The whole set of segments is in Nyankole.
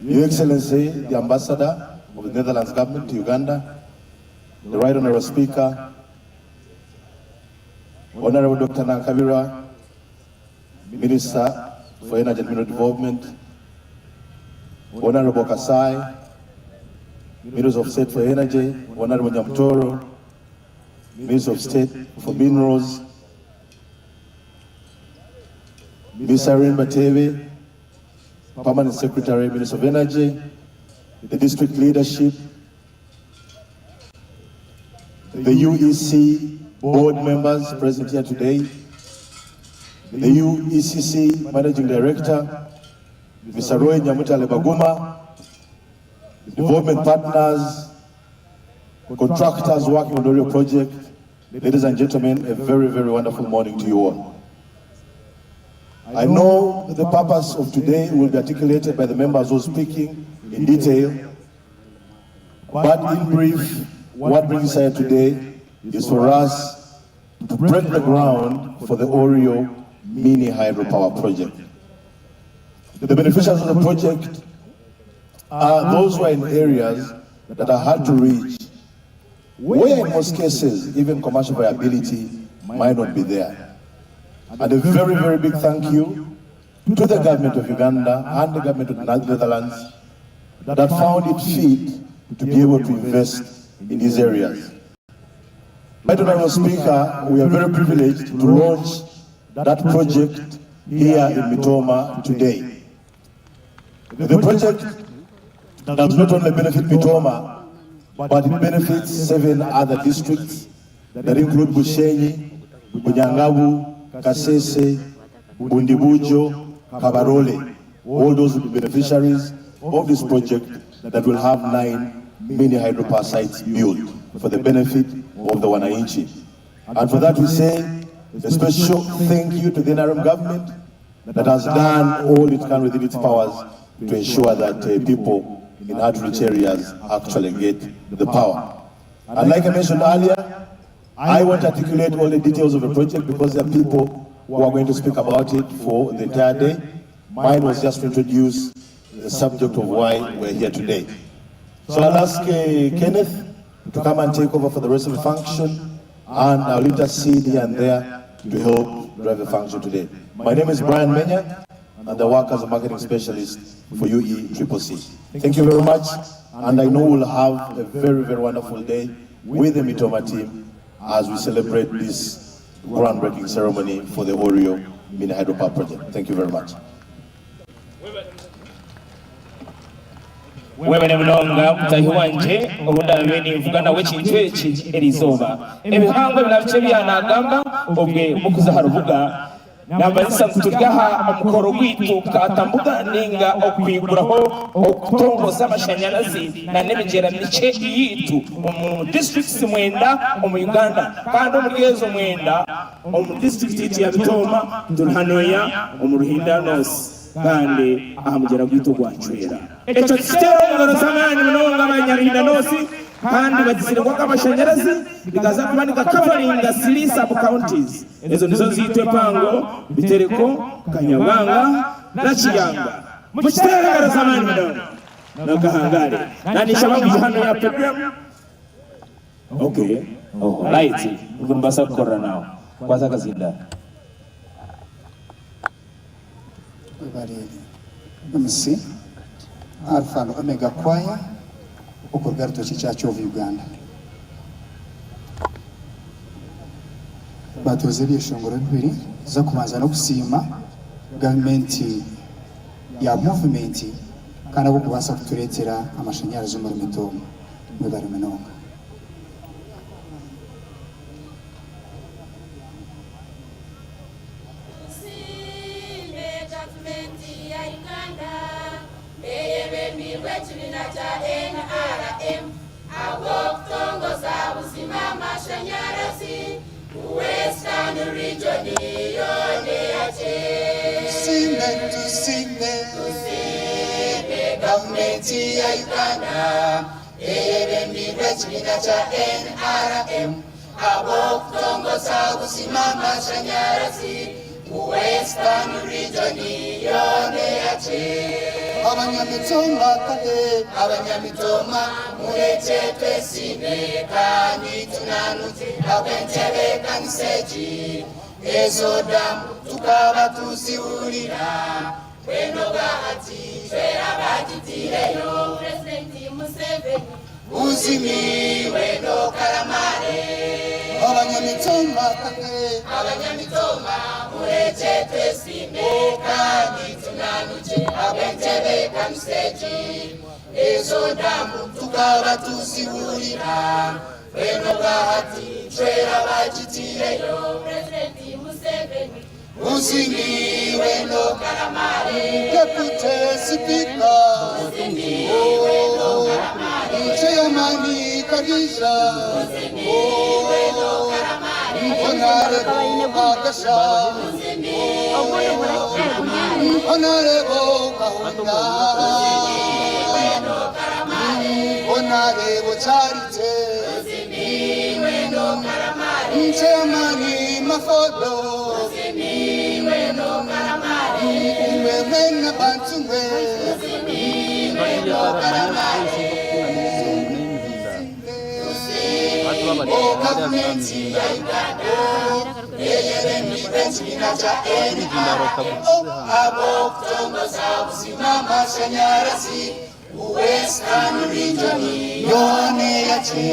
Your Excellency, the Ambassador of the Netherlands Government to Uganda, the Right Honorable Speaker, Honorable Dr. Nankabirwa, Minister for Energy and Mineral Development, Honorable Kasai, Minister of State for Energy, Honorable Nyamutoro, Minister of State for Minerals, Ms. Irene Bateebe, Permanent Secretary, Minister of Energy, the district leadership, the UEC board members present here today, the UECC Managing Director, Mr. Roy Nyamutale Baguma, development partners, contractors working on the Orio project, ladies and gentlemen, a very, very wonderful morning to you all. I know the purpose of today will be articulated by the members who are speaking in detail, but in brief, what brings us here today is for us to break the ground for the Orio mini hydropower project. The beneficiaries of the project are those who are in areas that are hard to reach, where in most cases even commercial viability might not be there. And a very, very big thank you to the government of Uganda and the government of the Netherlands that found it fit to be able to invest in these areas. Right Honorable Speaker, we are very privileged to launch that project here in Mitooma today. The project does not only benefit Mitooma, but it benefits 7 other districts that include Bushenyi, Bunyangabu, Kasese, Bundibugyo, Kabarole. All those will be beneficiaries of this project that will have 9 mini hydropower sites built for the benefit of the Wananchi. And for that we say a special thank you to the NRM government that has done all it can within its powers to ensure that people in hard-to-reach areas actually get the power. And like I mentioned earlier, I won't articulate all the details of the project because there are people who are going to speak about it for the entire day. Mine was just to introduce the subject of why we're here today. So I'll ask Kenneth to come and take over for the rest of the function, and I'll intercede here and there to help drive the function today. My name is Brian Menya, and I work as a marketing specialist for UECCC. Thank you very much, and I know we'll have a very, very wonderful day with the Mitooma team as we celebrate this groundbreaking ceremony for the Orio Mini Hydropower Project. Thank you very much. Webale munonga mutahi wangye ou ndaabe ninvuga nawe ekintu eki eriizooba. Ebihango ebirabikye ebi yaanagamba obwe mukuza aha rubuga. Naamanyisa ngu turi aha mukoro gwaitu Kaata Mbuga ninga okwiguraho okutongoza amashanyarazi na n'emigyera mikye yaitu omu districts mwenda omu Uganda kandi omuri ezo mwenda omu district yaitu ya Bitooma turi hanoya omu Ruhinda North kandi aha mugyera gwaitu ogwa Chwera. Ekyo tukiteera omu ngaro z'amaani munonga abanyaruhinda North kandi bagizire ngu aga amashanyarazi nigaza kuba nigakavaringa siri sub counties. Ezo nizo ziitu empango, Bitereko, Kanyabwanga na Kiyanga. Mukiteere engaro z'amaani munonga. Nogahangare. Naninshaba ngu hanu ya podium. Okay. Oh, right. Ngu nibaasa kukorera naawe. Kwata akazindaaro. Webare MC, Alpha and Omega Choir okuruga Rutoki Church of Uganda. Baatooza ebyeshongoro bibiri, ez'okubanza n'okusiima gavumenti ya muvumenti kandi ahabw'okubaasa kutureetera amashanyarazi omuri Mitooma. Mwebare munonga. Tusiime gavumenti ya Uganda eyebembiirwe ekibiina kya NRM ahabw'okutongoza buzima amashanyarazi mu Western Region yoona eyakye. Tusiime, tusiime, Tusiime gavumenti ya Uganda eyebembiirwe ekibiina kya NRM Ahabw'okutongoza buzima amashanyarazi mu Western Region yoona eyakye. Abanyamitoma kale. Abanyamitoma murekye twesiime kandi tunanukye ahabw'entebeekanisa egi. Ezo damu tukaba tuzihurira mbwenu obwahati twera bagitiireyo. Purezidenti Museveni. Buzimi weno Karamare. Abanyamitoma kale. Abanyamitoma murekye twesiime kandi tunanukye ahabw'entebeekanisa egi. Ezo damu tukaba tuzihurira mbwenu obwahati twera bagitiireyo. Purezidenti Museveni. Buzimi weno Karamare. Deputy Speaker. Oh, Chairman Kadisha. Oh, Honorable Agasha. Honorable Kahunda. Honorable Charity. Chairman Mafodo. Imwe mwena bantu mwe. O gavumenti ya Uganda eyebembirwe ekibiina kya NRM ahabw'okutongoza buzima amashanyarazi Western Region yoona eyakye.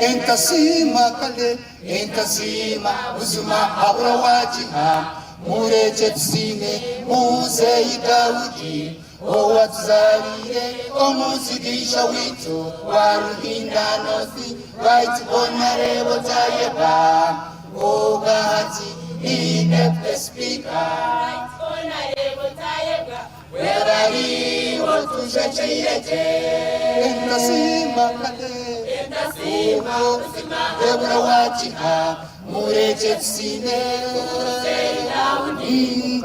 Entasiima kale, Entasiima buzima habura wagiha murekye tusiime Muzeeyi Daudi owatuzariire omuzigisha waitu wa Ruhinda North Right Honorable Tayebwa obwahati ni Deputy Speaker. Right Honorable Tayebwa webariwo tujwekyeire gye. Entasiima kale. Entasiima buzima ebura wagiha murekye tusiime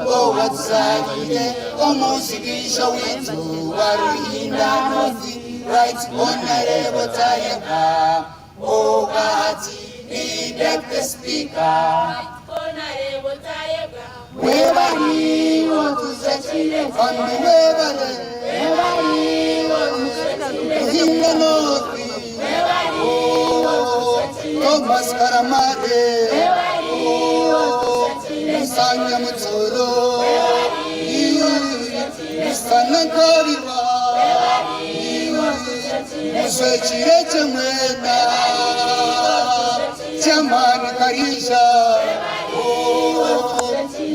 owatuzariire omuzigisha waitu wa Ruhinda North Right Honorable Tayebwa obwahati ni Deputy Speaker. Right Honorable Tayebwa webariwo tujwekyeire. Kandi webale Ruhinda North Thomas Karamare Musanya Mutsoro Musana Nkabirwa Muswekire mwena Chairman Karisha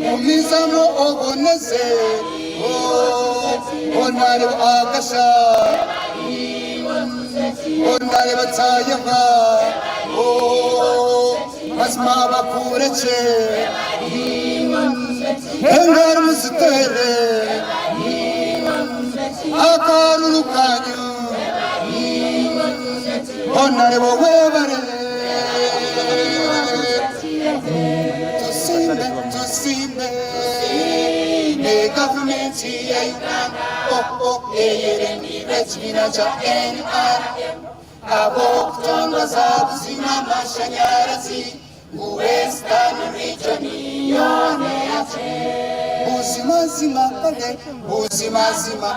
Mumizamo oboneze Honorable Agasha Honorable Tayebwa Mazima bakureke Engaro muzitere akaruru kanyu Honorable webare Tusime tusime ne gavumenti ya Uganda oh, eyebembirwe ekibiina kya NRM ahabw'okutongoza buzima amashanyarazi mu Western Region yoona eyakye. Buzimazima kale. Buzimazima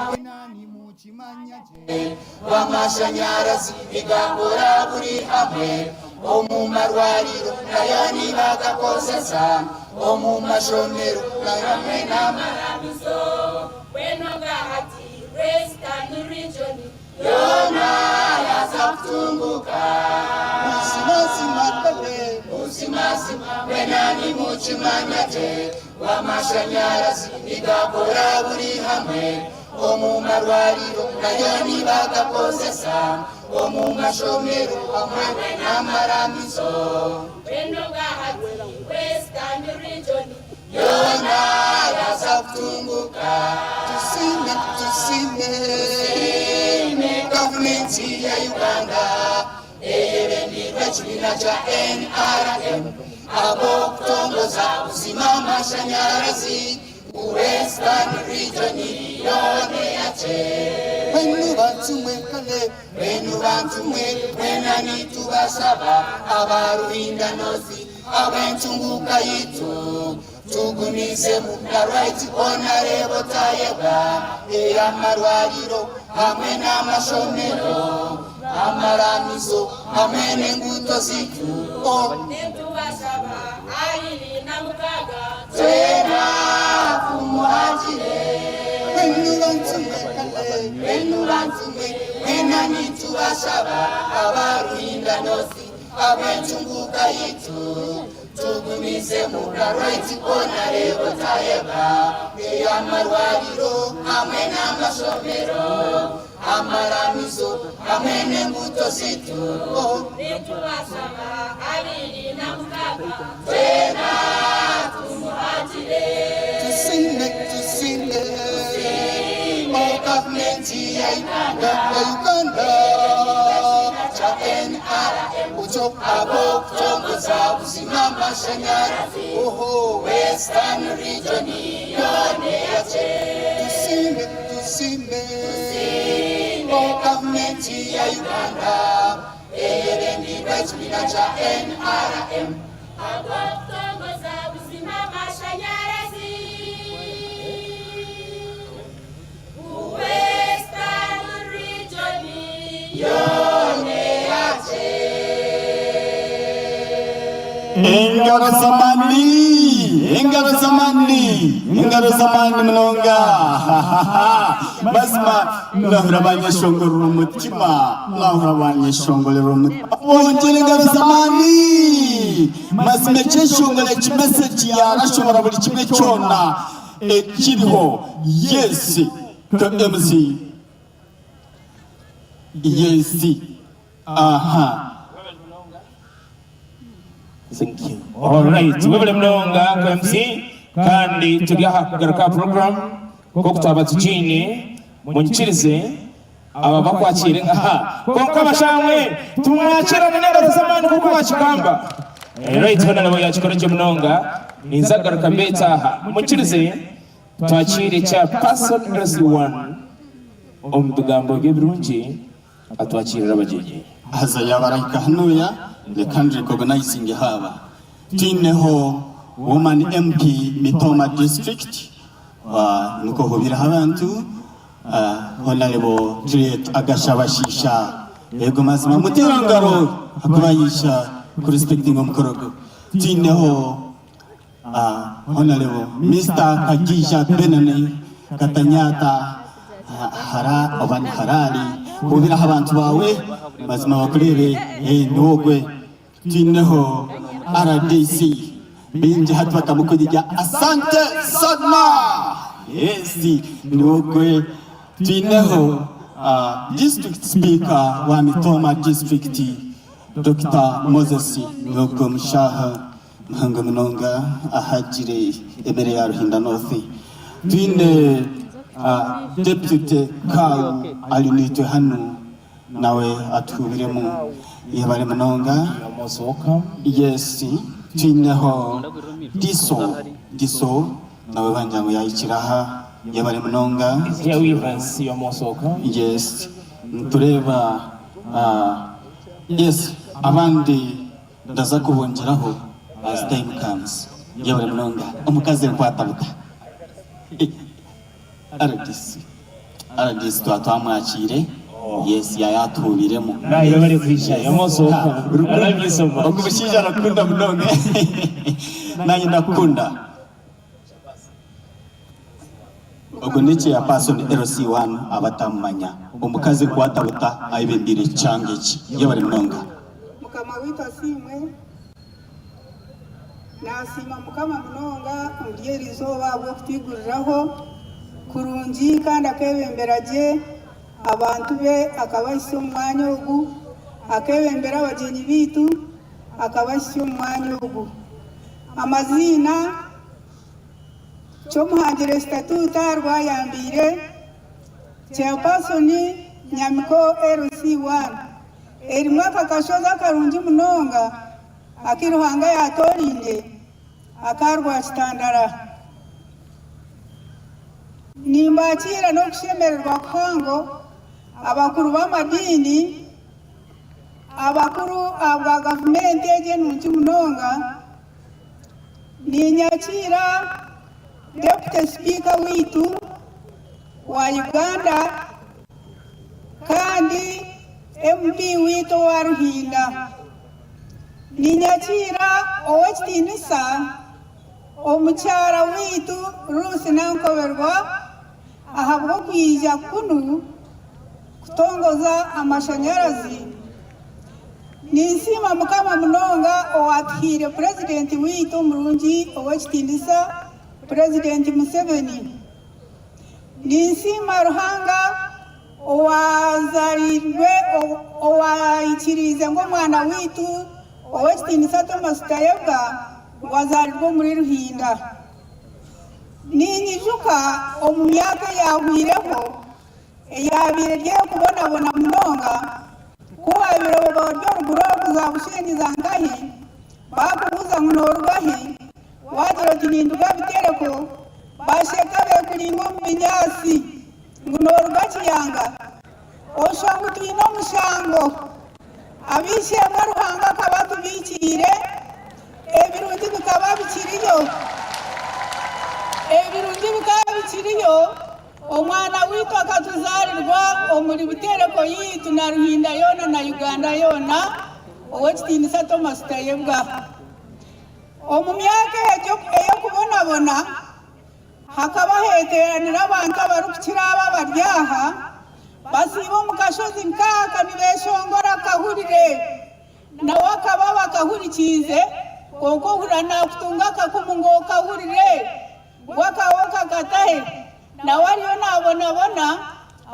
w'amashanyarazi bigakora buri hamwe omu marwariro nayo nibagakozesa omu mashomero nayo hamwe n'amaramizo Bwenogahati Western Region yona yaza kutunguka. Buzimazima kale. Buzimazima mwenani mukimanyate w'amashanyarazi bigakora buri hamwe omu marwariro nayo nibagakozesa omu mashomero hamwe n'amaramizo Western Region yona yaza kutunguka. Tusime tusime Gavumenti ya Uganda eyebembirwe ekibiina kya NRM ahabw'okutongoza buzima amashanyarazi Western Region yoona eyakye. Benu bantu mwe kale. Benu bantu mwe mwena nitubasaba abaruhinda North ab'entunguka yitu. Tugumizemu na Right Honourable Tayebwa ey'amarwariro hamwe n'amashomero, amaramizo hamwe n'enguuto zaitu. Nitubashaba 26. Twena tumuhagire. Mbwenu bantu mwe kale, mbwenu bantu mwe, mwena nitubashaba aba Ruhinda North ab'entunguuka yaitu. Tugumizemu na Right Honourable Tayebwa ey'amarwariro hamwe n'amashomero, amaramizo hamwe n'enguuto zaitu. Nitubashaba 26. Twena tumuhagire. Tusime, tusime, o gavumenti ya Uganda, ya Uganda kya NRM utyo ab'okutongoza buzima amashanyarazi oho Western Region yoona eyakye. Tusime, tusime, o gavumenti ya Uganda eyebembirwe ekibiina kya NRM. Ahabw'okutongoza buzima amashanyarazi Western Region yoona eyakye. Engaro z'amaani! Engaro z'amaani! Engaro z'amaani munonga! Mazima nahurira banyeshongorera omutima, nahurira banyeshongorera omutima. Bongyera engaro z'amaani! Mazima ekyeshongoro eki message yarashobora buri kimwe kyona ekiriho. Yes to MC. Yes. Aha. Thank you. Alright, webale munonga MC kandi turi aha kugaruka aha program nk'oku twaba tugiine munyikirize aba bakwakiire aha kwonka abashamwe tumwakirane n'engaro z'amaani nk'oku bakigamba. Right hoona nabo yakikora gye munonga ninza kugaruka mbeete aha munyikirize twakiire chairperson LC1 omu bigambo bye ebirungi. Atwakirira abagyenyi. Haza yaaba arahika hanuya reka ndi recognizinge haaba twineho woman MP Mitooma district nikwo hubireho abantu Honarebo Juliet Agashabashiisha ego mazima muteere engaro ahakuba yaija ku respectinga omukoro ogu. Twineho Honarebo Mister Kagiija Benoni Katanyata Hara oba ni Harari hubiraho abantu baawe mazima bakureebe niwe ogwe. Twineho RDC baingi hati bakamukuriga Asante sana yes niwe ogwe. Twineho District Speaker wa Mitooma District Dokita Moses Niwe Mushaha. Muhango munonga ahagire emere ya Ruhinda North. Twine Deputy Kau ari naitwe hanu nawe atuhubiremu. Yebare munonga. Yes, twineho Diso, Diso nawe bangira ngu yahikire aha. Yebare munonga. Yes, nitureeba yes abandi. Ndaza kubongyeraho as time comes. Yebare munonga omukazi erikwatabuka. RDC RDC twaba twamwakiire yes yayatuhubiremu. Yebare kwija you're most welcome. I love you so much. Ogu mushaija arakukunda munonga nanye ndakukunda. Ogu ni chairperson LC1 abatamumanya omukazi kwatabuta ayebembeire ekyanga eki. Yebare munonga. Mukama waitu asiimwe. Nasiima Mukama munonga omuri eri izooba ahabw'okutwiguriraho kurungi kandi akebembera gye abantu be akabahitsya omu mwanya ogu, akebembera abagyenyi baitu akabahitsya omu mwanya ogu. Amaziina. Kyomuhangire Statuta rwayambiire Chairperson Nyamiko LC1 erimu aka kashozi akarungi munonga aku Ruhanga yatoreine aka Rwakitandara. Nimbakiira n'okushemererwa kuhango abakuru b'amadiini, abakuru ahabwa gavumenti egi enungi munonga. Ninyakiira Deputy Speaker waitu wa Uganda kandi MP waitu owa Ruhinda. Ninyakiira Ow'ekitiinisa Omukyara waitu Ruth Nankoberwa ahabw'okwija kunu kutongoza amashanyarazi. Ninsiima Mukama munonga owatuhaire Purezidenti waitu omurungi Ow'ekitiinisa Purezidenti Museveni. Ninsiima Ruhanga owaazarirwe owaikiriize ngu omwana waitu Ow'ekitiinisa Thomas Tayebwa ngu azaarirwe omuri Ruhinda. Ninyijuka omu myaka eyaahwaireho eyaabaire eri ey'okubonabona munonga, ku waabaire oba ori oruguru oku za Bushenyi za Nkahi, baakubuuza ngu nooruga hi, waagira oti ninduga Bitereko, baasheka beekuringa omu binyaatsi ngu nooruga Kiyanga, oshwa ngu twine omushango. Ab'eishe-emwe Ruhanga akaba atubiikiire, ebirungi bikaba bikiriyo. Ebirungi bikaba bikiriyo, omwana waitu akatuzaarirwa omuri Butereko yaitu na Ruhinda yoona na Uganda yoona, Ow'ekitiinisa Thomas Tayebwa. Omu myaka egyo ey'okubonabona, Hakaba heeteeranire abantu abarikukira aba abari aha, basiiba omu kashozi nk'aka nibeeshongora akahurire. Nawe akaba aba akahurikiize, kwonka ohurira naakutunga akakumu ngu okahurire, ngu akawe okakatahe. Nawe ariyo naabonabona,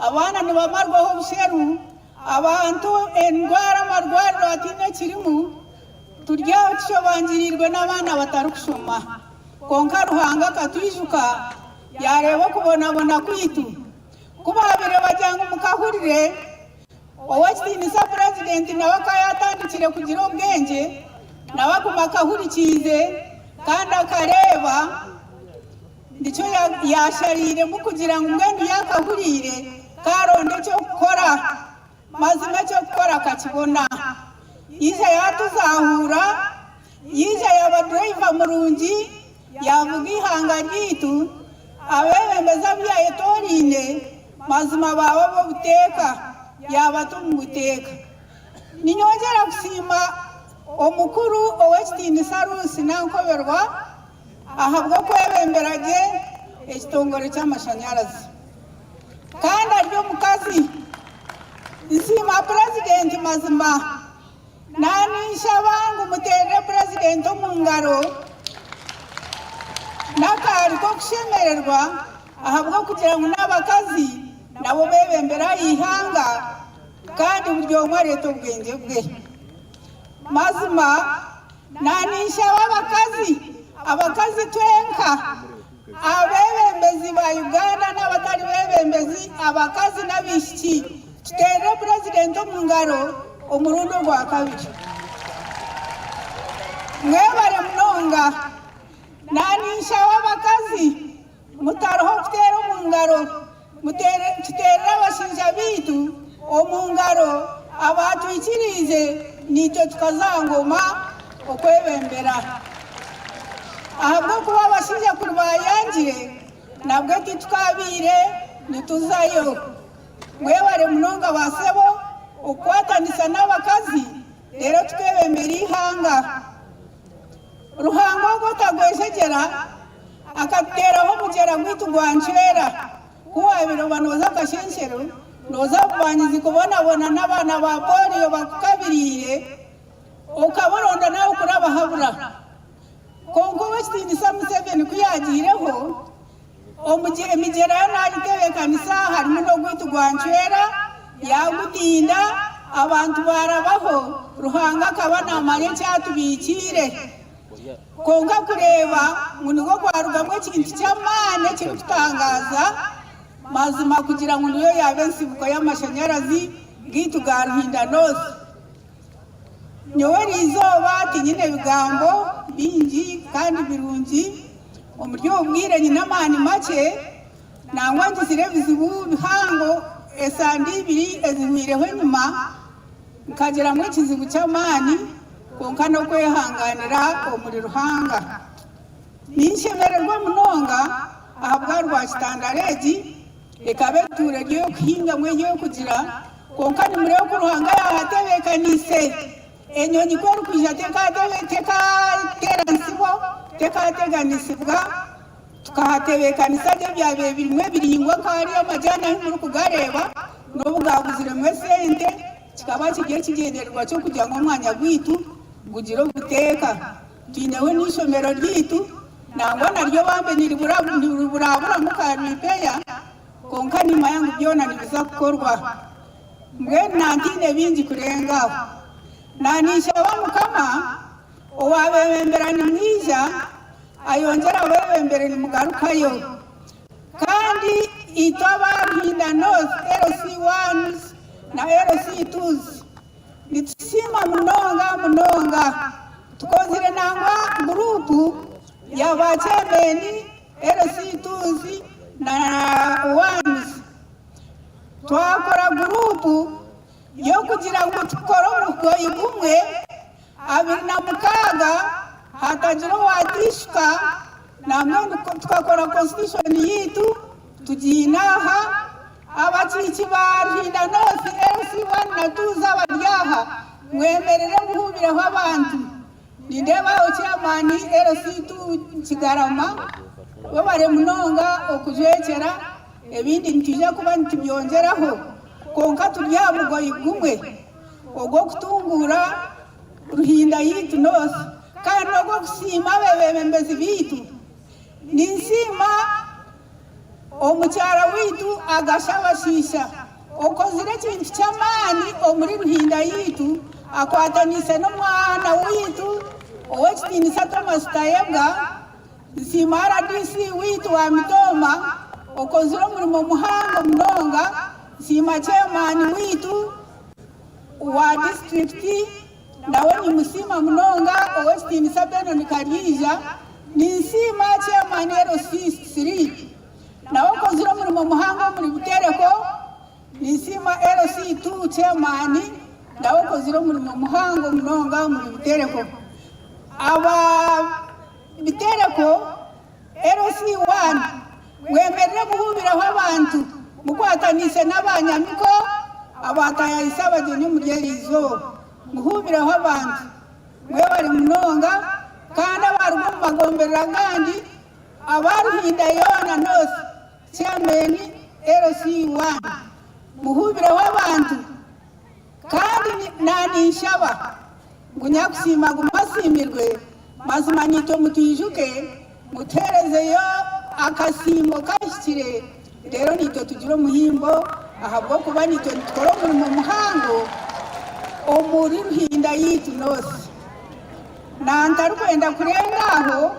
abaana nibamarwaho obusheru, abantu endwara amarwariro hataine ekirimu, turi aho tushobangiriirwe n'abaana batarikushoma. Kwonka Ruhanga akatwijuka, yaareeba okubonabona kwaitu. Ku baabaire bagira ngu mukahurire, Ow'ekitiinisa Purezidenti nawe akaba yaatandikire kugira obwengye, nawe aguma akahurikiize kandi akareeba. Nikyo yaashariiremu kugira ngu mbwenu yaakahuriire, kaaronda eky'okukora. Mazima eky'okukora akakibona. Yaija yaatuzaahuura, yaija yaaba duraiva murungi, yaavuga eihanga ryaitu, abeebembezi abu yaayetooraine mazima baaba ab'obuteeka, yaabata omu buteeka. Niinyongyera kusiima omukuru Ow'ekitiinisa Ruth Nankoberwa ahabw'okwebembera gye ekitongore ky'amashanyarazi. Kandi ari omukazi. Nsiima Purezidenti mazima. Naninshaba ngu muteerere Purezidenti omu ngaro n'akaari k'okushemererwa ahabw'okugira ngu n'abakazi nabo beebembera eihanga kandi buri omwe areeta obwengye bwe. Mazima naninshaba abakazi, abakazi twenka, Abeebembezi ba Uganda n'abatari beebembezi, abakazi n'abaishiki, tuteerere Purezidenti omu ngaro omurundi ogwakabiri. Mwebare munonga. Naninshaba abakazi mutaruha okuteera omu ngaro, tuteerere abashaija baitu omu ngaro abaatwikiriize naitwe tukaza aha ngoma okwebembera. Ahabw'okuba abashaija kuri baayangire, nabwo titukabaire nituzayo. Mwebare munonga ba sebo okukwatanisa n'abakazi reero tukebembera eihanga. Ruhanga ogwo otagwejegyera akatuteeraho omugyera gwaitu gwa Ncwera. Ku waabaire oba nooza Kashenshero, nooza Bubanyizi kubonabona n'abaana ba pooriyo bakukabiriire, Okaba oronda naawe kurabahabura. Kwonka Ow'ekitiinisa Museveni ku yaagiireho, emigyera yo naagitebeekanisa harimu n'ogwaitu gwa Ncwera, yaagutinda, abantu baarabaho, Ruhanga akaba naamanya eki atubiikiire. Kwonka kureeba ngu nigwo gwarugamu ekintu ky'amaani ekirikutangaaza, mazima kugira ngu niyo yaaba ensibuko y'amashanyarazi gaitu ga Ruhinda North. Nyowe eriizooba tinyine bigambo bingi kandi birungi, omuri obu bwire nyine amaani makye, nangwa ngizire ebizibu bihango esande ibiri ezihweireho enyima, nkagiramu ekizibu ky'amaani kwonka n'okwehanganira omuri Ruhanga. Ninshemererwa munonga ahabwa Rwakitandara egi ekaba etuura eri ey'okuhingamu ey'okugira kwonka nimureeba oku Ruhanga yaahatebeekaniise. Enyonyi ku erikwija tekateera ntsibo, tekateganisibwa. Tukahatebeekanisa gye ebyabaire birimu ebiringwa nka hariya amajaani ahu murikugareeba n'obu gaaguziremu esente kikaba kiri ekigyendererwa ky'okugira ngu omwanya gwaitu gugire obuteeka. Twineho n'eishomero ryaitu nangwa naryo bambe niriburaburamu ka ripeya kwonka nimanya ngu byona nibiza kukorwa. Mbwenu nantiine bingi kurenga aho. Naninshaba Mukama owabebembera nimwija ayongyere abebembere nimugarukayo. Kandi itwe aba Ruhinda North LC ones na LC twos nitusiima munonga munonga. Tukozire nangwa guruupu ya ba chairman LC twos na ones. Twakora guruupu y'okugira ngu tukore omugoyi gumwe 26 hatagira owateishuka nambwenu tukakora constitution yaitu tugiine aha. Abakiiki ba Ruhinda North LC one na twos abari aha mwemerere muhuubireho abantu. Nindeeba aho chairman LC two Kigarama webare munonga okujwekyera ebindi nitwija kuba nitubyongyeraho kwonka turi aha mugoyi gumwe ogw'okutunguura Ruhinda yaitu North kandi n'ogw'okusiima abeebembezi baitu. Ninsiima omukyara waitu Agashabashiisha okozire ekintu ky'amaani omuri Ruhinda yaitu akwataniise n'omwana waitu Ow'ekitiinisa Thomas Tayebwa. Nsiima rdc waitu wa Mitooma okozire omurimo muhango munonga. Nsiima chairman waitu wa disiturikiti nawe nimusiima munonga Ow'ekitiinisa Benon Karyeija. Ninsiima chairman LC three nawe okozire omurimo muhango omuri Butereko. Ninsiima LC two chairman nawe okozire omurimo muhango munonga omuri Butereko. Aba Bitereko LC one mwemerere muhuubireho abantu mukwataniise n'abanyamiko abaatayayise abagyenyi omuri eri izooba. Muhuubireho abantu. Mwebare munonga kandi abaruga omu magomberera agandi aba Ruhinda yoona North Chairman LC one muhuubireho abantu kandi naninshaba ngu nyakusiima agume asiimirwe, mazima naitwe mutwijuke mutuheerezeyo akasiimo kahikire reero naitwe tugire omuhimbo ahabw'okuba naitwe nitukora omurimo muhango omuri Ruhinda yaitu North. Nantarikwenda kurenga aho,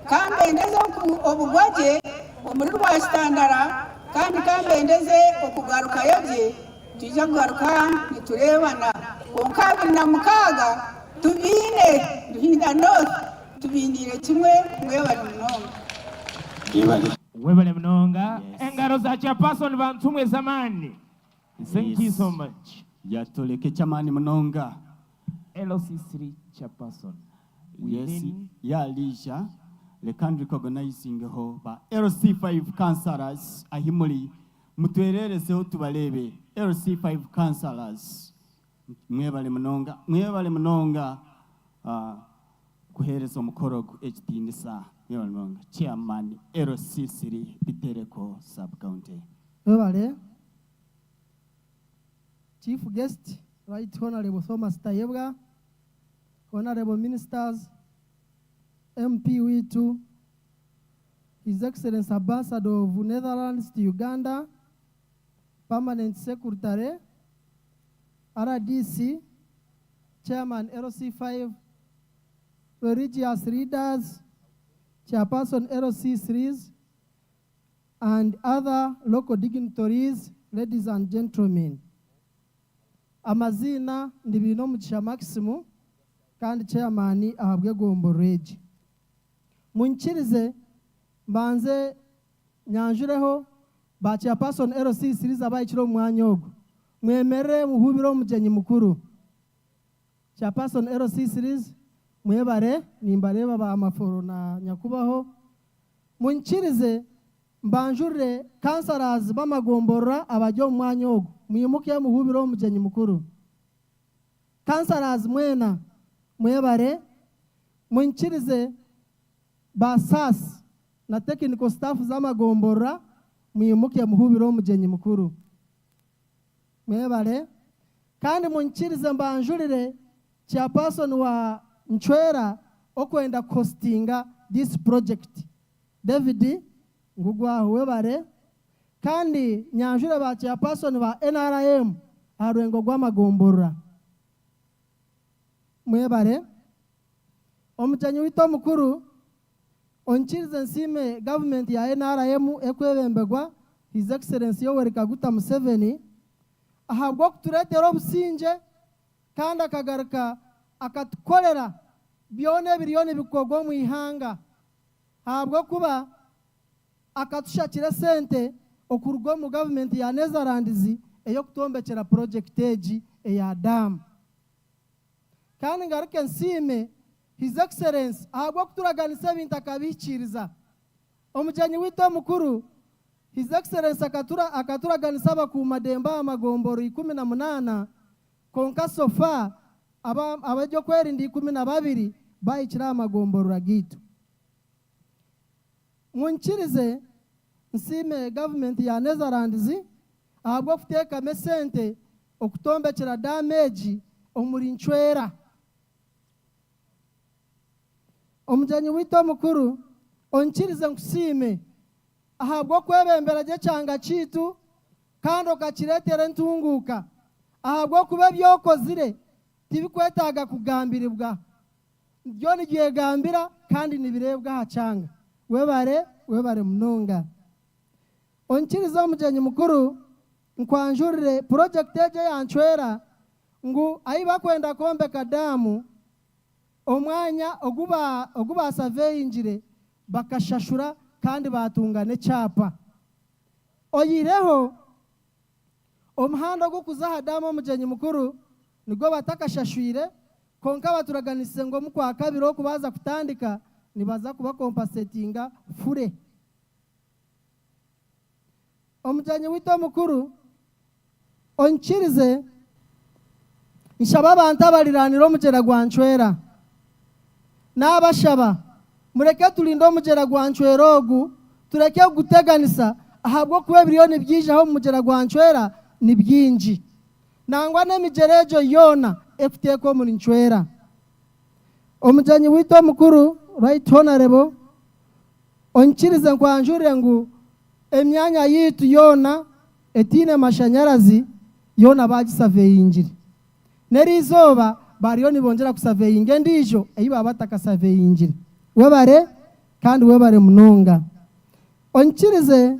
kambendeze obugwa gye omuri Rwakitandara kandi kambendeze okugarukayo gye. Nitwija kugaruka nitureebana kwonka 26 tubaine Ruhinda North tubainiire kimwe mwebare munonga. Yebare. Webale munonga. Engaro za chairperson bantumwe ez'amaani. Thank you so much. Yatoleka eky'amaani munonga. LC3 chairperson. Yes, Within. yaliija leka ndi-recognizingeho ba LC5 councillors ahi muri. Mutwererezeho tubareebe LC5 councillors mwebare munonga mwebare munonga kuhereza omukoro ogu ekitinisa mwebare munonga chairman LC3 Bitereko sub county. Mwebare Chief Guest Right Honourable Thomas Tayebwa, Honourable Ministers, MP waitu, His Excellency Ambassador of Netherlands to Uganda, Permanent Secretary, RDC, Chairman LC5, Religious Leaders, Chairperson LC3s, and other local dignitaries, ladies and gentlemen. Amaziina ndi Bainomugisha Maximo kandi Chairman ahabw'egomborora egi. Munyikirize mbanze nyanjureho ba Chairperson LC Siriza abahikire omu mwanya ogu. Mwemerere muhuubire omugyenyi mukuru. Chairperson LC Siriza. Mwebare, nimbareeba ba Maforo na Nyakubaho. Munyikirize mbanjurire councillors b'amagomborora abari omu mwanya ogu. Mwimuke muhuubire omu mugyenyi mukuru. Councillors mwena mwebare. Munyikirize ba SAS na technical staff z'amagomborora mwimuke muhuubire omu mugyenyi mukuru. Mwebare. Kandi munyikirize mbanjurire Chairperson wa Ncwera okwenda kuhostinga this project. David ngugu aho webare. Kandi nyanjure ba Chairperson ba nrm aha rwengo rw'amagomborora. Mwebare. Omugyenyi waitu omukuru, onyikirize nsiime gavumenti ya nrm ekwebemberwa His Excellency Yoweri Kaguta Museveni ahabw'okutureetera obusingye kandi akagaruka akatukorera byona ebiriyo nibikorwa omu ihanga ahabw'okuba akatushakira esente okuruga omu gavumenti ya Netherlands ey'okutwombekyera purojekiti egi eya daamu. Kandi ngaruke nsiime His Excellency ahabw'okuturaganisa ebintu akabihikiiriza. Omugyenyi waitu omukuru, His Excellency akaturaganisa abakuumadembe aha magomboro 18, kwonka so far ab'eby'okwerinda 12 bahikire aha magomborora gaitu. Munyikirize nsiime gavumenti ya Netherlands ahabw'okuteekamu esente okutombekyera daamu egi omuri Ncwera. Omugyenyi waitu omukuru, onyikirize nkusiime ahabw'okwebembera gye ekyanga kyaitu kandi okakireetera entunguuka ahabw'okuba ebi okozire tibikwetaaga kugambiribwa. Byo nibyegambira kandi nibireebwa aha kyanga. Webare, webare munonga. Onyikirize omugyenyi mukuru nkwanjurire purojekiti egi eya Ncwera ngu ahi bakwenda kwombeka daamu, omwanya ogu baasaveyingire bakashashura kandi baatunga n'ekyapa. Oyihireho omuhanda ogurikuza aha daamu omugyenyi mukuru nigwo batakashashwire kwonka baturaganisize ngu omu Kwakabiri oku baaza kutandika nibaza kubakompasetinga fure. Omugyenyi waitu omukuru, onyikirize nshabe abantu abariraanire omugyera gwa Ncwera. Naabashaba mureke turinde omugyera gwa Ncwera ogu, tureke kuguteganisa ahabw'okuba ebiriyo nibyijaho omu mugyera gwa Ncwera ni bingi. Nangwa n'emigyera egyo yoona ekuteekwa omuri Ncwera. Omugyenyi waitu omukuru, Right Honourable, Onyikirize nkwanjurire ngu emyanya yaitu yoona etaine mashanyarazi yoona baagisaveyingire. N'eriizooba bariyo nibongyera kusaveyinga endiijo ei baaba batakasaveyingire. Webare kandi webare munonga. Onyikirize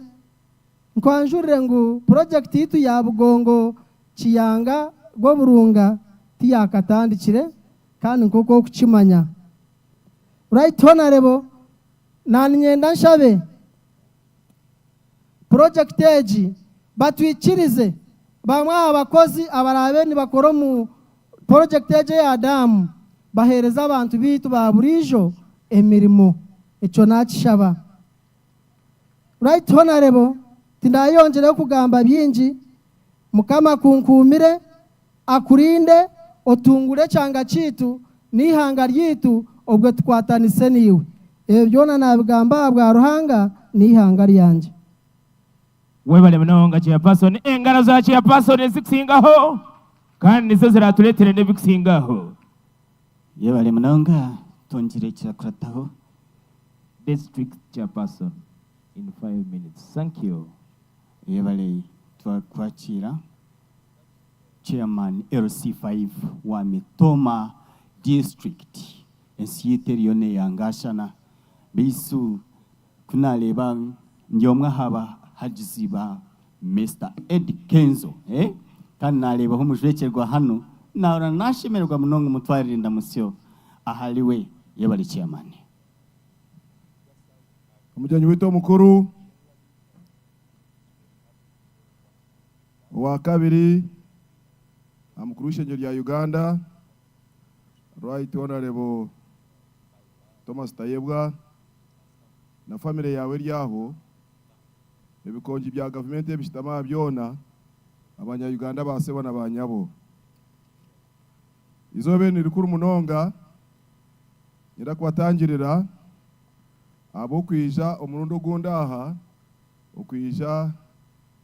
nkwanjurire ngu purojekiti yaitu ya Bugongo Kiyanga Rwoburunga tiyakatandikire kandi nk'oku orikukimanya. Right Honourable, naninyenda nshabe purojekiti egi batwikirize bamwe aha bakozi abaraabe nibakora omu purojekiti egi eya daamu baheereze abantu baitu ba buriijo emirimo. Ekyo nakishaba. Right Honourable, tindayeyongyereyo kugamba bingi, Mukama akunkuumire, akurinde, otungure ekyanga kyaitu n'eihanga ryaitu obwe tukwatanise naiwe. Ebyo byona nabigamba ahabwa Ruhanga n'eihanga ryangye. Webale munonga Chairperson. Engaro za Chairperson ezikusingaho kandi nizo ziraturetere n'ebikusingaho. Yebare munonga Tongire ekirakurataho. District Chairperson in 5 minutes. Thank you. Yebare twakwakiira Chairman LC5 wa Mitooma District. Ensi yaitu eriyo neyangashana beitu kunareeba ndi omwe aha bahagizi ba Mister Eddy Kenzo kandi nareebaho omujwekyerwa hanu nahurira nashemererwa munonga mutwarire endamutsyo ahariwe. Yebare Chairman. Omugyenyi waitu omukuru owakabiri aha mukuru w'eishengyero rya Uganda, Right Honourable. Thomas Tayebwa na famire yaawe eri aho, ebikongi bya gavumenti ebishutami aha byona, abanya Uganda ba sebo na ba nyabo. Eizooba eri ni rikuru munonga, niinyenda kubatangirira ahabw'okwija omurundi ogundi aha okwija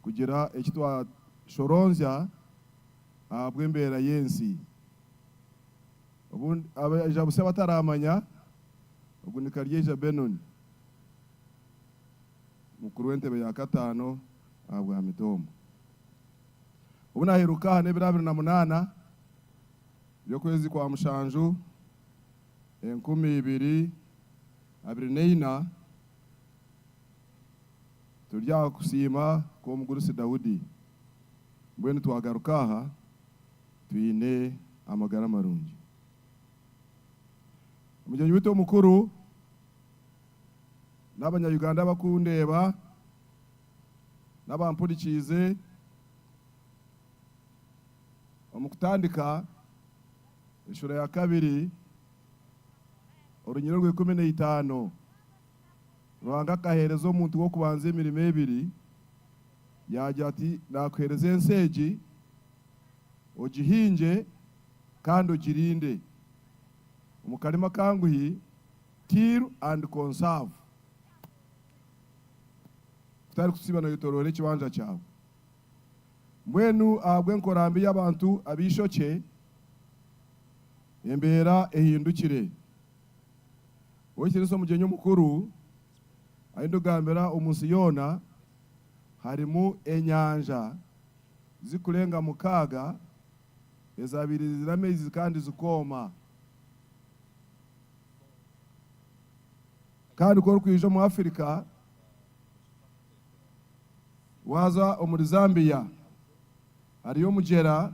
kugira eki twashoronzya ahabw'embeera y'ensi. Obundi abaija busya bataramanya, ogu ni Karyeija Benon, mukuru w'entebe ya kataano ahabwa Mitooma. Obu naheruka aha n'ebiro 28 by'okwezi kwa mushanju 2024, turi aha kusiima kw'omugurusi Daudi. Mbwenu twagaruka aha twine amagara marungi. Omugyenyi waitu omukuru n'abanya-Uganda abakundeeba n'abampurikiize, omu kutandika eshuura ya kabiri orunyiriri orw'ikumi n'eitaano, Ruhanga akaheereza omuntu w'okubanza emirimo ebiri, yaagira ati, Naakuheereza ensi egi, ogihingye kandi ogirinde. Omu karimi akanguhi, till and conserve. Kutari kusiiba noyetoroora ekibanja kyawe. Mbwenu ahabw'enkora mbi y'abantu ab'eishokye, embeera ehindukire. Ow'ekitiinisa Omugyenyi Omukuru ahi ndikugambira omu nsi yoona harimu enyanja zirikurenga mukaaga ezaabaire ziri amaizi kandi zikooma. Kandi ku orikwija omu Africa waaza omuri Zambia hariyo omugyera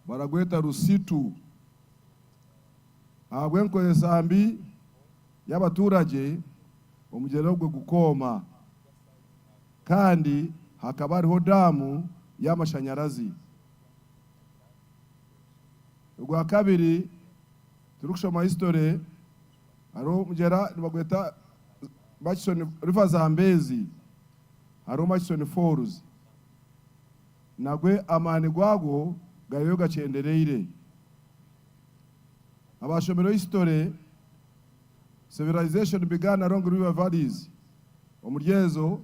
baragweta Rusitu. Ahabw'enkoresa mbi y'abaturage omugyera ogwo gukooma kandi hakaba hariho daamu y'amashanyarazi. Ogwakabiri turikushoma history hariho omugyera nibagweta Murchison River Zambezi hariho Murchison Falls nagwe amaani gwagwo gariyo gakyendereire. Abashomire history, civilization began along river valleys, omuri ezo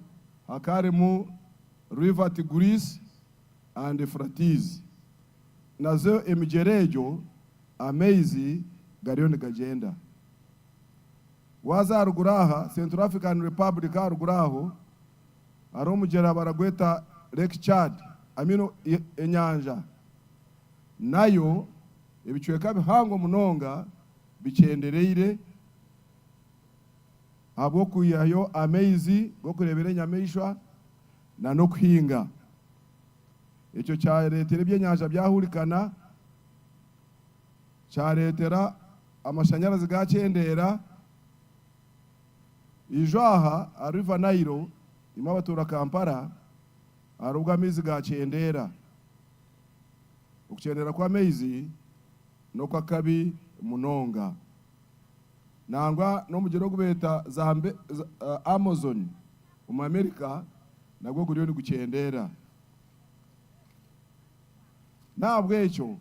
hakaba harimu River Tigris and Euphrates. Nazo emigyera egyo amaizi gariyo nigagyenda. Waaza aharuguru aha, Central African Republic aharuguru aho, hariho omugyera baragweta Lake Chad, I mean enyanja nayo ebicweka bihango munonga bikyendereire ahabw'okwihayo amaizi g'okureebera enyamaishwa na n'okuhinga. Ekyo kyareetera ebyenyanja byahurikana, kyareetera amashanyarazi gaakyendeera. Ijo aha aha River Nile, imwe abatuura Kampala, hariho obu amaizi gaakyendeera. Okukyendeera kw'amaizi n'okw'akabi munonga. Nangwa n'omugyera ogu beeta Amazon omu Amerika nagwo guriyo nigukyendeera. N'ahabw'ekyo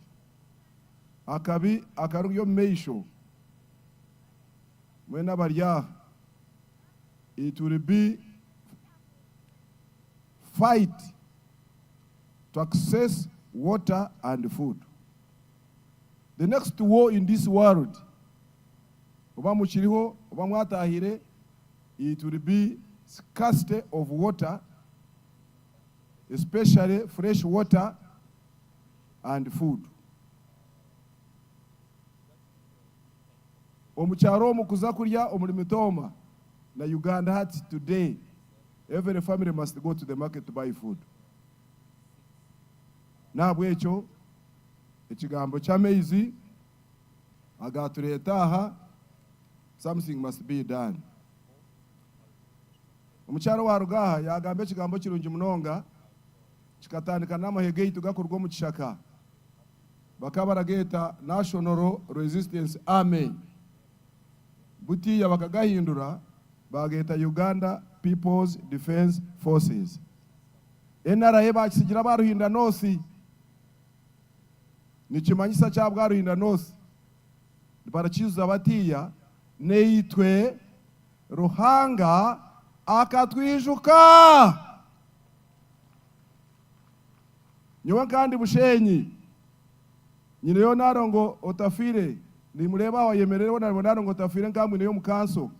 akabi akari omu maisho mwena abari aha, it will be fight to access water and food. The next war in this world, oba mukiriho oba mwatahire, it will be scarcity of water, especially fresh water and food. Omu kyaro omu kuza kurya omuri Mitooma na Uganda hati today every family must go to the market to buy food. N'ahabw'ekyo ekigambo ky'amaizi agaatureeta aha, something must be done. Omukyara owaaruga aha yaagamba ekigambo kirungi munonga, kikatandika n'amahe gaitu gakuruga omu kishaka. Bakaba barageeta National Resistance Army. Butiya bakagahindura bageeta Uganda People's Defence Forces. NRA bakisigira aba Ruhinda North. Nikimanyisa ki ahabwa Ruhinda North? Barakiijuza batiya, naitwe Ruhanga akatwijuka! Nyowe nka ndi Bushenyi, nyineyo Nalongo Otafiire, nimureeba aho ayemereireho nalongo Nalongo Otafiire nka mbwineyo omu kanso.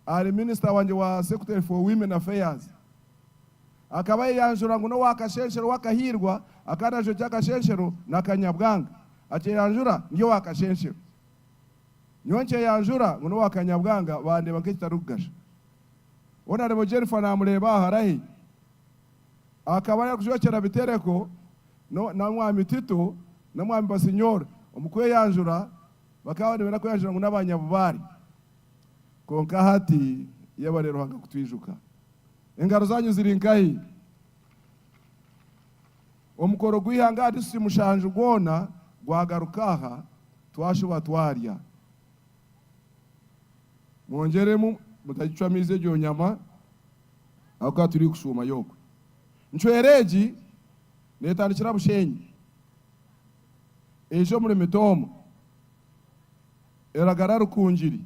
Ari minisita wangye wa Secretary for Women Affairs. Akaba ayeyanjura ngu n'owa Kashenshero w'Akahiirwa, akandi ajwekye Akashenshero na Kanyabwanga. Akyeyanjura ndi owa Kashenshero. Nyowe nkyeyanjura ngu n'owa Kanyabwanga bandeeba nk'ekitarikugasha. Honarebo Jennifer namureeba aha harahi. Akaba arikujwekyera Bitereko na Mwami Tito na Mwami Basinyoro omu kweyanjura bakaba nibenda kweyanjura ngu n'Abanyabubaare. Kwonka hati yebare Ruhanga kutwijuka. Engaro zanyu ziri nkahi? Omukoro gw'eihanga aha disiturikiti mushanju gwona gwagaruka aha twashuba twarya. Mwongyeremu mutagicwa amaizi egyo nyama ahabw'okuba turikushuumayo okwe. Ncwera egi netandikira Bushenyi eija omuri Mitooma eragara Rukungiri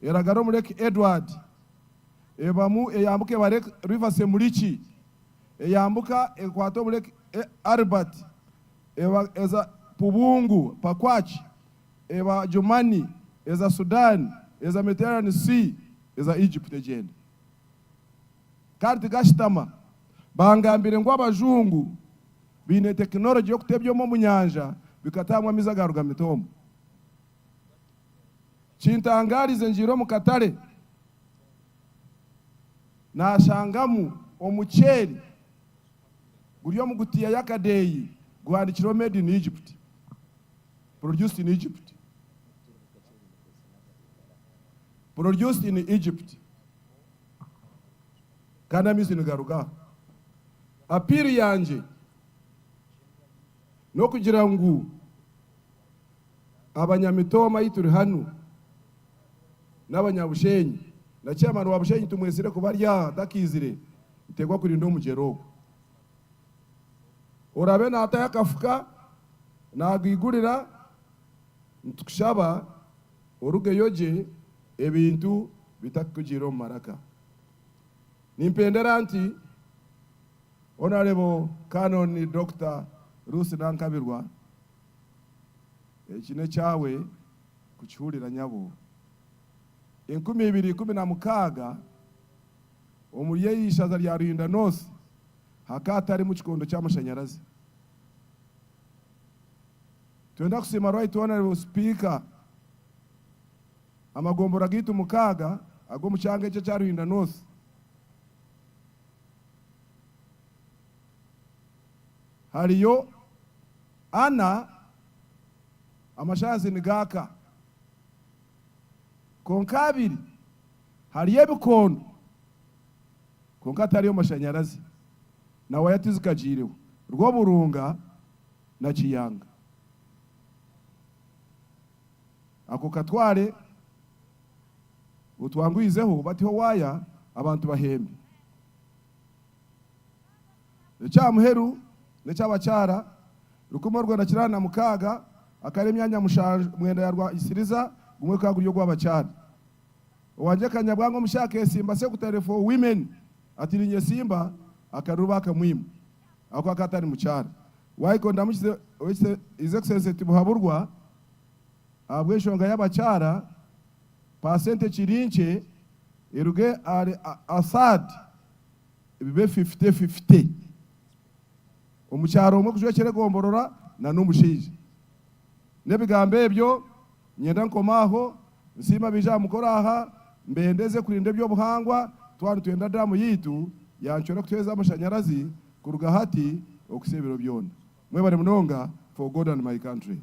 eragara omu Lake Edward ebamu eyambuka eba Lake River Semuliki eyambuka ekwata omu Lake Albert eba eza Pubungu Pakwach eba Adjumani, eza Sudan, eza Mediterranean Sea, eza Egypt egyenda. Kandi tigashitama. Bangambire ngu abajungu baine tekinologi y'okuta ebyoma omu nyanja bikatahamu amaizi agaruga mitooma. Kintangarize ngiire omu katare nashangamu omuceeri guri omu gutiya y'akadeeyi guhandikirweho made in Egypt. Produced in Egypt. Produced in Egypt. Kandi amaizi nigaruga aha. Appeal yangye n'okugira ngu abanyamitooma ahi turi hanu n'abanyabushenyi na chairman wa Bushenyi tumwetsire kuba ari aha atakaizire, niteekwa kurinda omugyera ogwo. Oraabe naatayo akafuka Naagwigurira nitukushaba orugeyo gye ebintu bitakukugiira omu maraka. Nimpendera nti Honourable Canon Dokita Ruth Nankabirwa eki n'ekyawe kukihurira nyabo. 2016 omuri ei ishaza rya Ruhinda North hakaba hatarimu kikondo ky'amashanyarazi. Twenda kusiima Right Honourable Sipiika amagombora gaitu mukaaga ag'omu kyanga eki ekya Ruhinda North hariyo ana amashanyarazi nigaaka kwonka abiri hariyo ebikondo kwonka tihariyo mashanyarazi na waya tizikagiireho Rwoburunga na Kiyanga. Ako katware otwanguhizeho bateho waaya abantu bahembe. Eky'aha muheru n'eky'abakyara, 1986 akari emyanya mushanju mwenda ya Rwaisiriza gumwe gukaba guri ogw'abakyara. Owangye Kanyabwanga omushaija akeesimba Secretary for Women ati ninyesimba akaruru baakamwima ahabw'okuba akaba atari mukyara. Waiko ndamukize His Excellency Tibuhaburwa ahabw'enshonga y'abakyara paasenti ekiri nkye eruge ahari a third bibe fifite fifite. Omukyara omwe kujwekyera egomborora na n'omushaija. N'ebigambo ebyo Nyenda nkome aho, nsiime abaija aha mukoro aha, mbendeze kurinda eby'obuhangwa, twaba nitwenda daamu yaitu yancwera kutuheereza amashanyarazi kuruga hati okuhitsya ebiro byona. Mwebare munonga for God and my country.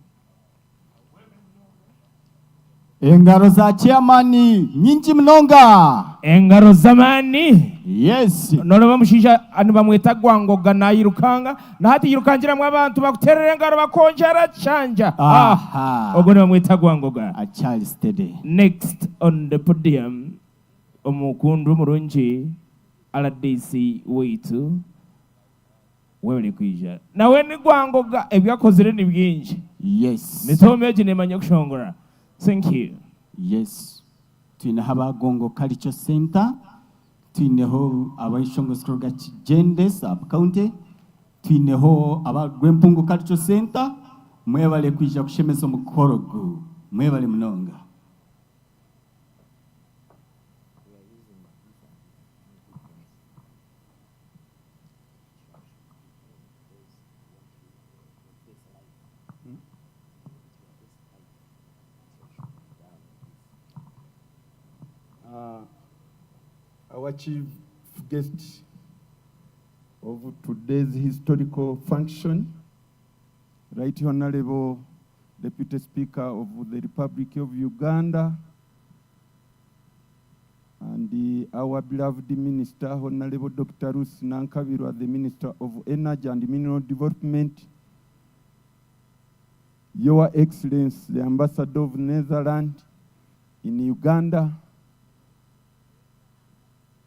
Engaro za chairman nyingi munonga. Engaro z'amaani. Yes. Noreeba omushaija nibamweta Gwangoga nayirukanga nahati yirukangiramu abantu bakuterera engaro bakongyera kyangya. Aha. Ogwo nibamweta Gwangoga. Akyari steady. Next on the podium omukundwa omurungi rdc waitu. Webale kwija. Nawe ni Gwangoga ebi akozire ni bingi. Yes. Mitooma egi nemanya kushongora. Thank you. Yes. Twineho aba Gongo Culture Centre, twineho ab'eishongotsi kuruga Kigyende Sub County, twineho aba Rwempungu Culture Centre, mwebale kwija kushemeza omukoro ogu. Mwebale munonga. Our chief guest of today's historical function, Right Honorable Deputy Speaker of the Republic of Uganda, and our beloved Minister, Honorable Dr. Ruth Nankabirwa, the Minister of Energy and Mineral Development, Your Excellency, the Ambassador of Netherlands in Uganda,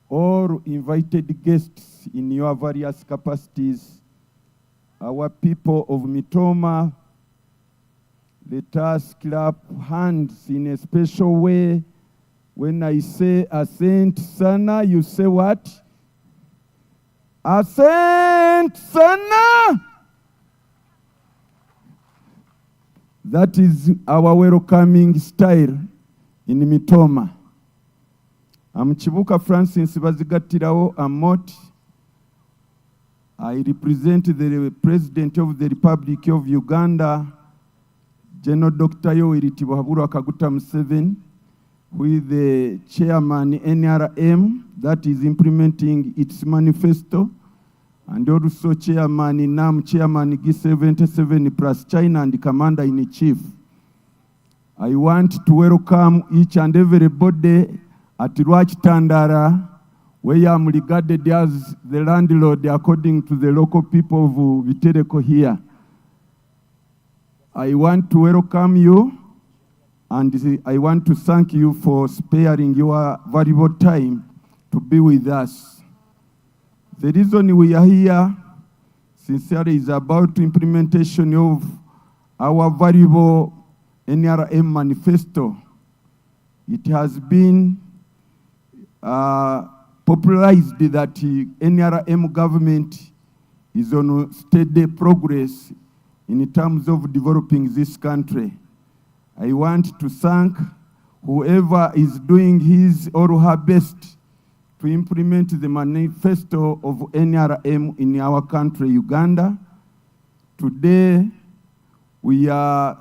all invited guests in your various capacities, our people of Mitooma, let us clap hands in a special way. When I say Asante Sana, you say what? Asante Sana! That is our welcoming style in Mitooma. I'm Kibuuka Francis Bazigattirawo Amooti. I represent the President of the Republic of Uganda, General Dr. Yoweri Tibuhaburwa Kaguta Museveni, who is the chairman NRM that is implementing its manifesto, and also chairman NAM, chairman G77 plus China and commander-in-chief. I want to welcome each and everybody at Rwakitandara, where I'm regarded as the landlord according to the local people of Bitereko here. I want to welcome you and I want to thank you for sparing your valuable time to be with us. The reason we are here, sincerely, is about implementation of our valuable NRM manifesto. It has been popularized that the NRM government is on steady progress in terms of developing this country. I want to thank whoever is doing his or her best to implement the manifesto of NRM in our country, Uganda. Today, we are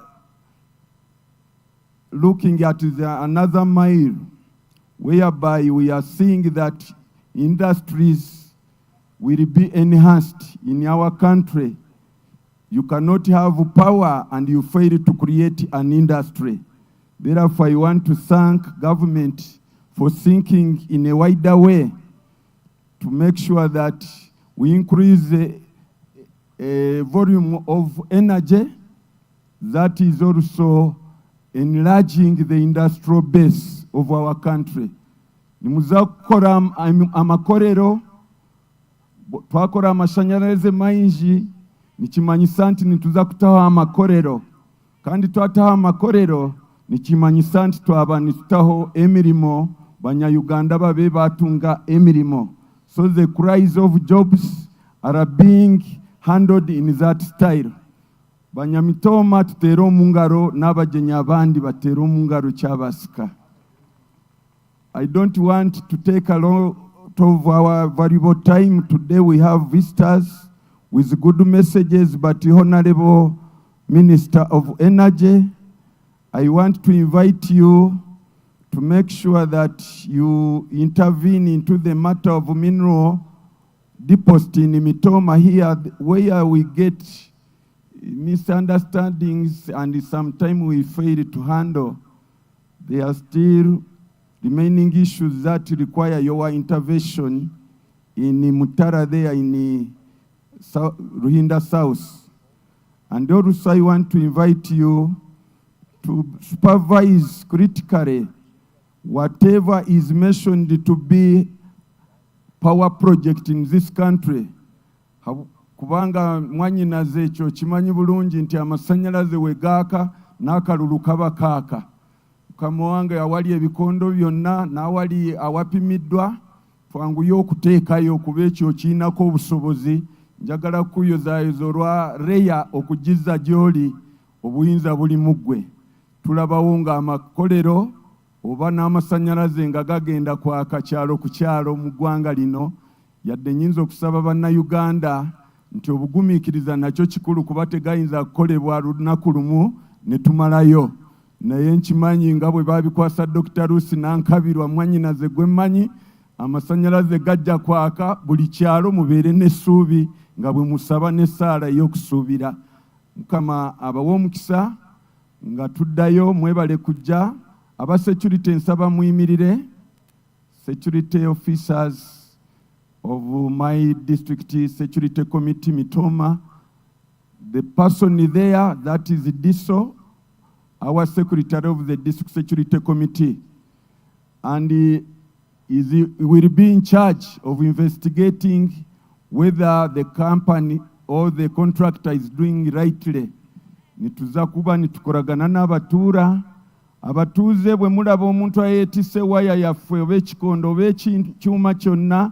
looking at another mile whereby we are seeing that industries will be enhanced in our country. You cannot have power and you fail to create an industry. Therefore, I want to thank government for thinking in a wider way to make sure that we increase the volume of energy that is also enlarging the industrial base of our country. Nimuza kukora amakorero, twakora amashanyarazi maingi, nikimanyisa nti nituza kutaho amakorero, kandi twataho amakorero nikimanyisa nti twaba nitutaho emirimo, banyayuganda babe batunga emirimo. So the cries of jobs are being handled in that style. Banyamitooma tuteere omu ngaro n'abagyenyi abandi bateere omu ngaro kyabasika. I don't want to take a lot of our valuable time. Today we have visitors with good messages, but Honorable Minister of Energy, I want to invite you to make sure that you intervene into the matter of mineral deposit in Mitooma here, where we get misunderstandings and sometimes we fail to handle. There are still remaining issues that require your intervention in Mutara there in Ruhinda South. And also I want to invite you to supervise critically whatever is mentioned to be power project in this country. Kubanga mwanyinaze ekyo okimanyi bulungi nti amasanyalaze we gaaka n'akalulu kaba kaaka. Mukama wange awali ebikondo byonna n'awali awapimiddwa twanguye okuteekayo kuba ekyo okirinako obusobozi. Njagala kukuyozaayoza olwa REA okugizza gy'oli, obuyinza buli mu ggwe. Tulabawo ng'amakolero oba n'amasanyalaze nga gagenda kwaka kyalo ku kyalo mu ggwanga lino. Yadde nnyinza okusaba Bannayuganda nti obugumiikiriza nakyo kikulu kuba tegayinza kukolebwa lunaku lumu ne tumalayo naye nkimanyi nga bwe baabikwasa Dokita Ruth Nankabirwa mwannyinaze gwe mmanyi, amasannyalaze gajja kwaka buli kyalo mubeere n'essuubi nga bwe musaba n'essaala ey'okusuubira. Mukama abawe omukisa nga tuddayo mwebale kujja. Aba security nsaba muyimirire. Security officers of my district security committee Mitooma, the person there that is DISO, our secretary of the district security committee, and he will be in charge of investigating whether the company or the contractor is doing rightly. Nituza kuba nitukoragana n'abatuura. Abatuuze bwe mulaba omuntu ayeetisse waya yaffe oba ekikondo oba ekyuma kyonna,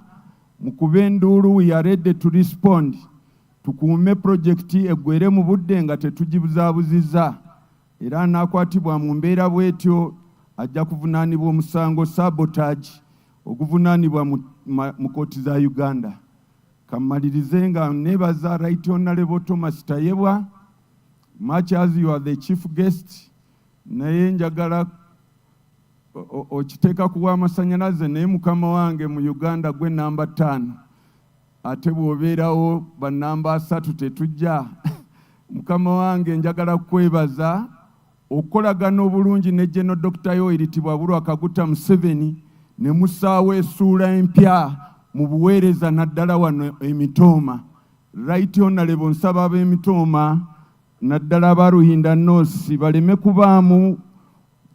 mukube enduulu, we are ready to respond. Tukuume pulojekiti eggwere mu budde nga tetugibuzaabuzizza. Era anaakwatibwa mu mbeera bw'etyo ajja kuvunaanibwa omusango sabotage oguvunaanibwa mu kkooti za Uganda. Kammalirize nga neebaza Right Honourable Thomas Tayebwa, much as you are the chief guest, Naye njagala okiteeka ku bw'amasanyalaze naye mukama wange mu Uganda gwe namba ttaano ate bw'obeerawo bannamba asatu tetujja. Mukama wange njagala kukwebaza okukolagana obulungi ne General Dokita Yoweri Tibwabulwa Kaguta Museveni ne mussaawo essuula empya mu buweereza naddala wano e Mitooma. Right Honourable nsaba ab'e Mitooma naddala aba Ruhinda North baleme kubaamu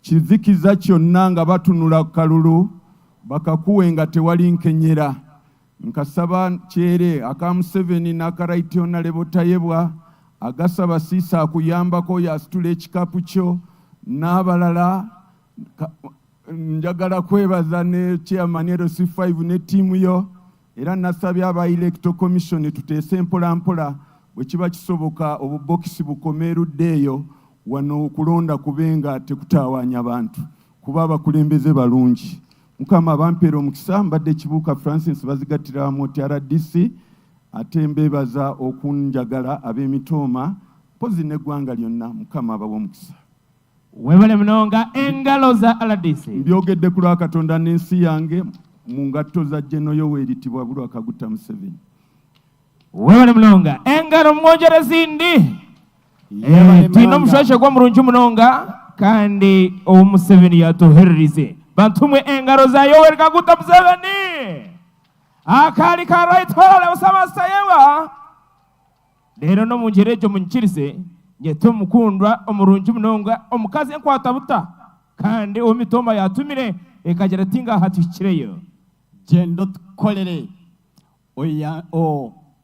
kizikiza kyonna nga batunula ku kalulu bakakuwe nga tewali nkenyera. Nkasaba kyere aka Museveni n'aka Right Honourable Tayebwa agasaba Siisa akuyambako oyo asitula ekikapu kyo n'abalala. Njagala kwebaza ne Chairman LC5 ne ttiimu yo. Era nasabye aba Electoral Commission tuteese mpola mpola bwe kiba kisoboka obubokisi bukome erudda eyo wano okulonda kube nga tekutawaanya bantu kuba abakulembeze balungi. Mukama abampeere omukisa. Mbadde Kibuuka Francis Bazigattira wamu oti rdc ate mbeebaza okunjagala ab'e Mitooma mpozzi n'eggwanga lyonna. Mukama abawe omukisa. Webale munonga engalo za rdc. Mbyogedde ku lwa Katonda n'ensi yange mu ngatto za General Yoweri Tibwabulwa Kaguta Museveni. Webale munonga engalo mwongyere ezindi. Eh, twine omushweshegwa murungi munonga kandi ou Museveni yatuhererize. Bantumwe engaro za Yoweri Kaguta Museveni. Akari ka Right Honorable Thomas Tayebwa. Reero n'omu ngyera egyo munyikirize nyete omukundwa omurungi munonga, omukazi enkwata buta, kandi ou Mitooma yaatumire ekagira eti, Ngaaha tuhikireyo. Gyenda otukorere,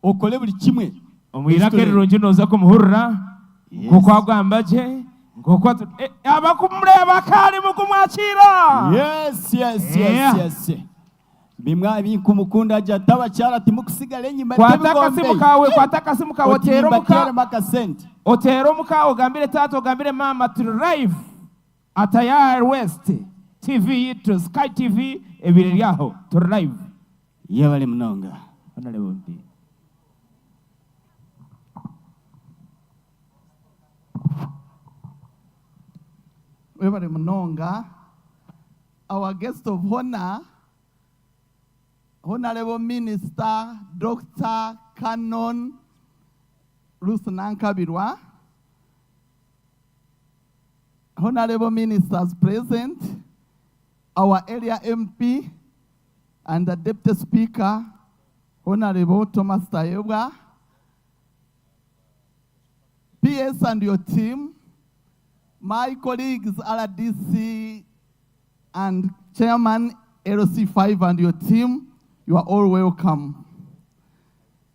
okore buri kimwe Omu iraka erirungi nooza kumuhurira nk'oku agamba gye, nk'oku atu. Abakumureeba akaarimu kumwakiira! Yes, yes, yes, yes. Bimwe aha binkumukunda agira ati abakyara timukusigara enyima Kwata akasimu kawe, kwata akasimu kawe oti oteere omuka, nimbateeremu akasente. oteere omuka ogambire taata ogambire maama turi live at Ayar West TV yitu Sky TV ebaire eri aho turi live. Yebare munonga. Honourable MP. Webare munonga. Our guest of honour, Honourable Minister Dokita Canon Ruth Nankabirwa, Honorable Ministers present, our area MP and the Deputy Speaker, Honorable Thomas Tayebwa, PS and your team, my colleagues RDC and Chairman LC5 and your team, you are all welcome.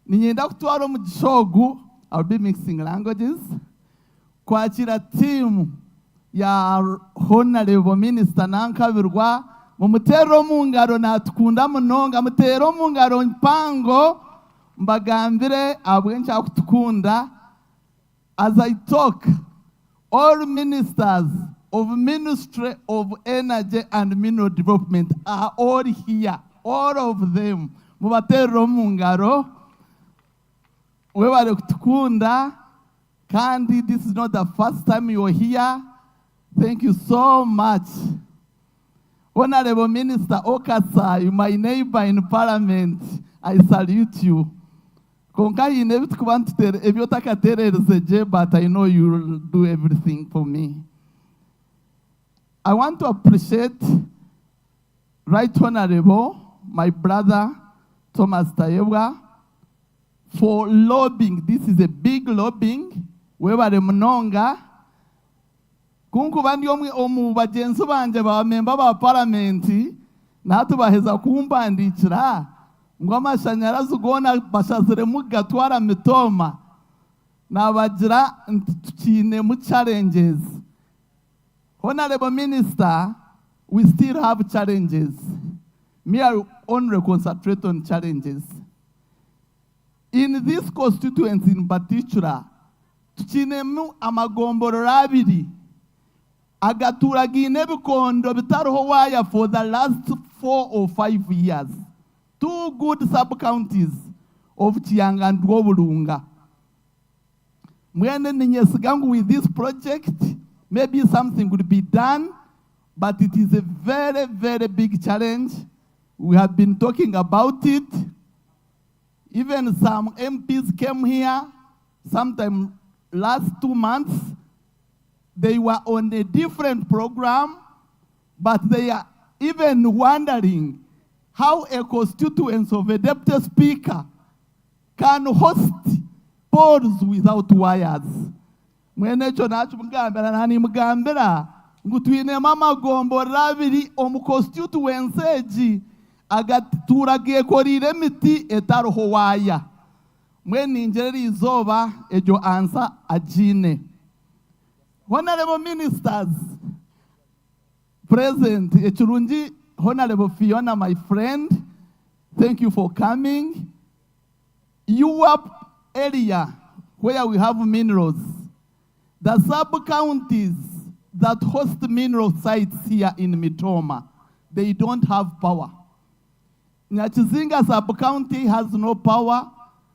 Niinyenda kutwara omugisha ogu, I'll be mixing languages, kwakira team ya Honorable Minister Nankabirwa, mumuteerere omu ngaro naatukunda munonga, muteere omu ngaro mpango mbagambire ahabw'enki arikutukunda. As I talk, all ministers of Ministry of Energy and Mineral Development are all here, all of them. Mubateerere omu ngaro. Webare kutukunda kandi this is not the first time you're here. Thank you so much. Honorable Minister Okasa, you my neighbor in Parliament. I salute you. Kwonka haine ebi tukuba nituteera ebi otakateererize gye but I know you will do everything for me. I want to appreciate Right Honorable my brother Thomas Tayebwa for lobbying. This is a big lobbying. Webare munonga. Kunkuba ndi omwe omu bagyenzi bangye ba memba ba paramenti, nahati baheza kumpandiikira ngu amashanyarazi goona bashaziremu kugatwara Mitooma, nabagira nti tukiinemu challenges. Honourable Minister, we still have challenges. Me I will only concentrate on challenges. In this constituency in particular, Tukiinemu amagomborora abiri agatuura gaine ebikondo bitariho waaya for the last 4 or 5 years. Two good sub-counties of Kiyanga and Rwobulunga. Mbwenu ninyesiga ngu with this project maybe something will be done, but it is a very, very big challenge. We have been talking about it. Even some MPs came here sometime last 2 months. They were on a different program, but they are even wondering how a constituency of a deputy speaker can host poles without wires. Mwene ekyo nakimugambira nanimugambira ngu twinemu amagomborora abiri omu constituency egi agatuura gekoreire emiti etariho waaya. Mbwenu ningira eri izooba egyo answer agiine. Honorable Ministers present, ekirungi Honorable Fiona, my friend, thank you for coming. Your area where we have minerals, the sub-counties that host mineral sites here in Mitooma, they don't have power. Nyakizinga sub-county has no power,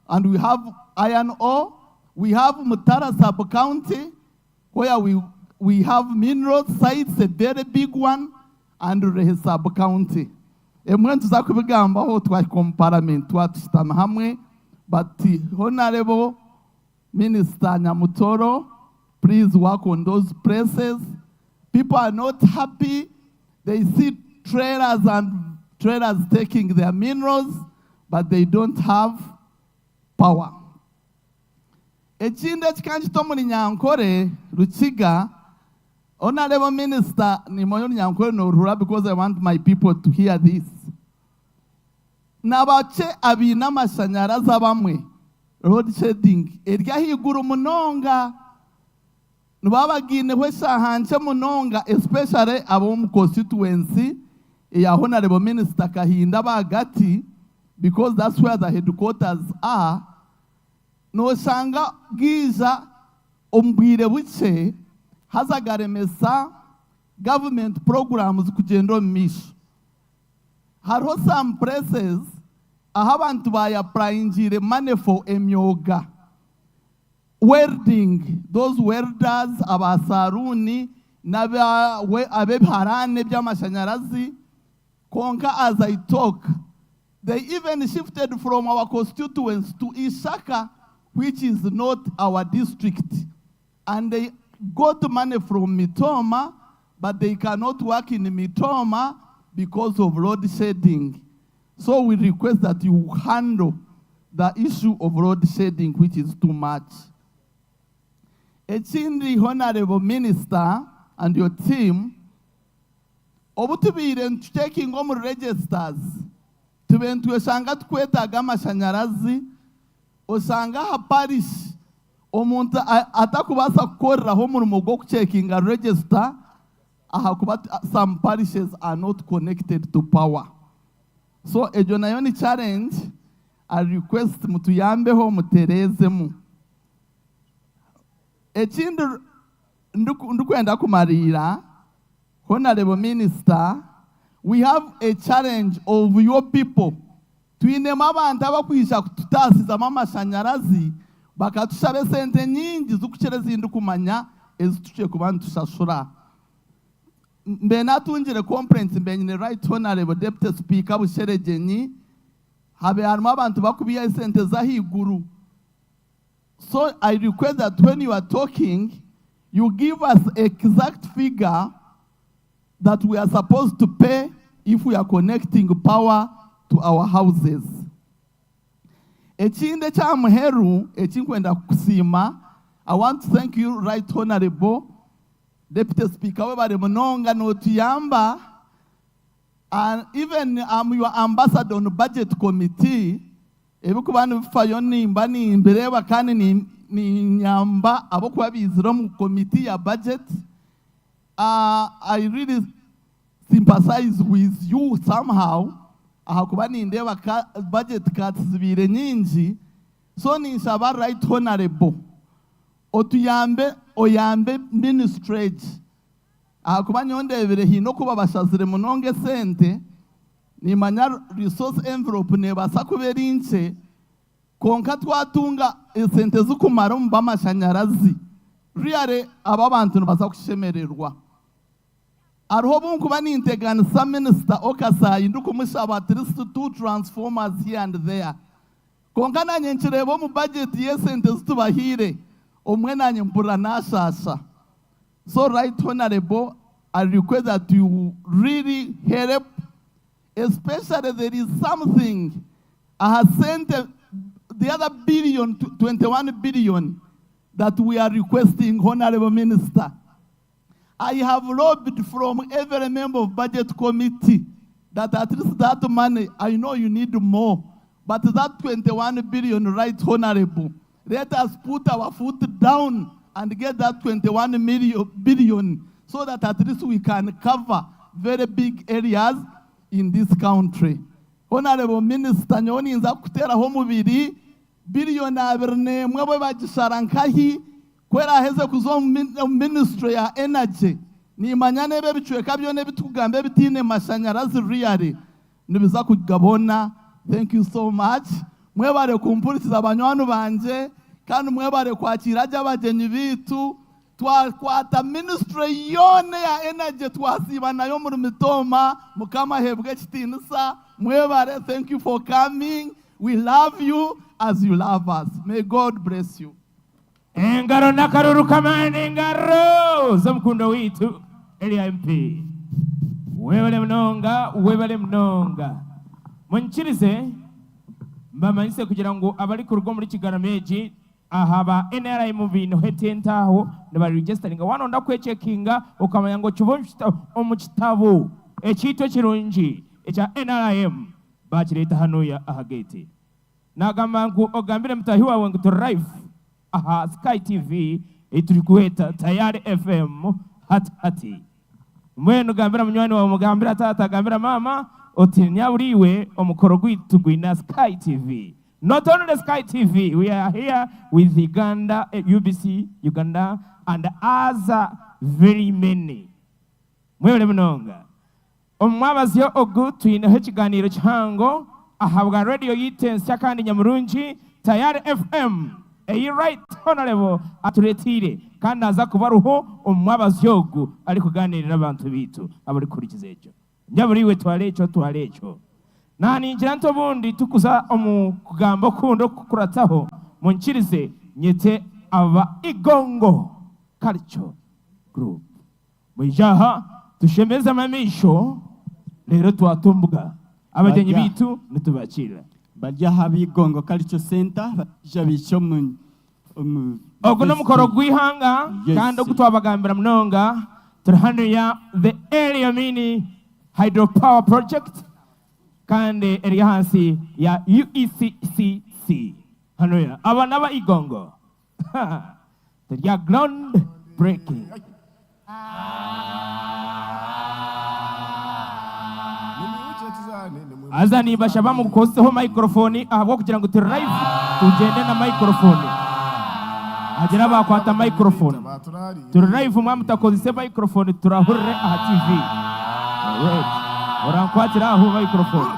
and we have iron ore. We have Mutara sub-county, where we have mineral sites, a very big one, and Rurehe sub-county. Emwe nituza kubigambaho twahika omu parliament twatushutama hamwe, but Honorable Minister Nyamutoro, please work on those places. People are not happy. They see trailers and trailers taking their minerals, but they don't have power. Ekindi ekikankita omuri Nyankore, Rukiga, Honorable Minister, nimanya Orunyankore noruhurira because I want my people to hear this. Nabakye abaine amashanyarazi abamwe, load shedding eri ahaiguru munonga, nibaba bagiineho eshaaha nkye munonga, especially ab'omu constituency eya Honorable Minister Kahinda Bagati, because that's where the headquarters are. Noshanga bwija omu bwire bukye haza garemesa government programs kugyenda omu maisho. Hariho some places ahu abantu bayapplyingire money for emyoga, welding, those welders, abasaruuni ab'ebiharani eby'amashanyarazi. Kwonka as I talk, they even shifted from our constituency to Ishaka, which is not our district, and they got money from Mitooma but they cannot work in Mitooma because of load shedding. So we request that you handle the issue of load shedding which is too much. Ekindi Honorable Minister and your team, obu tubaire nitucheckinga omu registers, tubaire nitweshanga tukwetaaga amashanyarazi, oshanga aha parish omuntu atakubaasa kukoreraho omurimo gw'okucheckinga register ahakuba some parishes are not connected to power. So egyo nayo ni challenge, I request mutuyambeho mutereezemu. Ekindi ndikwenda kumariira, Honourable Minister, we have a challenge of your people. Twinemu abantu abakwija kututaasizamu amashanyarazi bakatushaba esente nyingi zikukira ezindikumanya ezi tukye kuba nitushashura. Mbe natungire complaints mbe nyine Right Honourable Deputy Speaker Busheregyenyi, habe harimu abantu bakubiha esente z'ahaiguru. So I request that when you are talking, you give us exact figure that we are supposed to pay if we are connecting power to our houses. Ekindi ekya muheru ekinkwenda kukusiima, I want to thank you Right Honourable Deputy Speaker webare munonga notuyamba and even I'm your ambassador on budget committee ebikuba nibifayo nimba nimbireeba kandi ninyamba abokuba bizire omu committee ya budget. I really sympathize with you somehow ahakuba nindeeba budget cuts zibaire nyingi so ninshaba Right Honourable otuyambe oyambe ministry egi ahakuba nyowe ndeebire haine oku babashazire munonga esente nimanya resource envelope neebaasa kuba eri nkye kwonka twatunga esente zikumara omu b'amashanyarazi really aba abantu nibaza kushemererwa. Hariho obu nkuba ninteganisa Minisita Okasayi ndikumushaba at least two transformers here and there kwonka nanye nkireeba omu budget y'esente ezitubahaire obumwe nanye mpurira nashaasha. So Right Honourable I request that you really help especially there is something aha sente the other billion 21 billion that we are requesting Honourable Minister. I have lobbied from every member of budget committee that at least that money, I know you need more, but that 21 billion, Right Honorable, let us put our foot down and get that 21 million, billion so that at least we can cover very big areas in this country. Honorable Minister, nyowe ninza kukuteraho omubiri biliyoni 21 bwe bagishara nkahi kweraheze kuza omu ministry ya energy nimanya n'ebe ebicweka byona ebitukugamba ebitiine mashanyarazi really nibiza kugabona. Thank you so much. Mwebare kumpurikiza banywani bangye kandi mwebare kwakira gye abagyenyi biitu. Twakwata ministry yoona eya energy twasiiba nayo omuri Mitooma. Mukama aheebwe ekitiinisa. Mwebare, thank you for coming. We love you as you love us. May God bless you. Engaro n'akaruru k'amaani engaro z'omukundwa waitu Elia MP. Webale munonga, webale munonga. Munyikirize mbamanyise kugira ngu abarikuruga omuri Kigarama egi aha ba NRM baineho etente aho nibaregisitaringa. Waaba noyenda kwekyekinga okamanya ngu okiba omu kitabo ekyaitu ekirungi ekya NRM bakireeta hanuya aha geeti. Naagamba ngu ogambire mutaahi waawe ngu turi live aha Sky TV ei turikweta Tayari FM hati hati. Mbwenu gambira munywani waawe, mugambira taata, gambira maama oti nyabura iwe omukoro gwaitu gwine Sky TV. Not only Sky TV, we are here with Uganda, UBC Uganda and other very many. Mwebare munonga. Omu mwabazyo ogu twineho ekiganiiro kihango ahabwa rediyo yaitu ensya kandi nyamurungi Tayari FM ei Right Honourable atureteire kandi naaza kuba ariho omu mwabazyo ogu arikuganiirira abantu baitu abarikuhurikiza ekyo. Nyabura iwe twara ekyo twara ekyo. Naaningira nti obundi tukuza omu kugamba okundi okukukurataho munyikirize nyete aba Igongo. Culture Group. Mwije aha tushemezemu amaisho reero twata ombuga. Abagyenyi Barya. baitu nitubakiira. Bari aha ab'Igongo Culture Centre baija baija omu omu Ogu n'omukoro gw'eihanga Yes. kandi ogu twabagambira munonga. Turi hanuya The Area Mini Hydro Power Project kandi eri ahansi ya UECCC. Hanuya aba n'aba Igongo. Turi aha ground breaking. Haza nimbashaba mukozeseho microphone ahabw'okugira ngu turi live tugyende na microphone. Hagire abakwata microphone. Turi live mwaba mutakozese microphone turahurire aha TV. Alright. Orankwatira aho microphone.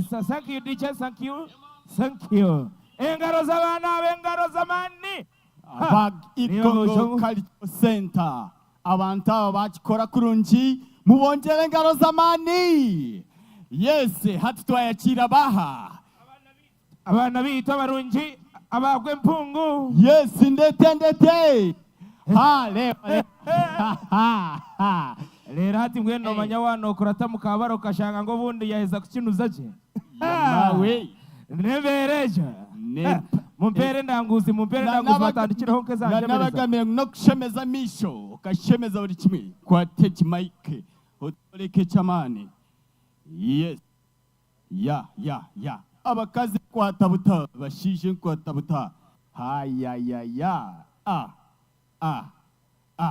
Yes sir, thank you DJ, thank you, thank you. Engaro z'abaana aba engaro z'amaani. Ha! Bag Niyo Ikongo ngosho. Cultural Center. Abantu aba bakikora kurungi, mubongyere engaro z'amaani. Yes, hati twayakiira baha? Abaana baitu abarungi abaagwa empungu. Yes, ndete ndete. Ha, reeba reeba. Reero hati mbwenu noomanya waanokurata mukaabare okashanga ngu obundi yaaheza kukinuza gye. Yamawe. N'embeera egyo. Ne- Mumpeere endanguzi, mumpeere endanguzi batandikireho nk'ezanshemeza. Nabagambira ngu n'okushemeza amaisho, okashemeza buri kimwe. Kwata egi mic otworeke eky'amaani. Yes. Ya ya ya abakazi nkwata buta abashaija nkwata buta hayayaya a a a.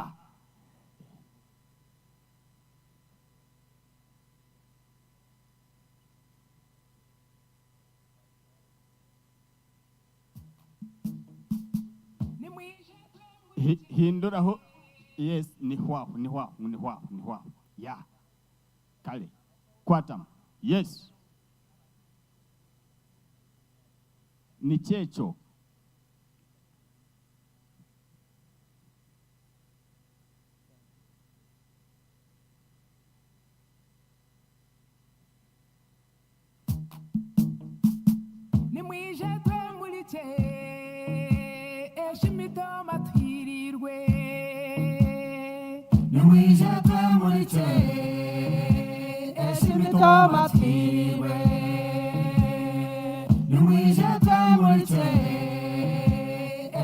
Hinduraho yes nihwaho nihwaho nihwaho nihwaho ya. Kale kwatamu. Yes. Nikyo ekyo. Nimwije twemurikye Eshimitooma tuhiiriirwe. Nimwije twemurikye Eshimitooma tuhiiriirwe. Nimwije twemurikye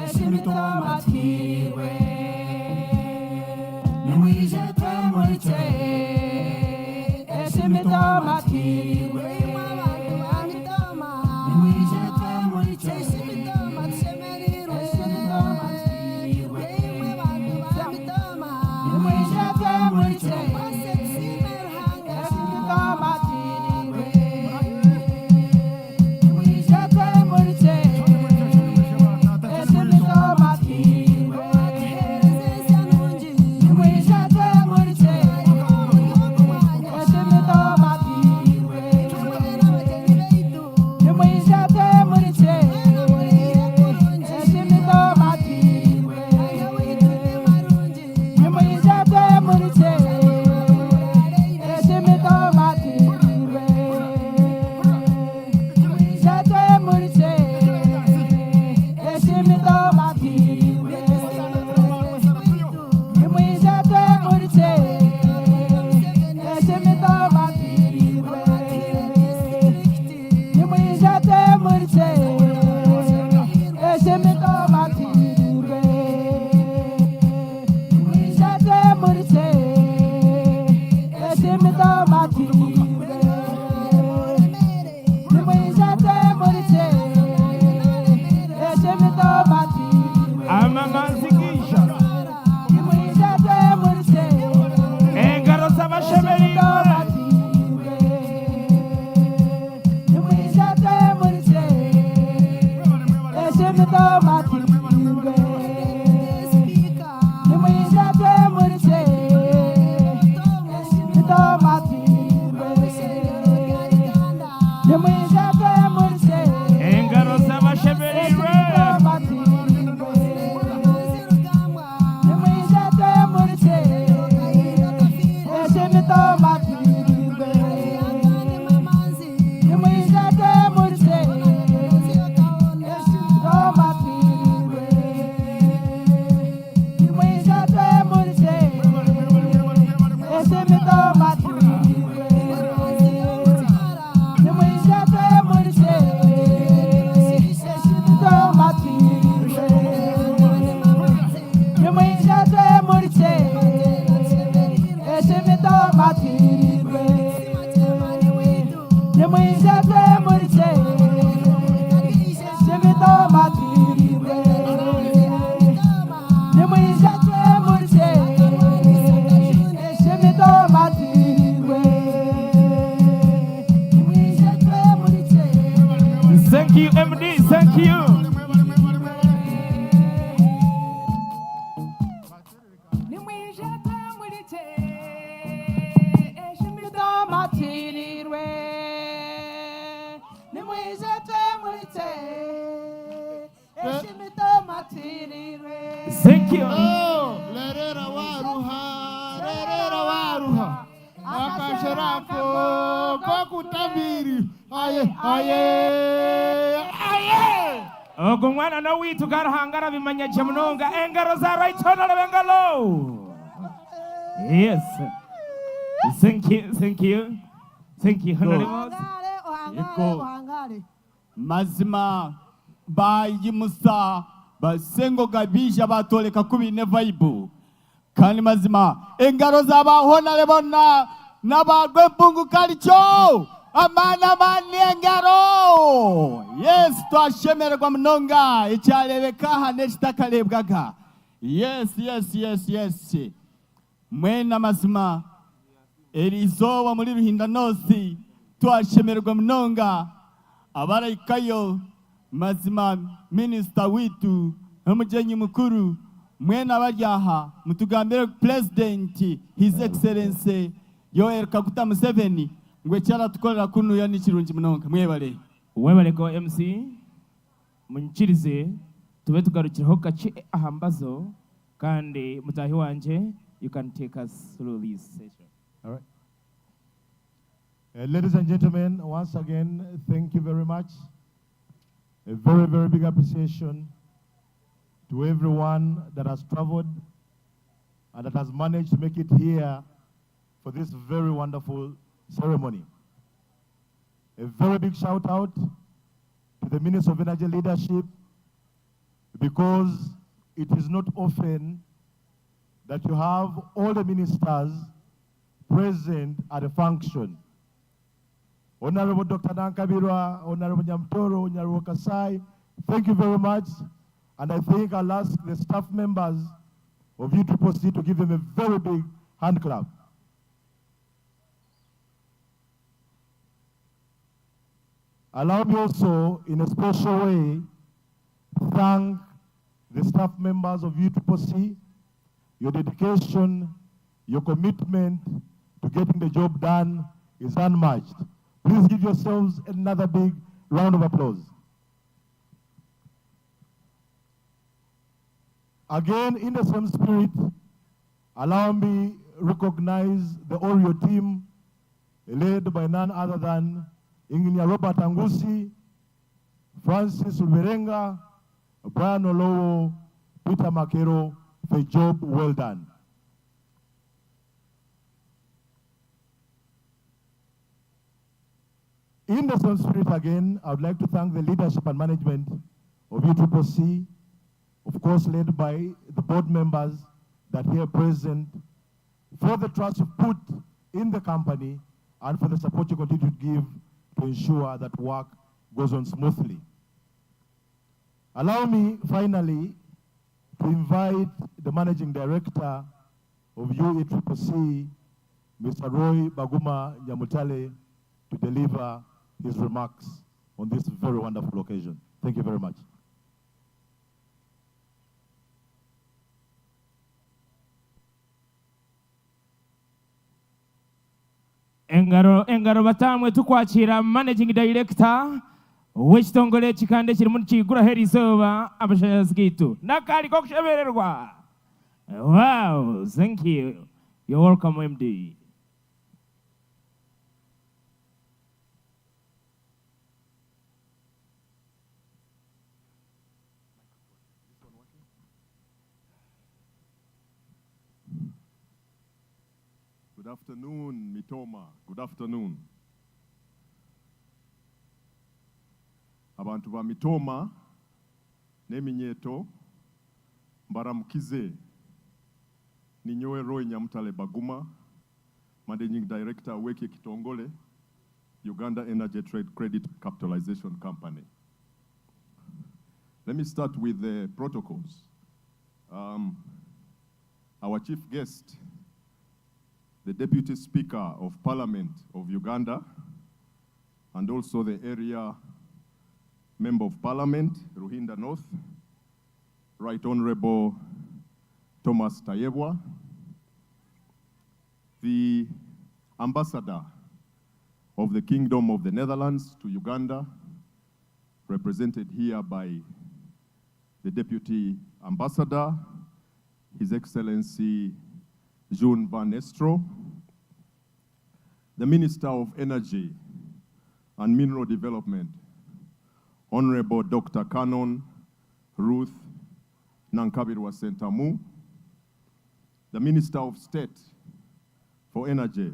Eshimitooma tuhiiriirwe. Nimwije twemurikye Eshimitooma tuhiiriirwe. Imwe abantu ba Mitooma. Nimwije twemurikye Eshimitooma tushemereirwe. Eshimitooma tuhiiriirwe. Imwe bantu ba Mitooma. Nimwije twemurikye Twese tusiime Ruhanga. Eshimitooma tuhiiriirwe. Nimwije twemurikye Eshimitooma tuhiiriirwe. Nimwije twemurikye Eshimitooma tuhiiriirwe. Nimwije twemurikye Eshimitooma tuhiiriirwe. Nimwije twemurikye Eshimitooma tuhiiriirwe. Nimwije twemurikye Eshimitooma tuhiiriirwe. Nimwije twemurikye Eshimitooma tuhiiriirwe. Nimwije twemurikye Eshimitooma tuhiiriirwe. Nimwije twemurikye Eshimitooma tuhiiriirwe. Nimwije twemurikye Eshimitooma tuhiiriirwe. Amamanzi gaija. Nimwije twemurikye Engaro z'abashemereirwe. Nimwije twemurikye Eshimitooma tuhiiriirwe. Nimwije twemurikye Eshimitooma tuhiiriirwe. Nimwije twemurikye Engaro z'abashemereirwe. Eshimitooma tuhiiriirwe. Nimwije twemurikye Eshimitooma tuhiiriirwe. Nimwije twemurikye Eshimitooma tuhiiriirwe. Nimwije twemurikye Eshimitooma tuhiiriirwe. Nimwije twemurikye Eshimitooma tuhiiriirwe. Nimwije twemurikye Eshimitooma tuhiiriirwe. Nimwije twemurikye Eshimitooma tuhiiriirwe. Nimwije twemurikye Eshimitooma tuhiiriirwe. Nimwije twemurikye Thank you MD, thank you. Nimwije twemurikye Eshimitooma tuhiiriirwe. Thank you. Oh, lerera waruha, lerera waruha. Akasherako kokutambiri. Aye, aye, aye. Ogu mwana n'owaitu ka Ruhanga arabimanya gye munonga. Engaro za Right Honourable engaro. Yes. Thank you, thank you. Thank you, Honourable. Yego. Mazima bayimusa basengoga bija batoleka ku biine vibe kandi mazima engaro za ba honare bona naba Rwempungu Culture amaani amaani engaro yes twashemererwa munonga ekyarebeka aha n'ekitakarebwaga yes yes yes yes Mbwenu amazima eri izooba omuri Ruhinda North twashemererwa munonga abarahikayo mazima minisita waitu n'omugyenyi mukuru mwena abari aha mutugambire Purezidenti His Excellency Yoweri Kaguta Museveni ngu eki aratukorera kunuya nikirungi munonga. Mwebare. Webare ko MC. Munyikirize tube tugarukireho kakye aha mbazo kandi mutaahi wangye you can take us through this session. All right. Uh, ladies and gentlemen, once again, thank you very much. A very, very big appreciation to everyone that has traveled and that has managed to make it here for this very wonderful ceremony. A very big shout out to the Minister of Energy Leadership because it is not often that you have all the ministers present at a function. Honorable Dr. Nankabirwa, Honorable Nyamutoro, Honorable Kasai, thank you very much. And I think I'll ask the staff members of UCCC to give them a very big hand clap. Allow me also, in a special way, thank the staff members of UCCC, your dedication, your commitment to getting the job done is unmatched. Please give yourselves another big round of applause. Again, in the same spirit, allow me recognize the Oreo team led by none other than Engineer Robert Angusi, Francis Ulverenga, Brian Olowo, Peter Makero, for a job well done. In the same spirit again, I would like to thank the leadership and management of UCCC, of course led by the board members that here present, for the trust you've put in the company and for the support you continue to give to ensure that work goes on smoothly. Allow me finally to invite the managing director of UECCC, Mr. Roy Baguma Nyamutale, to deliver his remarks on this very wonderful occasion. Thank you very much. Engaro engaro batamwe tukwakira managing director w'ekitongore eki kandi ekirimu nikiguraho erizooba amashanyarazi gaitu. N'akaari k'okushemererwa! Wow! Thank you. You're welcome MD. Good afternoon, Mitooma. Good afternoon. Abantu ba Mitooma n'eminyeeto mbaramukize. Ninyowe Roy Nyamutale Baguma, Managing Director w'eki ekitongole Uganda Energy Trade Credit Capitalization Company. Let me start with the protocols. Um, our chief guest, the Deputy Speaker of Parliament of Uganda, and also the area Member of Parliament, Ruhinda North, Right Honorable Thomas Tayebwa, the Ambassador of the Kingdom of the Netherlands to Uganda, represented here by the Deputy Ambassador, His Excellency June Van Estro, the Minister of Energy and Mineral Development, Honorable Dr. Canon Ruth Nankabirwa Sentamu, the Minister of State for Energy,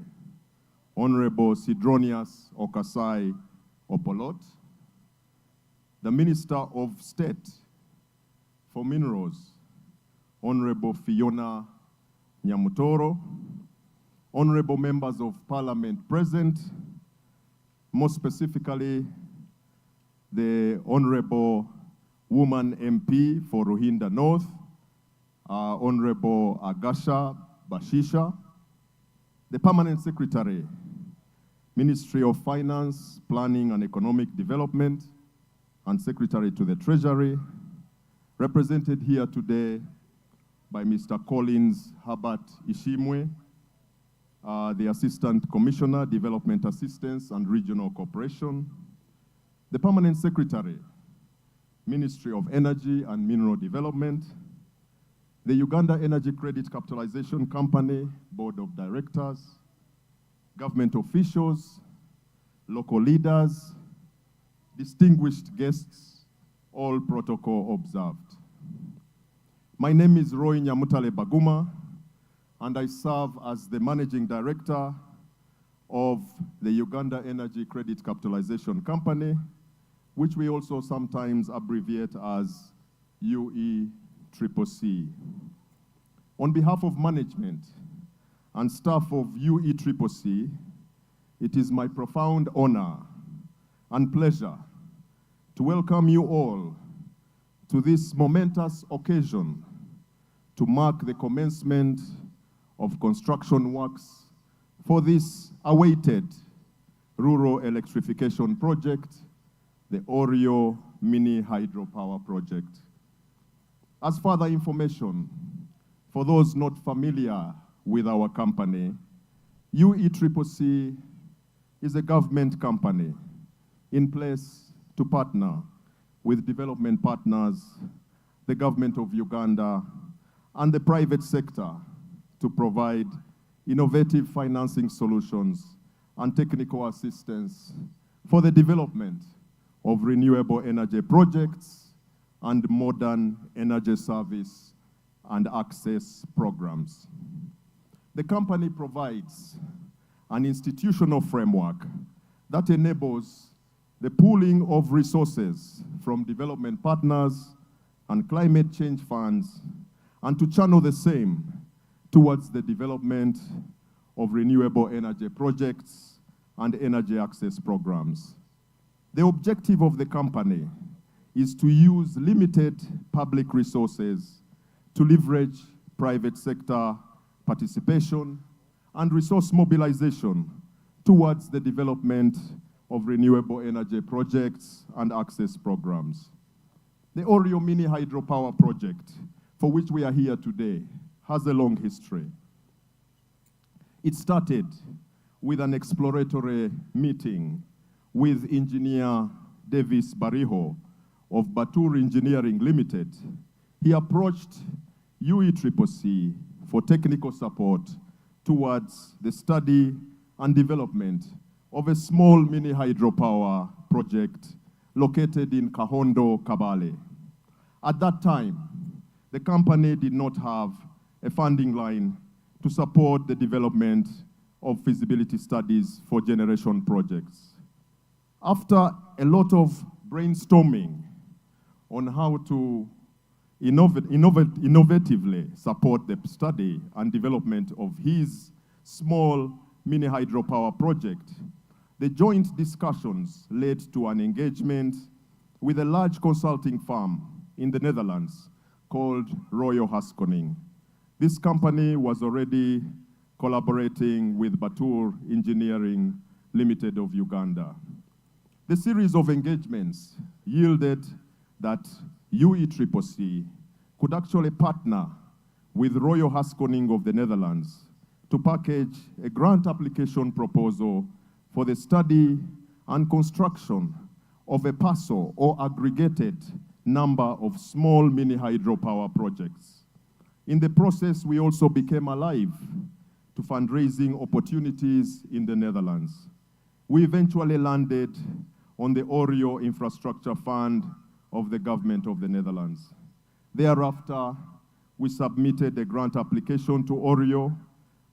Honorable Sidronius Okasai Opolot, the Minister of State for Minerals, Honorable Fiona Nyamutoro, Honorable Members of Parliament present, more specifically, the Honorable Woman MP for Ruhinda North, Honorable Agasha Bashisha, the Permanent Secretary, Ministry of Finance, Planning and Economic Development, and Secretary to the Treasury, represented here today by Mr. Collins Herbert Ishimwe, the Assistant Commissioner, Development Assistance and Regional Cooperation, the Permanent Secretary, Ministry of Energy and Mineral Development, the Uganda Energy Credit Capitalization Company Board of Directors, government officials, local leaders, distinguished guests, all protocol observed. My name is Roy Nyamutale Baguma, and I serve as the Managing Director of the Uganda Energy Credit Capitalization Company, which we also sometimes abbreviate as UECCC. On behalf of management and staff of UECCC, it is my profound honor and pleasure to welcome you all to this momentous occasion to mark the commencement of construction works for this awaited rural electrification project, the Orio Mini Hydropower Project. As further information, for those not familiar with our company, UECCC is a government company in place to partner with development partners, the government of Uganda, and the private sector to provide innovative financing solutions and technical assistance for the development of renewable energy projects and modern energy service and access programs. The company provides an institutional framework that enables the pooling of resources from development partners and climate change funds, and to channel the same towards the development of renewable energy projects and energy access programs. The objective of the company is to use limited public resources to leverage private sector participation and resource mobilization towards the development of renewable energy projects and access programs. The Orio Mini Hydropower Project, for which we are here today, has a long history. It started with an exploratory meeting with engineer Davis Bariho of Batur Engineering Limited. He approached UECCC for technical support towards the study and development of a small mini hydropower project located in Kahondo, Kabale. At that time, the company did not have a funding line to support the development of feasibility studies for generation projects. After a lot of brainstorming on how to innovatively support the study and development of his small mini hydropower project, the joint discussions led to an engagement with a large consulting firm in the Netherlands called Royal Haskoning. This company was already collaborating with Batur Engineering Limited of Uganda. The series of engagements yielded that UECCC could actually partner with Royal Haskoning of the Netherlands to package a grant application proposal for the study and construction of a parcel or aggregated number of small mini hydropower projects. In the process, we also became alive to fundraising opportunities in the Netherlands. We eventually landed on the Orio Infrastructure Fund of the government of the Netherlands. Thereafter, we submitted a grant application to Orio,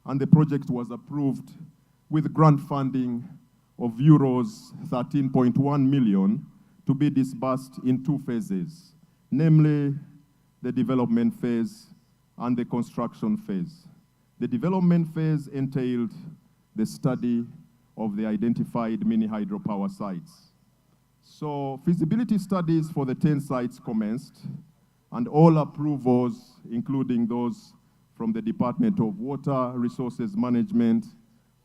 and the project was approved with grant funding of euros 13.1 million to be disbursed in two phases, namely the development phase and the construction phase. The development phase entailed the study of the identified mini hydropower sites. So feasibility studies for the 10 sites commenced, and all approvals, including those from the Department of Water Resources Management,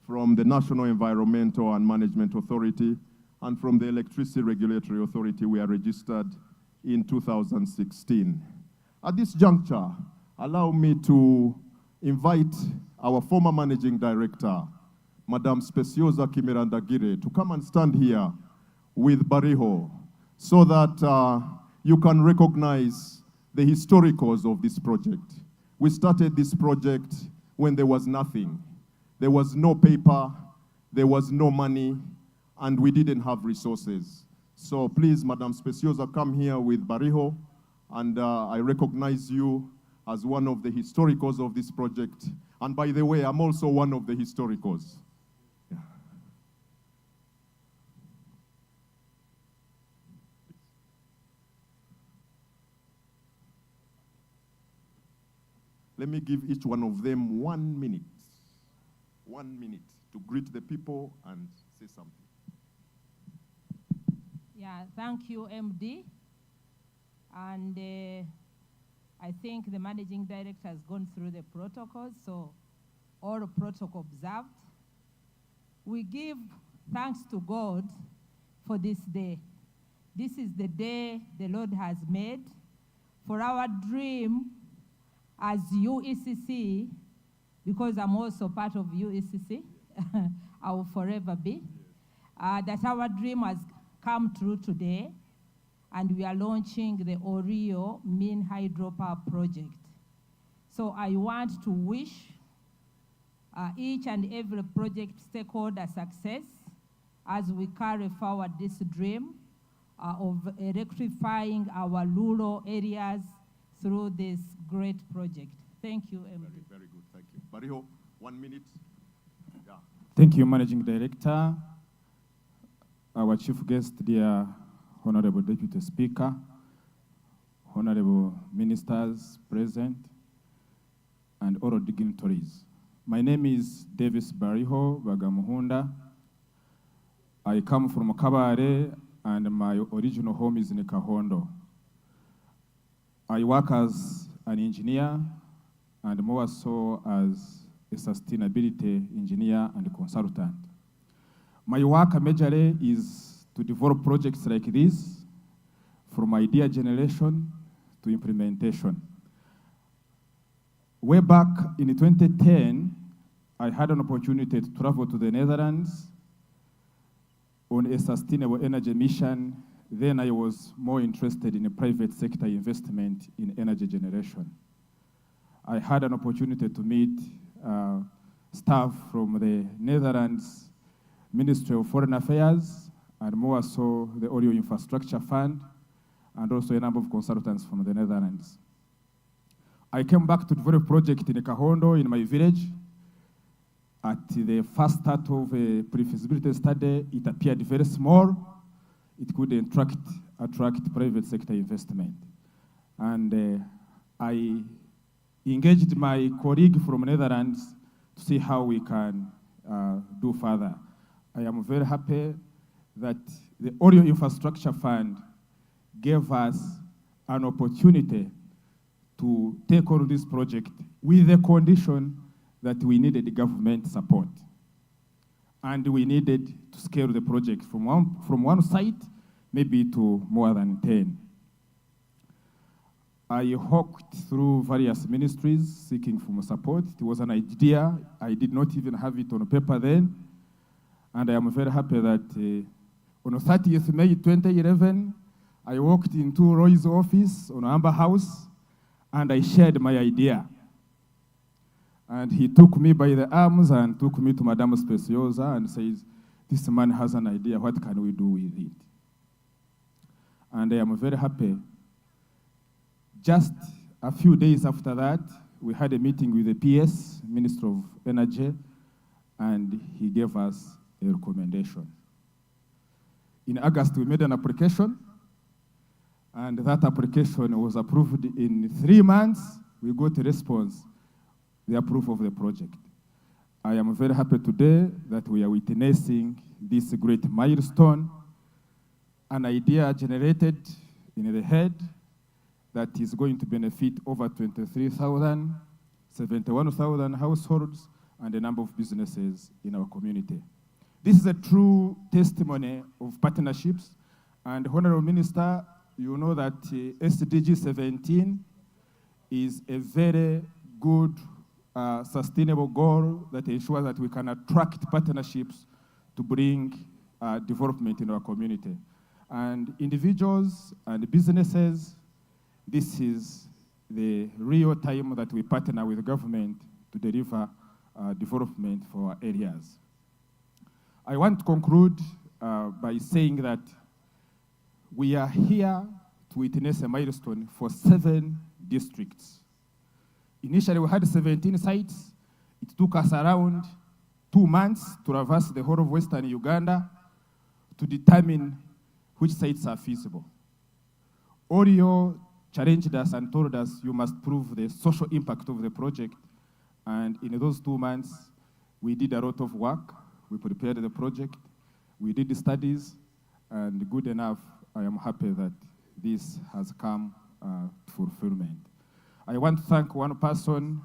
from the National Environmental and Management Authority, and from the Electricity Regulatory Authority, were registered in 2016. At this juncture, allow me to invite our former managing director, Madam Specioza Kimirandagire, to come and stand here with Bariho so that you can recognize the historicals of this project. We started this project when there was nothing. There was no paper, there was no money, and we didn't have resources. So please, Madam Specioza, come here with Bariho, and I recognize you as one of the historicals of this project. And by the way, I'm also one of the historicals. Yeah. Let me give each one of them 1 minute. 1 minute to greet the people and say something. Yeah, thank you, MD. And I think the managing director has gone through the protocols, so all protocol observed. We give thanks to God for this day. This is the day the Lord has made for our dream as UECC, because I'm also part of UECC, I will forever be, that our dream has come true today, and we are launching the Orio Mini Hydropower Project. So I want to wish each and every project stakeholder success as we carry forward this dream of electrifying our rural areas through this great project. Thank you, MD. Very, very good, thank you. Bariho, 1 minute. Yeah. Thank you, Managing Director, our chief guest, dear Honorable Deputy Speaker, Honorable Ministers present, and all dignitaries. My name is Davis Bariho Bagamuhunda. I come from Kabare, and my original home is in Kahondo. I work as an engineer, and more so as a sustainability engineer and consultant. My work majorly is to develop projects like this, from idea generation to implementation. Way back in 2010, I had an opportunity to travel to the Netherlands on a sustainable energy mission. Then I was more interested in a private sector investment in energy generation. I had an opportunity to meet staff from the Netherlands Ministry of Foreign Affairs, and more so the Orio Infrastructure Fund, and also a number of consultants from the Netherlands. I came back to develop a project in Kahondo, in my village. At the first start of a pre-feasibility study, it appeared very small. It could attract private sector investment. And I engaged my colleague from Netherlands to see how we can do further. I am very happy that the Orio Infrastructure Fund gave us an opportunity to take on this project with the condition that we needed government support. And we needed to scale the project from one site maybe to more than 10. I hawked through various ministries seeking for support. It was an idea. I did not even have it on paper then. And I am very happy that on 30th May 2011, I walked into Roy's office on Amber House and I shared my idea. And he took me by the arms and took me to Madame Specioza and says, This man has an idea, what can we do with it? And I am very happy. Just a few days after that, we had a meeting with the PS, Minister of Energy, and he gave us a recommendation. In August, we made an application, and that application was approved in 3 months. We got a response, the approval of the project. I am very happy today that we are witnessing this great milestone, an idea generated in the head that is going to benefit over 23,000, 71,000 households and a number of businesses in our community. This is a true testimony of partnerships. And Honorable Minister, you know that SDG 17 is a very good sustainable goal that ensures that we can attract partnerships to bring development in our community. And individuals and businesses, this is the real time that we partner with government to deliver development for our areas. I want to conclude by saying that we are here to witness a milestone for seven districts. Initially, we had 17 sites. It took us around 2 months to traverse the whole of Western Uganda to determine which sites are feasible. Orio challenged us and told us you must prove the social impact of the project. And in those 2 months, we did a lot of work. We prepared the project, we did the studies, and good enough, I am happy that this has come to fulfillment. I want to thank one person.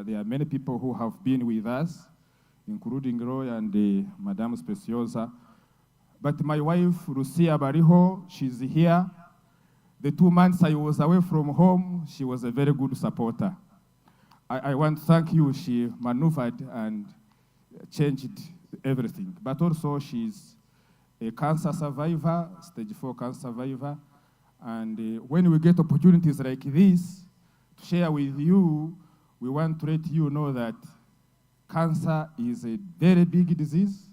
There are many people who have been with us, including Roy and Madame Speciosa. But my wife, Lucia Bariho, she's here. The 2 months I was away from home, she was a very good supporter. I want to thank you. She maneuvered and changed everything. But also, she's a cancer survivor, stage 4 cancer survivor. And when we get opportunities like this to share with you, we want to let you know that cancer is a very big disease,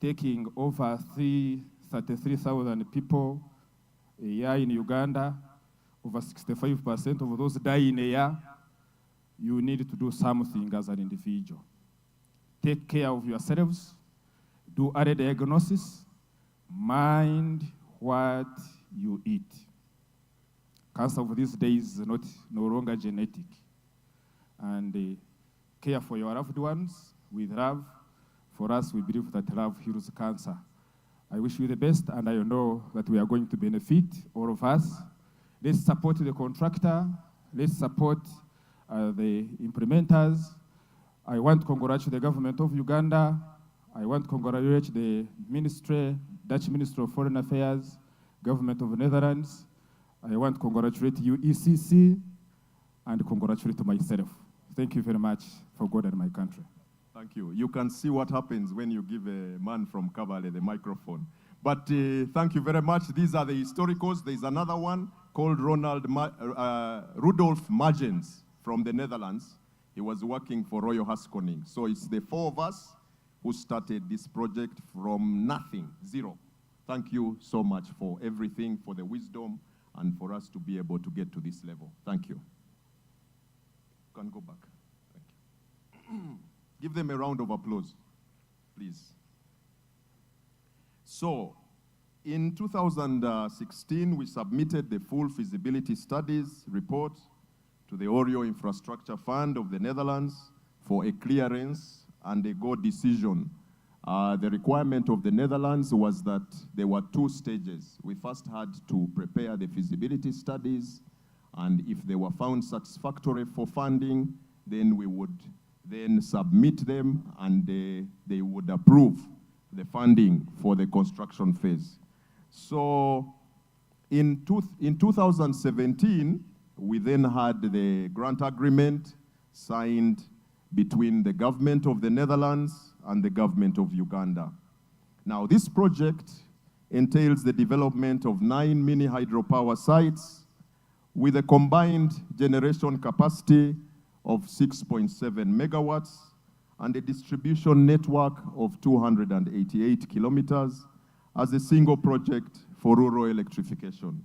taking over 33,000 people a year in Uganda. Over 65% of those die in a year. You need to do something as an individual. Take care of yourselves, do early diagnosis, mind what you eat. Cancer of these days is not no longer genetic. And care for your loved ones with love. For us, we believe that love heals cancer. I wish you the best, and I know that we are going to benefit, all of us. Let's support the contractor. Let's support the implementers. I want to congratulate the government of Uganda. I want to congratulate the ministry, Dutch Ministry of Foreign Affairs, government of Netherlands. I want to congratulate UECC and congratulate myself. Thank you very much for God and my country. Thank you. You can see what happens when you give a man from Kabale the microphone. But thank you very much. These are the historicals. There's another one called Rudolf Margens from the Netherlands. He was working for Royal Haskoning. So it's the four of us who started this project from nothing, zero. Thank you so much for everything, for the wisdom, and for us to be able to get to this level. Thank you. You can go back. Thank you. Give them a round of applause, please. So, in 2016, we submitted the full feasibility studies report to the Orio Infrastructure Fund of the Netherlands for a clearance and a go decision. The requirement of the Netherlands was that there were two stages. We first had to prepare the feasibility studies, and if they were found satisfactory for funding, then we would then submit them and they would approve the funding for the construction phase. So in 2017, we then had the grant agreement signed between the government of the Netherlands and the government of Uganda. Now, this project entails the development of nine mini hydropower sites with a combined generation capacity of 6.7 megawatts and a distribution network of 288 kilometers as a single project for rural electrification.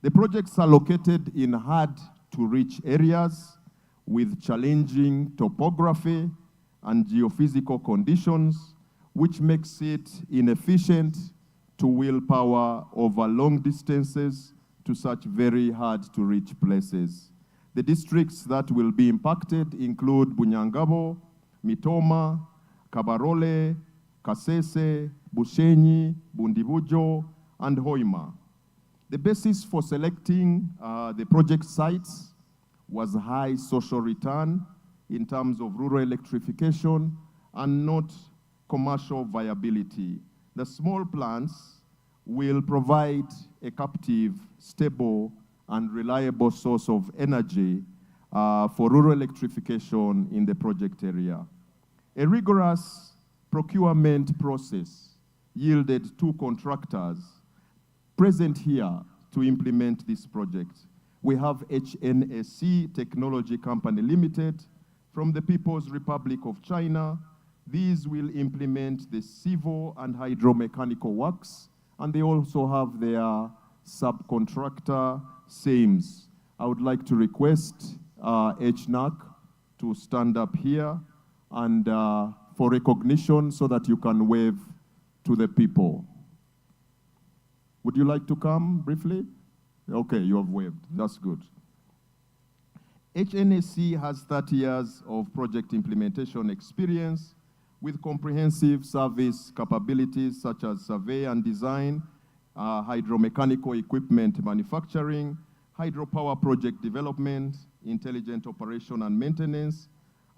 The projects are located in hard to reach areas with challenging topography and geophysical conditions, which makes it inefficient to wheel power over long distances to such very hard to reach places. The districts that will be impacted include Bunyangabo, Mitoma, Kabarole, Kasese, Bushenyi, Bundibugyo, and Hoima. The basis for selecting the project sites was high social return in terms of rural electrification and not commercial viability. The small plants will provide a captive, stable, and reliable source of energy for rural electrification in the project area. A rigorous procurement process yielded two contractors present here to implement this project. We have HNAC Technology Company Limited from the People's Republic of China. These will implement the civil and hydromechanical works, and they also have their subcontractor, SAMES. I would like to request HNAC to stand up here and for recognition so that you can wave to the people. Would you like to come briefly? Okay, you have waved. That's good. HNAC has 30 years of project implementation experience with comprehensive service capabilities such as survey and design, hydromechanical equipment manufacturing, hydropower project development, intelligent operation and maintenance,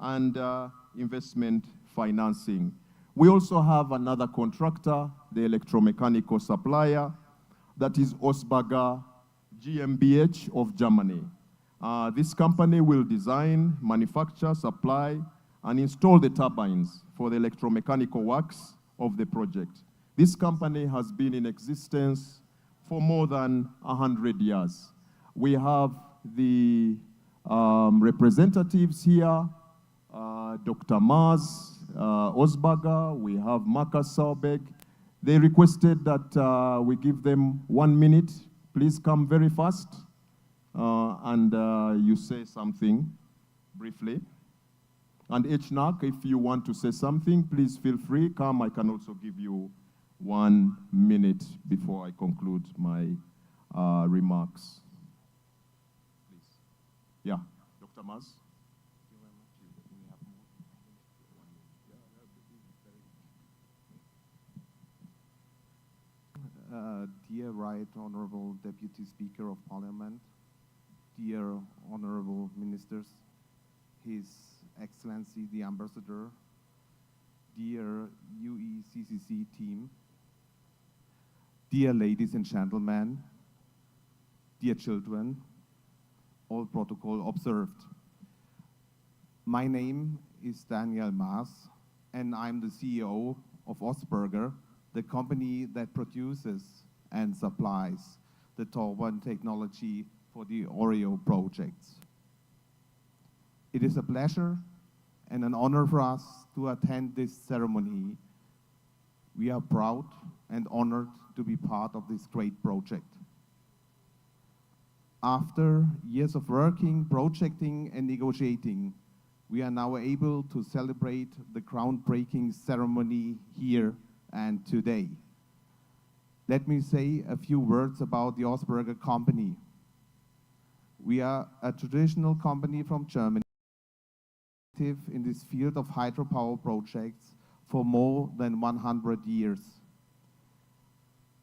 and investment financing. We also have another contractor, the electromechanical supplier, that is Osberger GmbH of Germany. This company will design, manufacture, supply, and install the turbines for the electromechanical works of the project. This company has been in existence for more than 100 years. We have the representatives here, Dr. Mars Osberger, we have Marcus Sauerberg. They requested that we give them 1 minute. Please come very fast and you say something briefly. And HNAC, if you want to say something, please feel free. Come, I can also give you 1 minute before I conclude my remarks. Please. Yeah, Dr. Mars. Dear Right Honorable Deputy Speaker of Parliament, dear Honorable Ministers, His Excellency the Ambassador, dear UECCC team, dear ladies and gentlemen, dear children, all protocol observed. My name is Daniel Maas, and I'm the CEO of Osberger, the company that produces and supplies the turbine technology for the Oreo projects. It is a pleasure and an honor for us to attend this ceremony. We are proud and honored to be part of this great project. After years of working, projecting, and negotiating, we are now able to celebrate the groundbreaking ceremony here and today. Let me say a few words about the Osberger company. We are a traditional company from Germany, active in this field of hydropower projects for more than 100 years.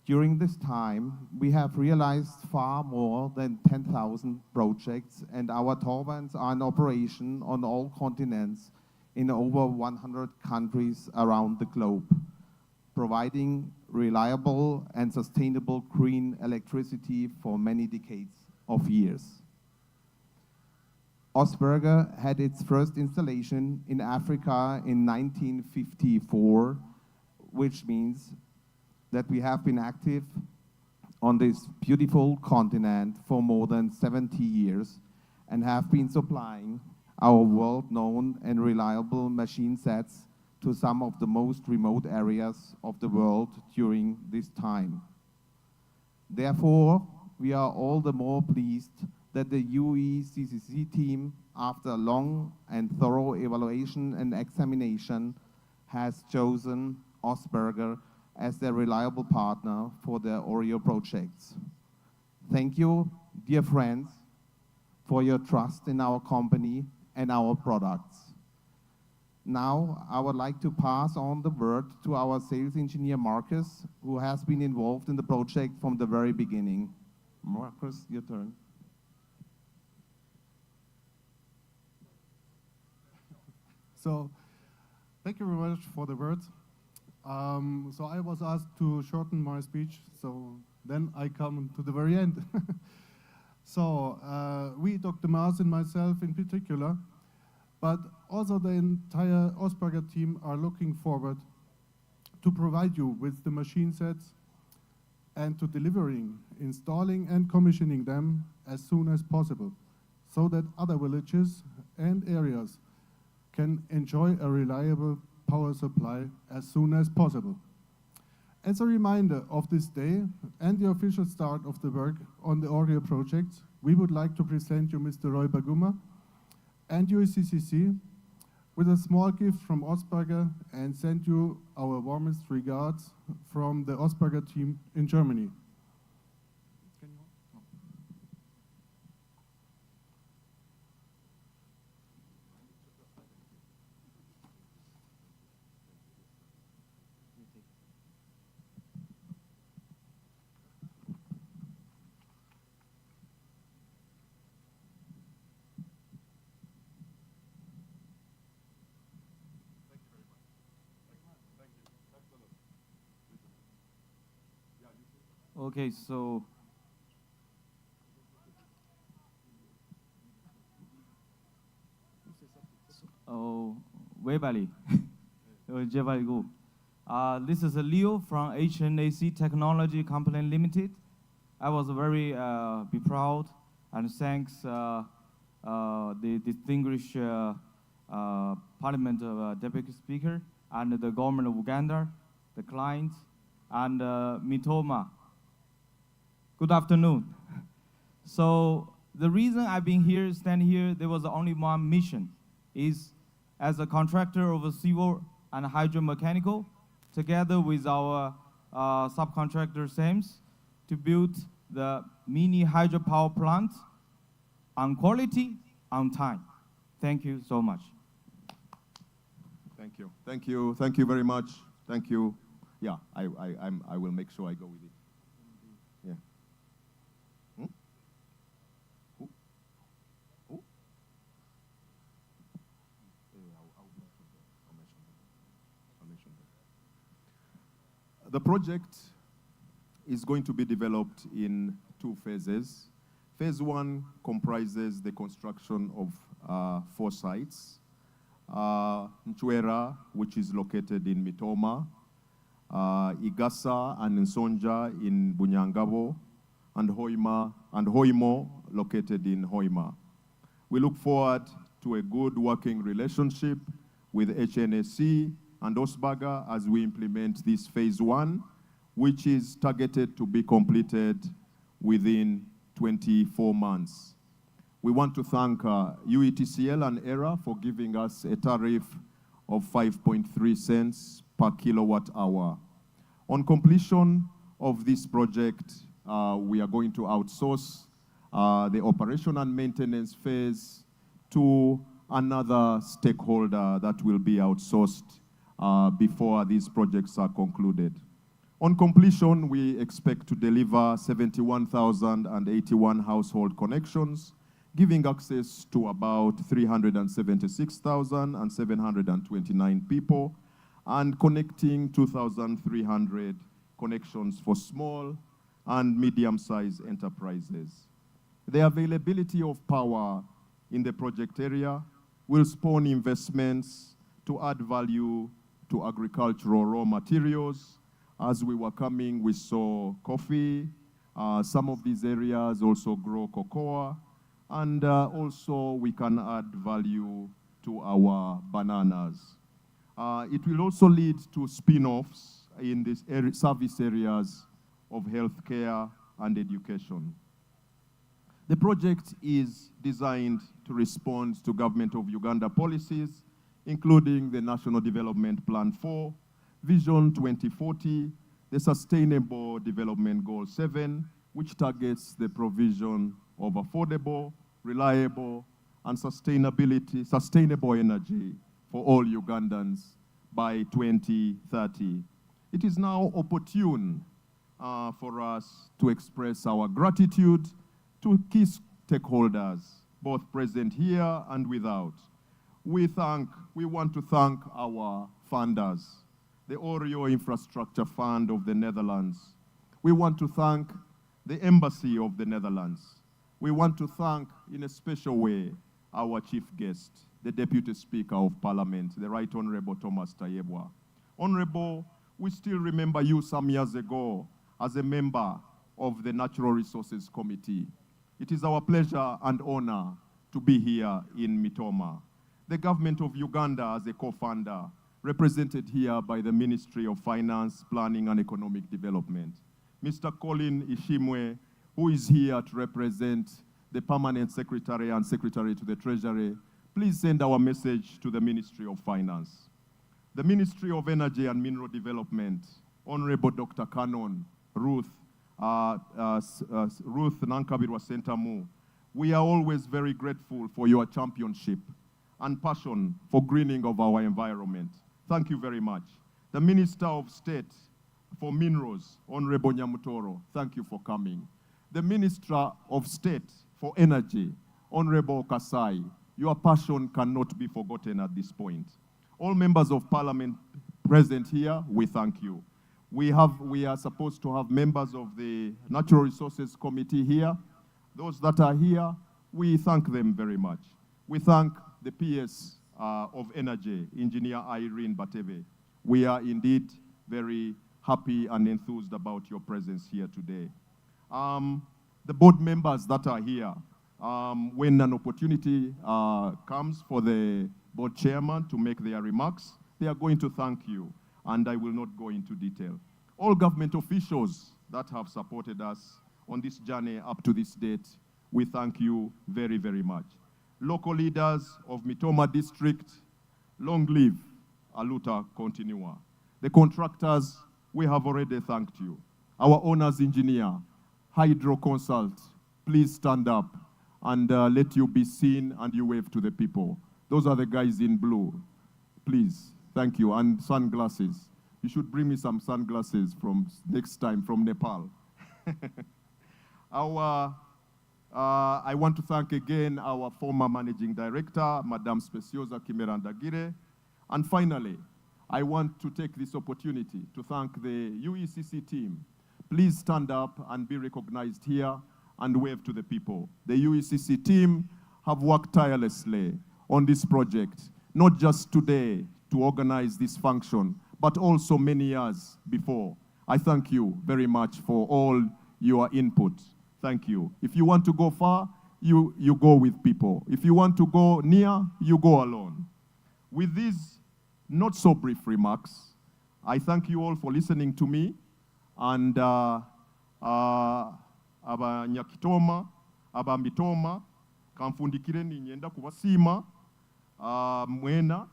During this time, we have realized far more than 10,000 projects, and our turbines are in operation on all continents in over 100 countries around the globe, providing reliable and sustainable green electricity for many decades of years. Osberger had its first installation in Africa in 1954, which means that we have been active on this beautiful continent for more than 70 years and have been supplying our world-known and reliable machine sets to some of the most remote areas of the world during this time. Therefore, we are all the more pleased that the UECCC team, after a long and thorough evaluation and examination, has chosen Ossberger as their reliable partner for their Oreo projects. Thank you, dear friends, for your trust in our company and our products. Now, I would like to pass on the word to our sales engineer, Marcus, who has been involved in the project from the very beginning. Marcus, your turn. So, thank you very much for the words. So I was asked to shorten my speech, so then I come to the very end. So we, Dr. Maas and myself in particular, but also the entire Ossberger team are looking forward to provide you with the machine sets and to delivering, installing and commissioning them as soon as possible, so that other villages and areas can enjoy a reliable power supply as soon as possible. As a reminder of this day and the official start of the work on the Oreo project, we would like to present you Mr. Roy Baguma and UECCC with a small gift from Ossberger and send you our warmest regards from the Ossberger team in Germany. Okay, so oh, Webali, Go. This is Leo from HNAC Technology Company Limited. I was very be proud and thanks the distinguished Parliament of Deputy Speaker and the government of Uganda, the client, and Mitooma. Good afternoon. So the reason I've been here, stand here, there was only one mission, is as a contractor of a civil and hydromechanical, together with our subcontractor SAMS, to build the mini hydropower plant on quality, on time. Thank you so much. Thank you. Thank you. Thank you very much. Thank you. Yeah, I will make sure I go with it. Yeah. Hmm? Who? Who? Yeah, I'll mention them. I'll mention them. I'll mention them. The project is going to be developed in two phases. Phase one comprises the construction of 4 sites. Nchwera, which is located in Mitooma, Igasa and Nsonja in Bunyangabo, and Hoima and Hoimo, located in Hoima. We look forward to a good working relationship with HNAC and Ossberger as we implement this phase one, which is targeted to be completed within 24 months. We want to thank UETCL and ERA for giving us a tariff of 5.3 cents per kilowatt hour. On completion of this project, we are going to outsource the operation and maintenance phase to another stakeholder that will be outsourced before these projects are concluded. On completion, we expect to deliver 71,081 household connections, giving access to about 376,729 people and connecting 2,300 connections for small and medium-sized enterprises. The availability of power in the project area will spawn investments to add value to agricultural raw materials As we were coming, we saw coffee. Some of these areas also grow cocoa. And also we can add value to our bananas. It will also lead to spin-offs in these service areas of healthcare and education. The project is designed to respond to Government of Uganda policies, including the National Development Plan 4, Vision 2040, the Sustainable Development Goal 7, which targets the provision of affordable, reliable, and sustainable energy for all Ugandans by 2030. It is now opportune for us to express our gratitude to key stakeholders, both present here and without. We want to thank our funders, the Oreo Infrastructure Fund of the Netherlands. We want to thank the Embassy of the Netherlands. We want to thank, in a special way, our chief guest, the Deputy Speaker of Parliament, the Right Honorable Thomas Tayebwa. Honorable, we still remember you some years ago as a member of the Natural Resources Committee. It is our pleasure and honor to be here in Mitooma. The government of Uganda as a co-funder, represented here by the Ministry of Finance, Planning and Economic Development. Mr. Colin Ishimwe, who is here to represent the Permanent Secretary and Secretary to the Treasury, please send our message to the Ministry of Finance. The Ministry of Energy and Mineral Development, Honorable Dr. Canon Ruth Nankabirwa Sentamu, we are always very grateful for your championship and passion for greening of our environment. Thank you very much. The Minister of State for Minerals, Honorable Nyamutoro, thank you for coming. The Minister of State for Energy, Honorable Kasai, your passion cannot be forgotten at this point. All members of Parliament present here, we thank you. We are supposed to have members of the Natural Resources Committee here. Those that are here, we thank them very much. We thank the PS of Energy, Engineer Irene Batebe. We are indeed very happy and enthused about your presence here today. The board members that are here, when an opportunity comes for the board chairman to make their remarks, they are going to thank you, and I will not go into detail. All government officials that have supported us on this journey up to this date, we thank you very, very much. Local leaders of Mitooma District, long live Aluta Continua. The contractors, we have already thanked you. Our owners engineer, Hydro Consult, please stand up and let you be seen and you wave to the people. Those are the guys in blue. Please, thank you. And sunglasses. You should bring me some sunglasses from next time from Nepal. I want to thank again our former managing director, Madame Specioza Kimerandagire. And finally, I want to take this opportunity to thank the UECC team. Please stand up and be recognized here and wave to the people. The UECC team have worked tirelessly on this project, not just today to organize this function, but also many years before. I thank you very much for all your input. Thank you. If you want to go far, you go with people. If you want to go near, you go alone. With these not so brief remarks, I thank you all for listening to me. And Abanyakitooma, Abamitooma, kanfundikire ninyenda kubasiima mwena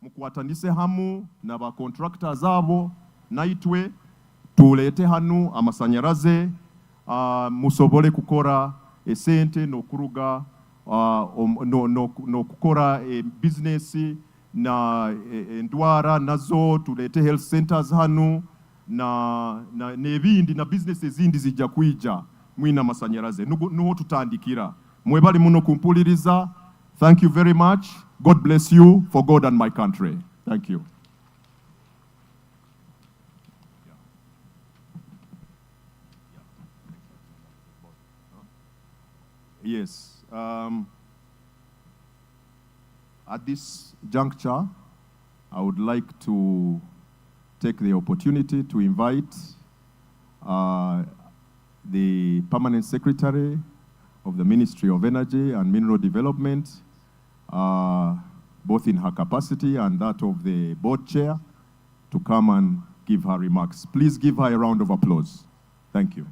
mukwatanise hamu na ba contractors abo naitwe tuleete hanu amasanyaraze musobole kukora esente n'okuruga n'okukora no, no business na endwara nazo tuleete health centers hanu na n'ebindi na business ezindi zijja kwija mwina amasanyaraze. Nuho tutandikira. Mwebale muno kumpuliriza. Thank you very much. God bless you, for God and my country. Thank you. Yes. At this juncture, I would like to take the opportunity to invite uh, the Permanent Secretary of the Ministry of Energy and Mineral Development, uh, both in her capacity and that of the board chair, to come and give her remarks. Please give her a round of applause. Thank you.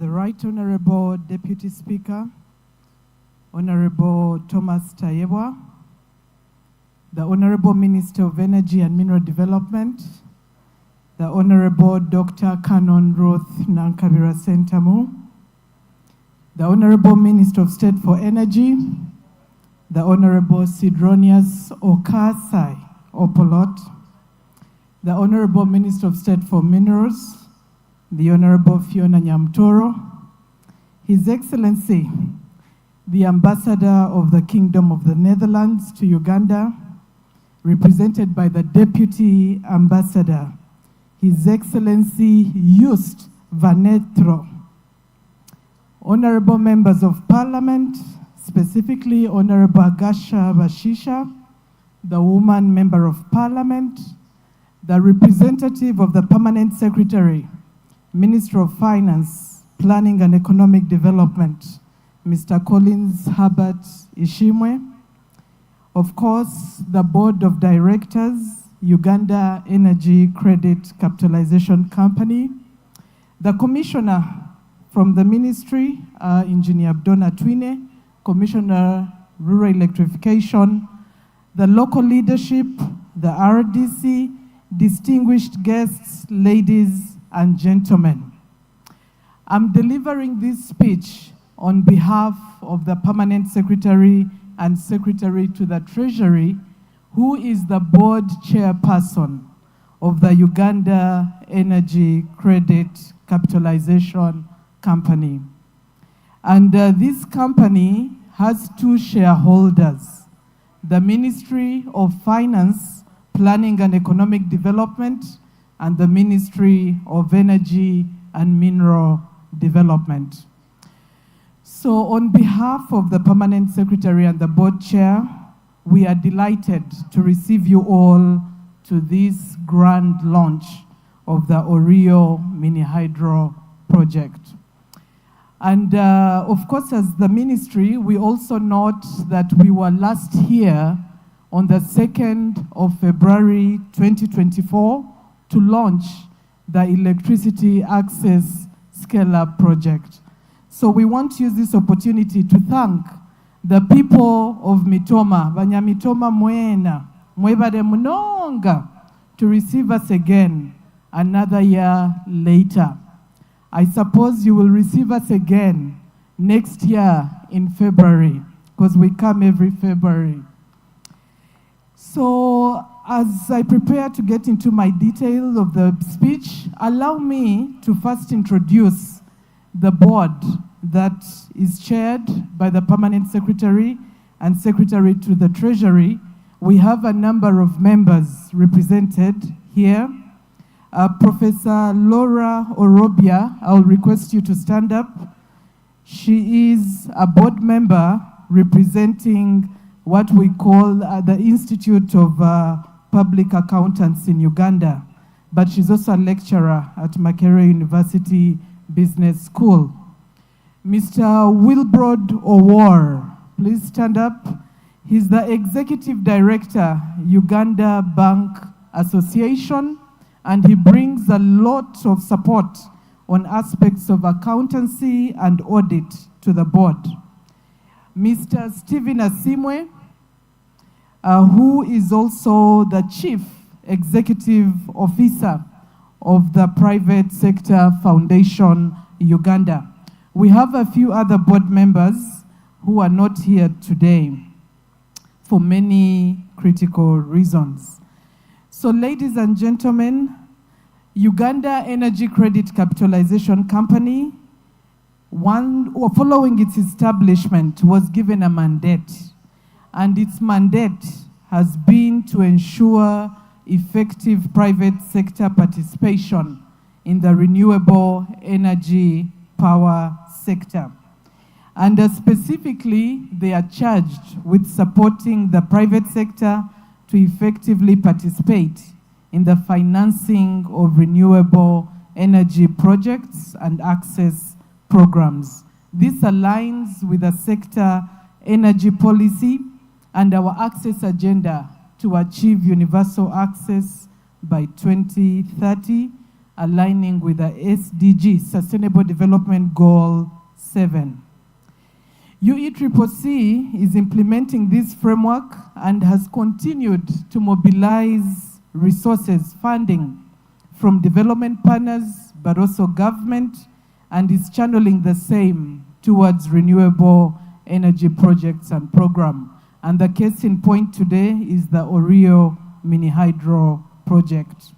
The Right Honorable Deputy Speaker, Honorable Thomas Tayebwa, the Honorable Minister of Energy and Mineral Development, the Honorable Dr. Canon Ruth Nankabirwa Ssentamu, the Honorable Minister of State for Energy, the Honorable Sidronius Okasai Opolot, the Honorable Minister of State for Minerals, the Honorable Fiona Nyamutoro, His Excellency, the Ambassador of the Kingdom of the Netherlands to Uganda, represented by the Deputy Ambassador, His Excellency Joost van Etro. Honorable Members of Parliament, specifically Honorable Agasha Bashisha, the woman Member of Parliament, the representative of the Permanent Secretary, Minister of Finance, Planning and Economic Development, Mr. Collins Herbert Ishimwe, of course, the Board of Directors, Uganda Energy Credit Capitalization Company, the Commissioner from the Ministry, Engineer Abdon Atwine, Commissioner Rural Electrification, the local leadership, the RDC, distinguished guests, ladies and gentlemen. I'm delivering this speech on behalf of the Permanent Secretary and Secretary to the Treasury, who is the board chairperson of the Uganda Energy Credit Capitalization Company. And this company has two shareholders, the Ministry of Finance, Planning and Economic Development, and the Ministry of Energy and Mineral Development. So on behalf of the Permanent Secretary and the Board Chair, we are delighted to receive you all to this grand launch of the Orio Mini Hydro Project. And of course, as the ministry, we also note that we were last here on the 2nd of February 2024 to launch the Electricity Access Scale-Up Project. So we want to use this opportunity to thank the people of Mitooma, Banyamitoma Mwena, Mwebale Munonga, to receive us again another year later. I suppose you will receive us again next year in February, because we come every February. So as I prepare to get into my detail of the speech, allow me to first introduce the board that is chaired by the Permanent Secretary and Secretary to the Treasury. We have a number of members represented here. Professor Laura Orobia, I'll request you to stand up. She is a board member representing what we call the Institute of Public Accountants in Uganda, but she's also a lecturer at Makerere University Business School. Mr. Wilbrod Owor, please stand up. He's the Executive Director, Uganda Bank Association, and he brings a lot of support on aspects of accountancy and audit to the board. Mr. Stephen Asimwe, who is also the Chief Executive Officer of the Private Sector Foundation, Uganda. We have a few other board members who are not here today for many critical reasons. So ladies and gentlemen, Uganda Energy Credit Capitalization Company one, following its establishment, was given a mandate. And its mandate has been to ensure effective private sector participation in the renewable energy power sector. And specifically, they are charged with supporting the private sector to effectively participate in the financing of renewable energy projects and access programs. This aligns with the sector energy policy and our access agenda to achieve universal access by 2030, aligning with the SDG, Sustainable Development Goal 7. UECCC is implementing this framework and has continued to mobilize resources, funding from development partners, but also government, and is channeling the same towards renewable energy projects and program. And the case in point today is the Orio Mini Hydro project.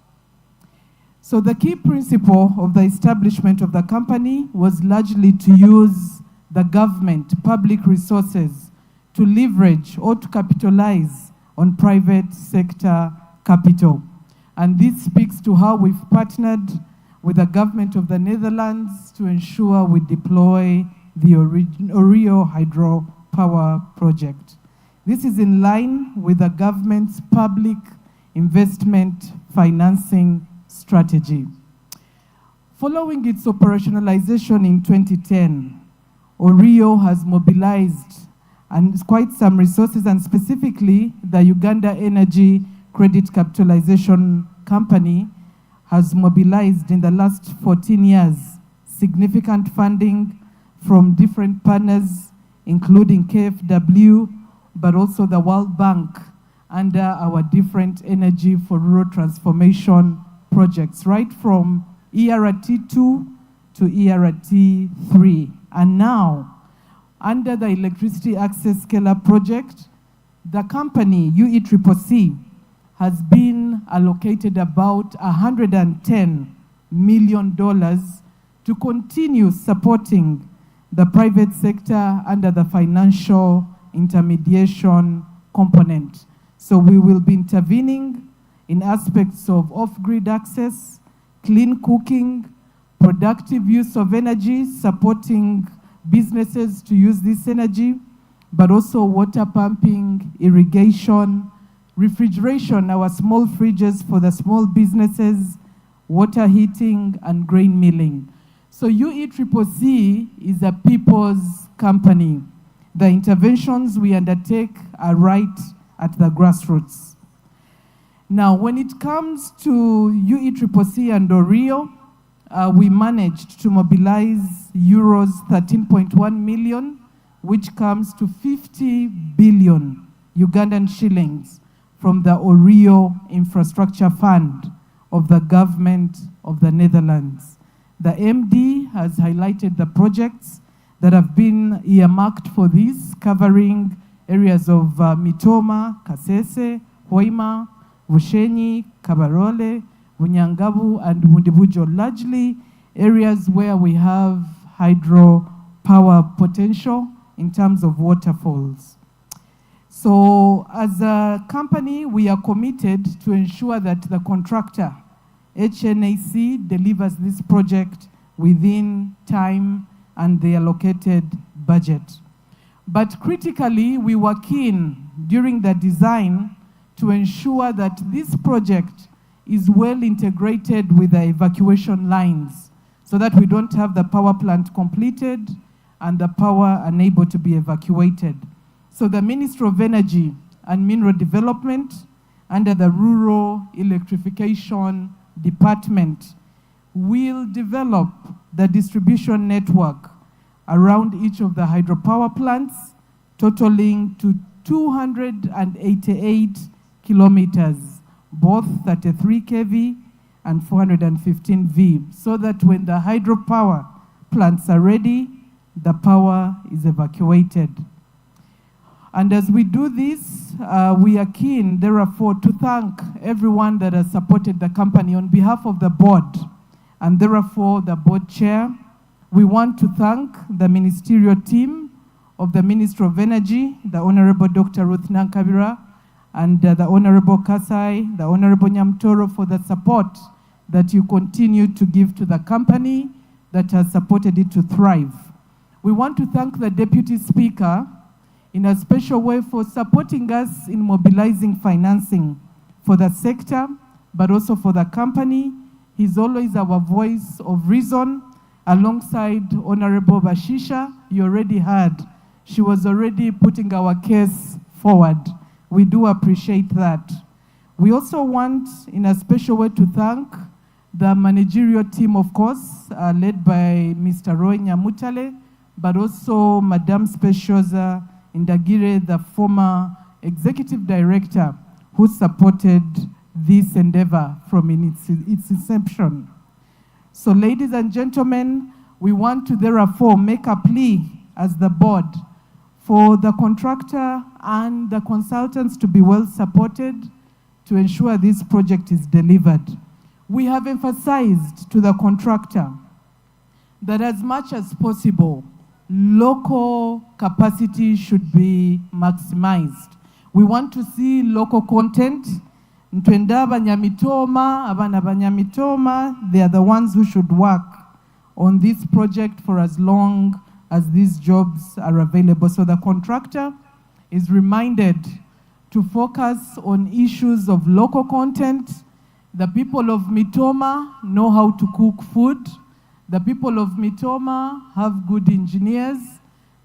So the key principle of the establishment of the company was largely to use the government, public resources, to leverage or to capitalize on private sector capital. And this speaks to how we've partnered with the government of the Netherlands to ensure we deploy the Orio Hydropower Project. This is in line with the government's public investment financing strategy. Following its operationalization in 2010, Orio has mobilized and quite some resources, and specifically the Uganda Energy Credit Capitalization Company has mobilized in the last 14 years significant funding from different partners, including KfW, but also the World Bank under our different energy for rural transformation projects, right from ERT2 to ERT3. And now, under the Electricity Access Scale-Up project, the company, UECCC, has been allocated about $110 million to continue supporting the private sector under the financial intermediation component. So we will be intervening in aspects of off-grid access, clean cooking, productive use of energy, supporting businesses to use this energy, but also water pumping, irrigation, refrigeration, our small fridges for the small businesses, water heating, and grain milling. So UECCC is a people's company. The interventions we undertake are right at the grassroots. Now, when it comes to UECCC and Orio, we managed to mobilize euros 13.1 million, which comes to 50 billion Ugandan shillings from the Orio Infrastructure Fund of the government of the Netherlands. The MD has highlighted the projects that have been earmarked for this, covering areas of Mitooma, Kasese, Hoima, Bushenyi, Kabarole, Bunyangabu, and Bundibugyo, largely areas where we have hydropower potential in terms of waterfalls. So as a company, we are committed to ensure that the contractor, HNAC, delivers this project within time and the allocated budget. But critically, we were keen during the design to ensure that this project is well integrated with the evacuation lines so that we don't have the power plant completed and the power unable to be evacuated. So the Ministry of Energy and Mineral Development under the Rural Electrification Department will develop the distribution network around each of the hydropower plants, totaling to 288 kilometers, both 33 kV and 415 V, so that when the hydropower plants are ready, the power is evacuated. And as we do this, we are keen, therefore, to thank everyone that has supported the company on behalf of the board, and therefore the board chair, We want to thank the ministerial team of the Ministry of Energy, the Honorable Dr. Ruth Nankabirwa, and the Honorable Kasai, the Honorable Nyamutoro, for the support that you continue to give to the company that has supported it to thrive. We want to thank the Deputy Speaker in a special way for supporting us in mobilizing financing for the sector, but also for the company. He's always our voice of reason alongside Honorable Bashisha. You already heard. She was already putting our case forward. We do appreciate that. We also want, in a special way, to thank the managerial team, of course, led by Mr. Roy Nyamutale, but also Madame Specioza Ndagire, the former executive director who supported this endeavor from its inception. So, ladies and gentlemen, we want to therefore make a plea as the board for the contractor and the consultants to be well supported to ensure this project is delivered. We have emphasized to the contractor that as much as possible, local capacity should be maximized. We want to see local content. Nitwenda Abanyamitoma, abaana Banyamitoma, they are the ones who should work on this project for as long as these jobs are available. So the contractor is reminded to focus on issues of local content. The people of Mitooma know how to cook food. The people of Mitooma have good engineers.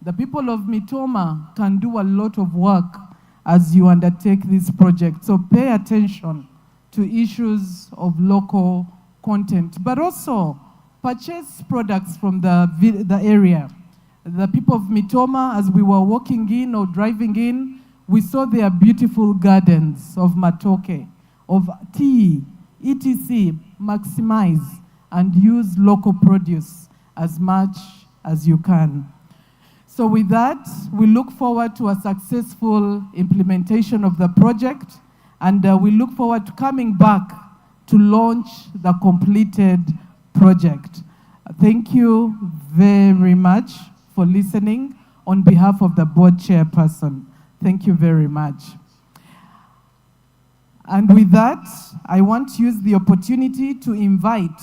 The people of Mitooma can do a lot of work as you undertake this project. So pay attention to issues of local content, but also purchase products from the area. The people of Mitooma, as we were walking in or driving in, we saw their beautiful gardens of matoke, of tea, etc. Maximize and use local produce as much as you can. So with that, we look forward to a successful implementation of the project, and we look forward to coming back to launch the completed project. Thank you very much for listening on behalf of the board chairperson. Thank you very much. And with that, I want to use the opportunity to invite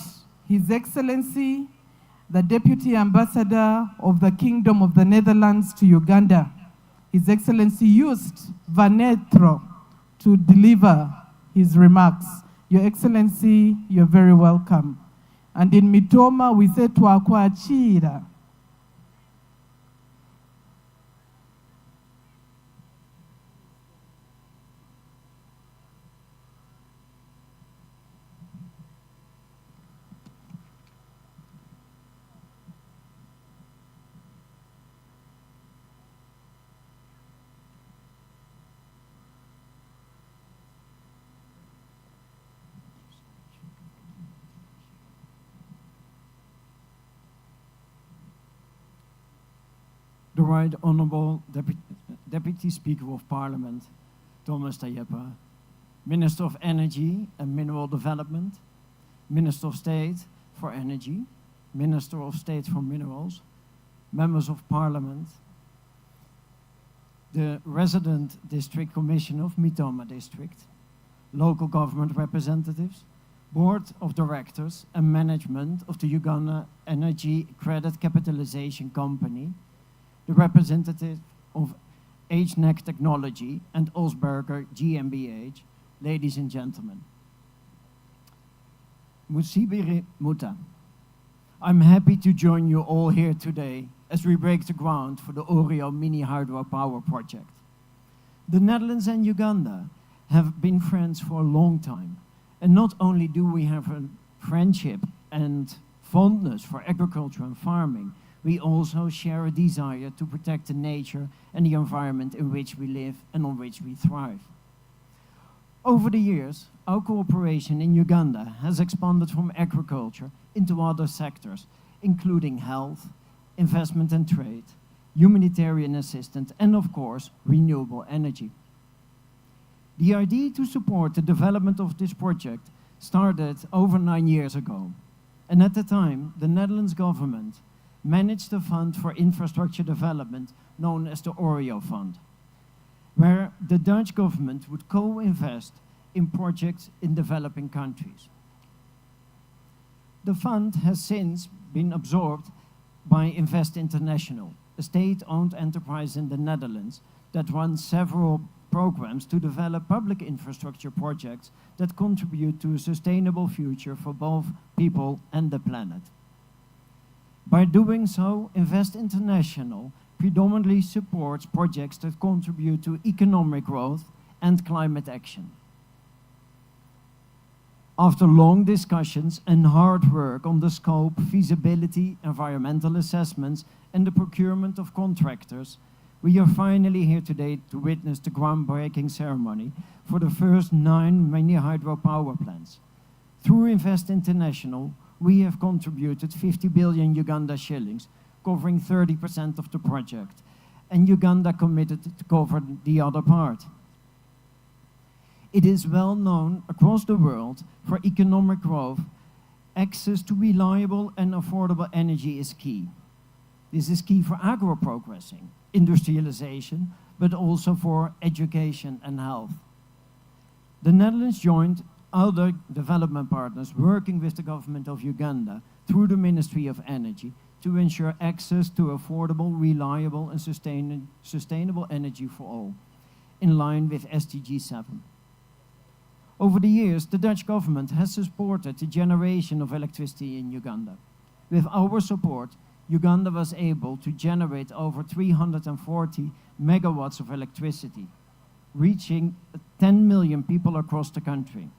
His Excellency, the Deputy Ambassador of the Kingdom of the Netherlands to Uganda, His Excellency Joost van Meteren, to deliver his remarks. Your Excellency, you're very welcome. And in Mitooma, we say Twakwakira. The Right Honourable Deputy Speaker of Parliament, Thomas Tayebwa, Minister of Energy and Mineral Development, Minister of State for Energy, Minister of State for Minerals, Members of Parliament, the Resident District Commissioner of Mitooma District, local government representatives, Board of Directors and management of the Uganda Energy Credit Capitalization Company, the representative of HNEC Technology and Osberger GmbH, ladies and gentlemen. Musibire Muta, I'm happy to join you all here today as we break the ground for the Orio Mini Hydropower Project. The Netherlands and Uganda have been friends for a long time. And not only do we have a friendship and fondness for agriculture and farming, we also share a desire to protect the nature and the environment in which we live and on which we thrive. Over the years, our cooperation in Uganda has expanded from agriculture into other sectors, including health, investment and trade, humanitarian assistance, and of course, renewable energy. The idea to support the development of this project started over 9 years ago. And at the time, the Netherlands government managed a fund for infrastructure development known as the Oreo Fund, where the Dutch government would co-invest in projects in developing countries. The fund has since been absorbed by Invest International, a state-owned enterprise in the Netherlands that runs several programs to develop public infrastructure projects that contribute to a sustainable future for both people and the planet. By doing so, Invest International predominantly supports projects that contribute to economic growth and climate action. After long discussions and hard work on the scope, feasibility, environmental assessments, and the procurement of contractors, we are finally here today to witness the groundbreaking ceremony for the first 9 mini hydropower plants. Through Invest International, we have contributed 50 billion Uganda shillings, covering 30% of the project, and Uganda committed to cover the other part. It is well known across the world for economic growth, access to reliable and affordable energy is key. This is key for agro-progressing, industrialization, but also for education and health. The Netherlands joined other development partners working with the government of Uganda through the Ministry of Energy to ensure access to affordable, reliable and sustainable energy for all, in line with SDG 7. Over the years, the Dutch government has supported the generation of electricity in Uganda. With our support, Uganda was able to generate over 340 megawatts of electricity, reaching 10 million people across the country.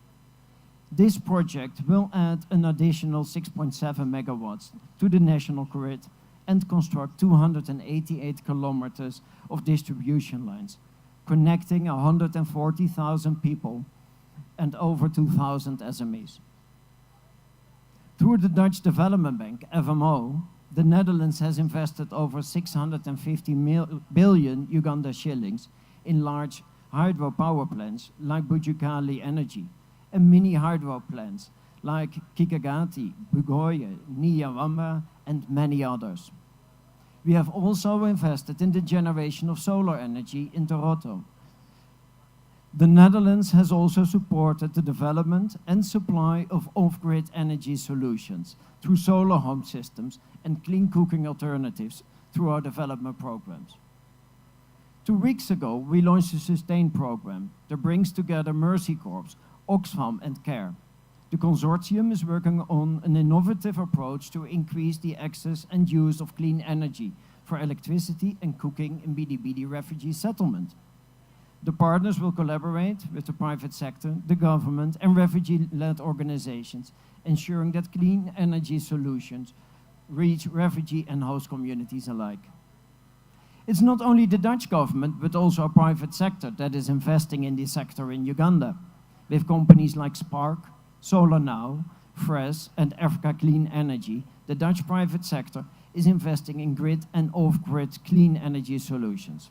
This project will add an additional 6.7 megawatts to the national grid and construct 288 kilometers of distribution lines, connecting 140,000 people and over 2,000 SMEs. Through the Dutch Development Bank, FMO, the Netherlands has invested over 650 billion Uganda shillings in large hydropower plants like Bujagali Energy and mini hydro plants like Kikagati, Bugoye, Nyawamba, and many others. We have also invested in the generation of solar energy in Toronto. The Netherlands has also supported the development and supply of off-grid energy solutions through solar home systems and clean cooking alternatives through our development programs. 2 weeks ago, we launched the Sustain program that brings together Mercy Corps, Oxfam, and CARE. The consortium is working on an innovative approach to increase the access and use of clean energy for electricity and cooking in Bidibidi refugee settlement. The partners will collaborate with the private sector, the government, and refugee-led organizations, ensuring that clean energy solutions reach refugee and host communities alike. It's not only the Dutch government, but also our private sector that is investing in this sector in Uganda, with companies like Spark, SolarNow, Fresh, and Africa Clean Energy. The Dutch private sector is investing in grid and off-grid clean energy solutions.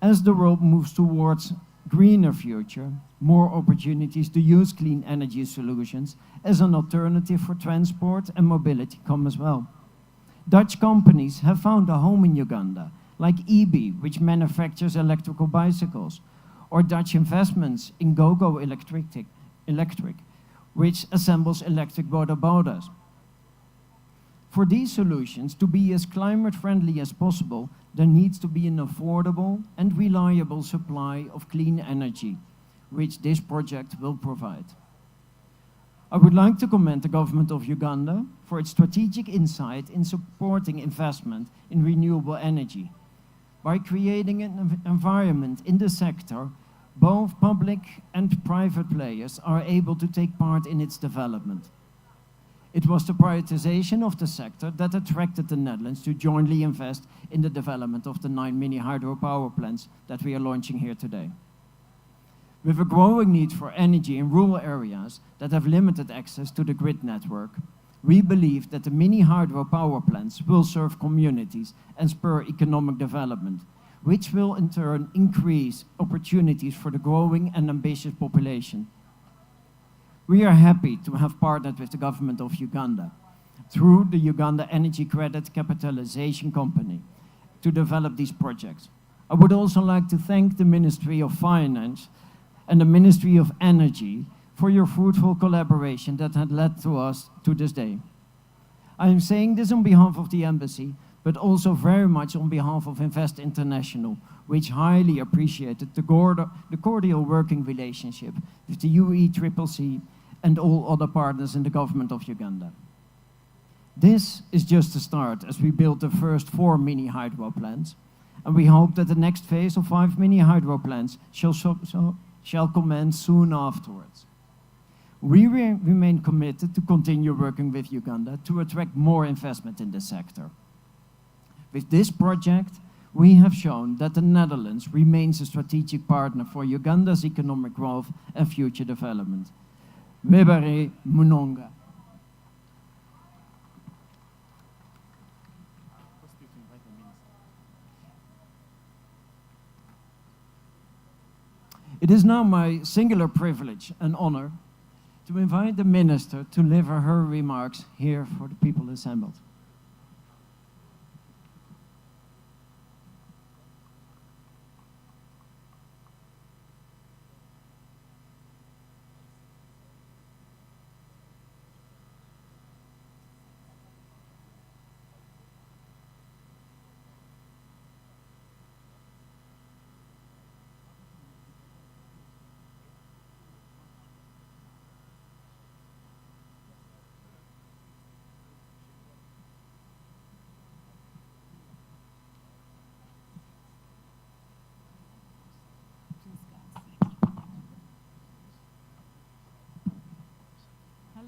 As the world moves towards greener future, more opportunities to use clean energy solutions as an alternative for transport and mobility come as well. Dutch companies have found a home in Uganda, like EB, which manufactures electrical bicycles, or Dutch investments in GoGo Electric, which assembles electric boda bodas. For these solutions to be as climate friendly as possible, there needs to be an affordable and reliable supply of clean energy, which this project will provide. I would like to commend the government of Uganda for its strategic insight in supporting investment in renewable energy. By creating an environment in the sector, both public and private players are able to take part in its development. It was the prioritization of the sector that attracted the Netherlands to jointly invest in the development of the 9 mini hydropower plants that we are launching here today. With a growing need for energy in rural areas that have limited access to the grid network, we believe that the mini hydropower plants will serve communities and spur economic development, which will in turn increase opportunities for the growing and ambitious population. We are happy to have partnered with the government of Uganda through the Uganda Energy Credit Capitalization Company to develop these projects. I would also like to thank the Ministry of Finance and the Ministry of Energy for your fruitful collaboration that had led to us to this day. I am saying this on behalf of the embassy, but also very much on behalf of Invest International, which highly appreciated the, the cordial working relationship with the UECCC and all other partners in the government of Uganda. This is just the start as we build the first 4 mini hydro plants, and we hope that the next phase of 5 mini hydro plants shall, shall commence soon afterwards. We re remain committed to continue working with Uganda to attract more investment in this sector. With this project, we have shown that the Netherlands remains a strategic partner for Uganda's economic growth and future development. Webare Munonga. It is now my singular privilege and honor to invite the minister to deliver her remarks here for the people assembled.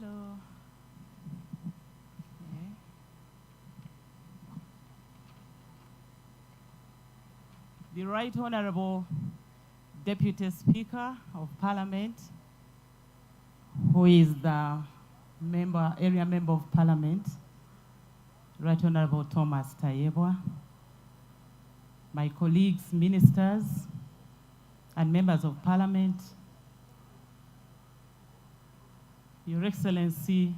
Hello. Okay. The Right Honorable Deputy Speaker of Parliament, who is the member, area member of Parliament, Right Honorable Thomas Tayebwa, my colleagues, ministers, and members of Parliament, Your Excellency,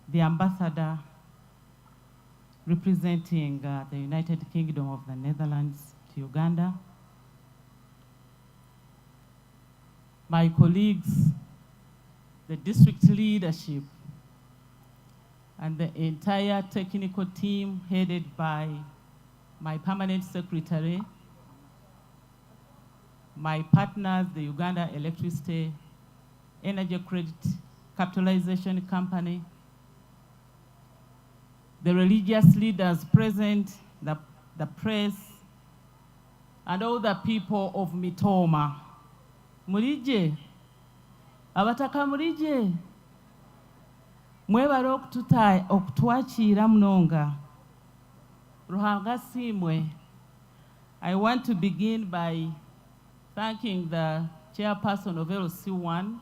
the Ambassador representing the United Kingdom of the Netherlands to Uganda, my colleagues, the district leadership, and the entire technical team headed by my permanent secretary, my partners, the Uganda Electricity Energy Credit Capitalization Company, the religious leaders present, the press, and all the people of Mitooma. Murije, abataka murije, mwebale okututa okutwakiira munonga. Ruhanga asiimwe. I want to begin by thanking the chairperson of LC1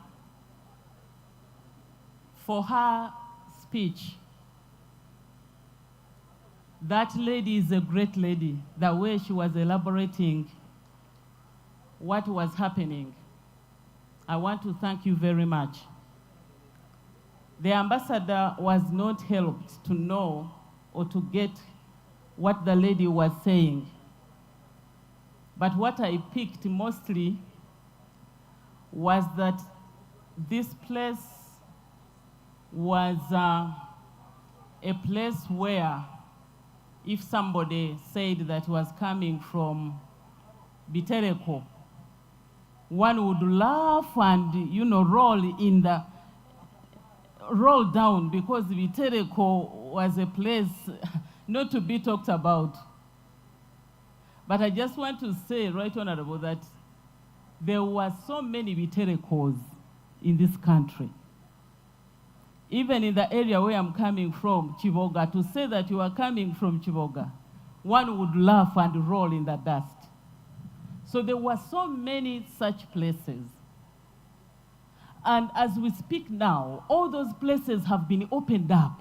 for her speech. That lady is a great lady, the way she was elaborating what was happening. I want to thank you very much. The ambassador was not helped to know or to get what the lady was saying. But what I picked mostly was that this place was a place where if somebody said that was coming from Bitereko, one would laugh and roll down because Bitereko was a place not to be talked about. But I just want to say, Right Honorable, that there were so many Biterekos in this country. Even in the area where I'm coming from, Kiboga, to say that you are coming from Kiboga, one would laugh and roll in the dust. So there were so many such places. And as we speak now, all those places have been opened up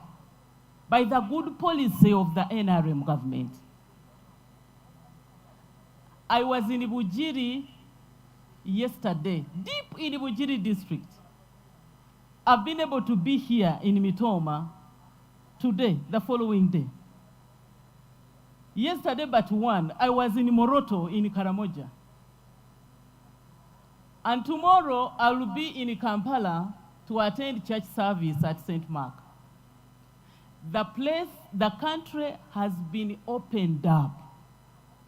by the good policy of the NRM government. I was in Bugiri yesterday, deep in Bugiri district. I've been able to be here in Mitooma Today, the following day. Yesterday, but one, I was in Moroto in Karamoja. And tomorrow, I will be in Kampala to attend church service at St. Mark. The place, the country has been opened up.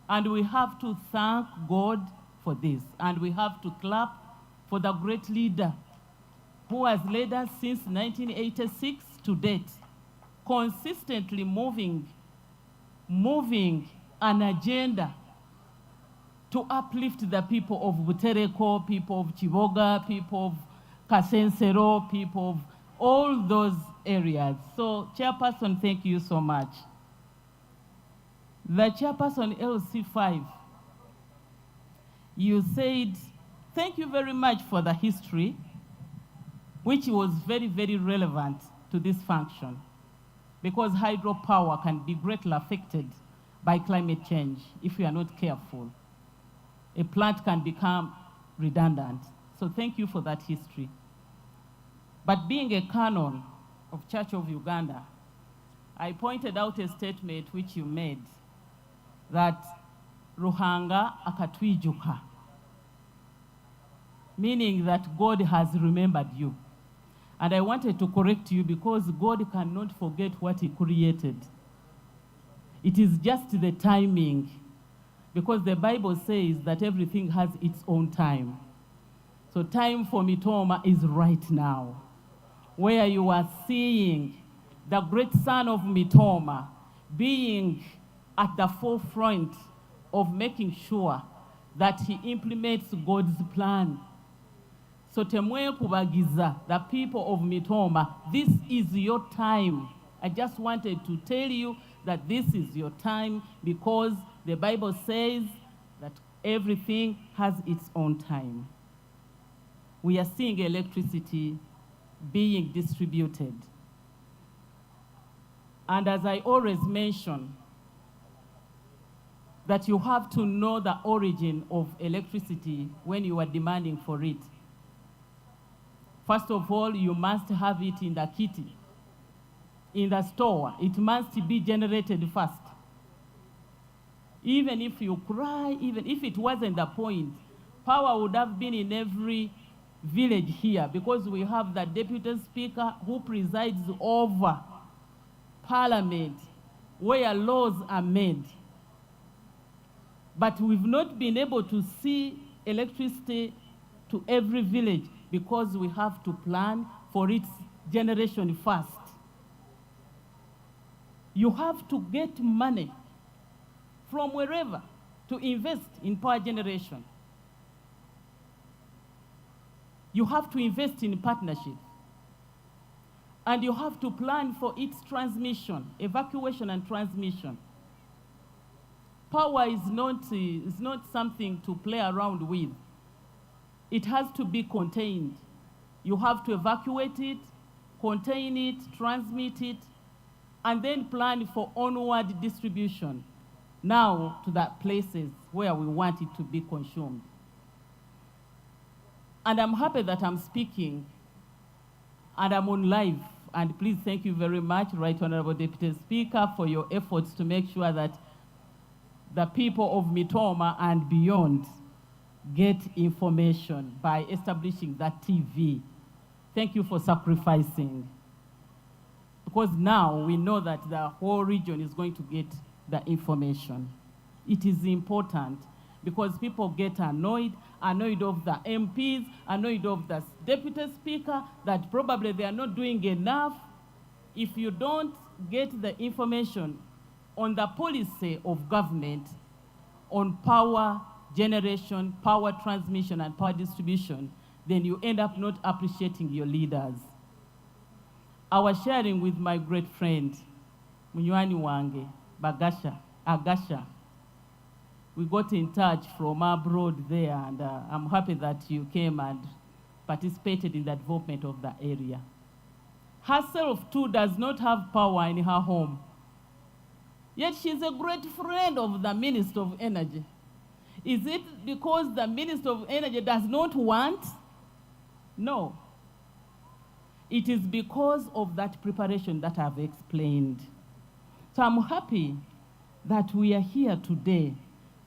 And we have to thank God for this. And we have to clap for the great leader who has led us since 1986 to date, consistently moving, moving an agenda to uplift the people of Butereko, people of Kiboga, people of Kasensero, people of all those areas. So, Chairperson, thank you so much. The Chairperson LC5, you said, thank you very much for the history, which was very, very relevant to this function, because hydropower can be greatly affected by climate change if we are not careful. A plant can become redundant. So thank you for that history. But being a canon of Church of Uganda, I pointed out a statement which you made that Ruhanga akatwijuka, meaning that God has remembered you. And I wanted to correct you because God cannot forget what He created. It is just the timing, because the Bible says that everything has its own time. So, time for Mitooma is right now, where you are seeing the great son of Mitooma being at the forefront of making sure that he implements God's plan. So temwekubagiza, the people of Mitooma, this is your time. I just wanted to tell you that this is your time because the Bible says that everything has its own time. We are seeing electricity being distributed. And as I always mention, that you have to know the origin of electricity when you are demanding for it. First of all, you must have it in the kitty, in the store. It must be generated first. Even if you cry, even if it wasn't the point, power would have been in every village here because we have the deputy speaker who presides over parliament where laws are made. But we've not been able to see electricity to every village because we have to plan for its generation first. You have to get money from wherever to invest in power generation. You have to invest in partnerships. And you have to plan for its transmission, evacuation and transmission. Power is not something to play around with. It has to be contained. You have to evacuate it, contain it, transmit it, and then plan for onward distribution now to the places where we want it to be consumed. And I'm happy that I'm speaking and I'm on live. And please thank you very much, Right Honorable Deputy Speaker, for your efforts to make sure that the people of Mitooma and beyond get information by establishing that TV. Thank you for sacrificing. Because now we know that the whole region is going to get the information. It is important because people get annoyed, annoyed of the MPs, annoyed of the deputy speaker, that probably they are not doing enough. If you don't get the information on the policy of government on power generation, power transmission, and power distribution, then you end up not appreciating your leaders. I was sharing with my great friend, Munywani wange, Bagasha, Agasha. We got in touch from abroad there, and I'm happy that you came and participated in the development of the area. Herself, too, does not have power in her home. Yet she's a great friend of the Minister of Energy. Is it because the Minister of Energy does not want? No. It is because of that preparation that I've explained. So I'm happy that we are here today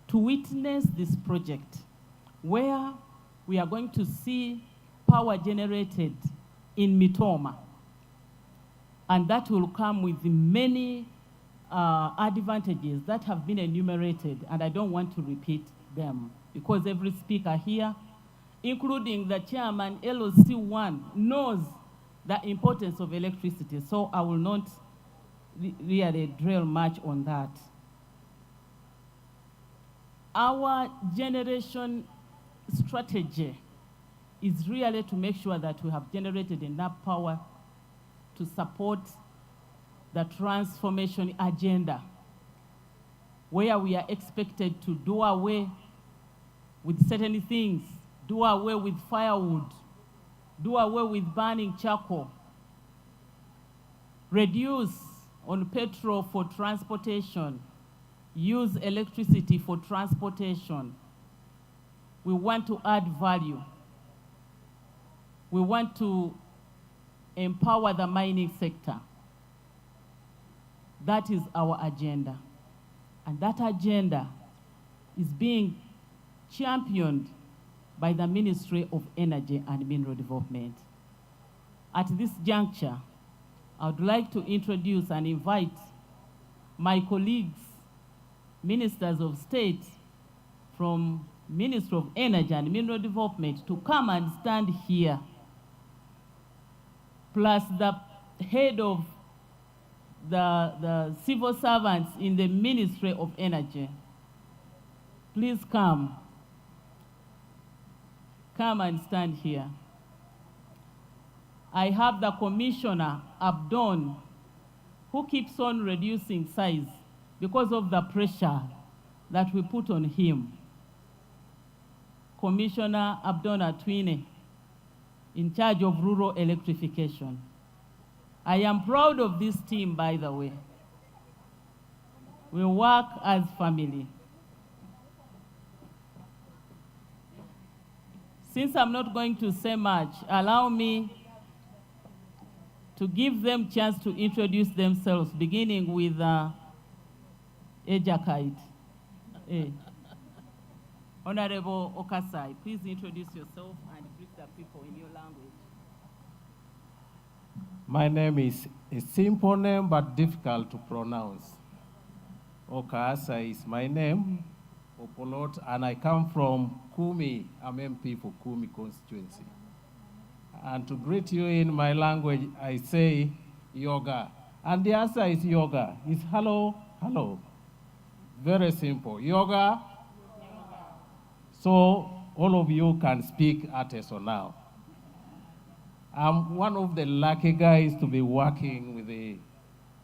to witness this project where we are going to see power generated in Mitooma. And that will come with many advantages that have been enumerated, and I don't want to repeat them because every speaker here, including the chairman LOC1, knows the importance of electricity. So I will not really drill much on that. Our generation strategy is really to make sure that we have generated enough power to support the transformation agenda, where we are expected to do away with certain things, do away with firewood, do away with burning charcoal, reduce on petrol for transportation, use electricity for transportation. We want to add value. We want to empower the mining sector. That is our agenda. And that agenda is being championed by the Ministry of Energy and Mineral Development. At this juncture, I would like to introduce and invite my colleagues, ministers of state from Ministry of Energy and Mineral Development, to come and stand here, plus the head of the civil servants in the Ministry of Energy. Please come. Come and stand here. I have the Commissioner, Abdon, who keeps on reducing size because of the pressure that we put on him. Commissioner Abdon Atwine, in charge of rural electrification. I am proud of this team, by the way. We work as family. Since I'm not going to say much, allow me to give them chance to introduce themselves, beginning with Ejakait. Honorable Okasai, please introduce yourself and greet the people in your language. My name is a simple name but difficult to pronounce. Okasa is my name, Opolot, and I come from Kumi. I'm MP for Kumi constituency. And to greet you in my language, I say yoga. And the answer is yoga. It's hello, hello. Very simple. Yoga. So all of you can speak Ateso now. I'm one of the lucky guys to be working with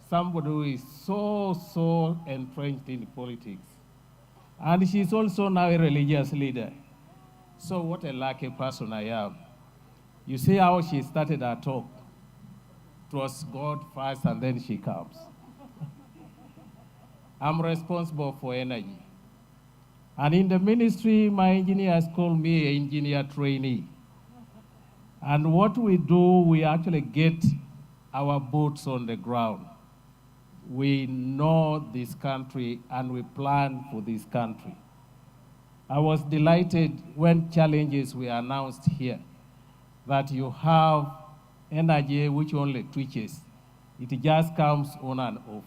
somebody who is so, so entrenched in politics. And she's also now a religious leader. So what a lucky person I am. You see how she started her talk. It was God first and then she comes. I'm responsible for energy. And in the ministry, my engineers call me an engineer trainee. And what we do, we actually get our boots on the ground. We know this country and we plan for this country. I was delighted when challenges were announced here that you have energy which only twitches. It just comes on and off.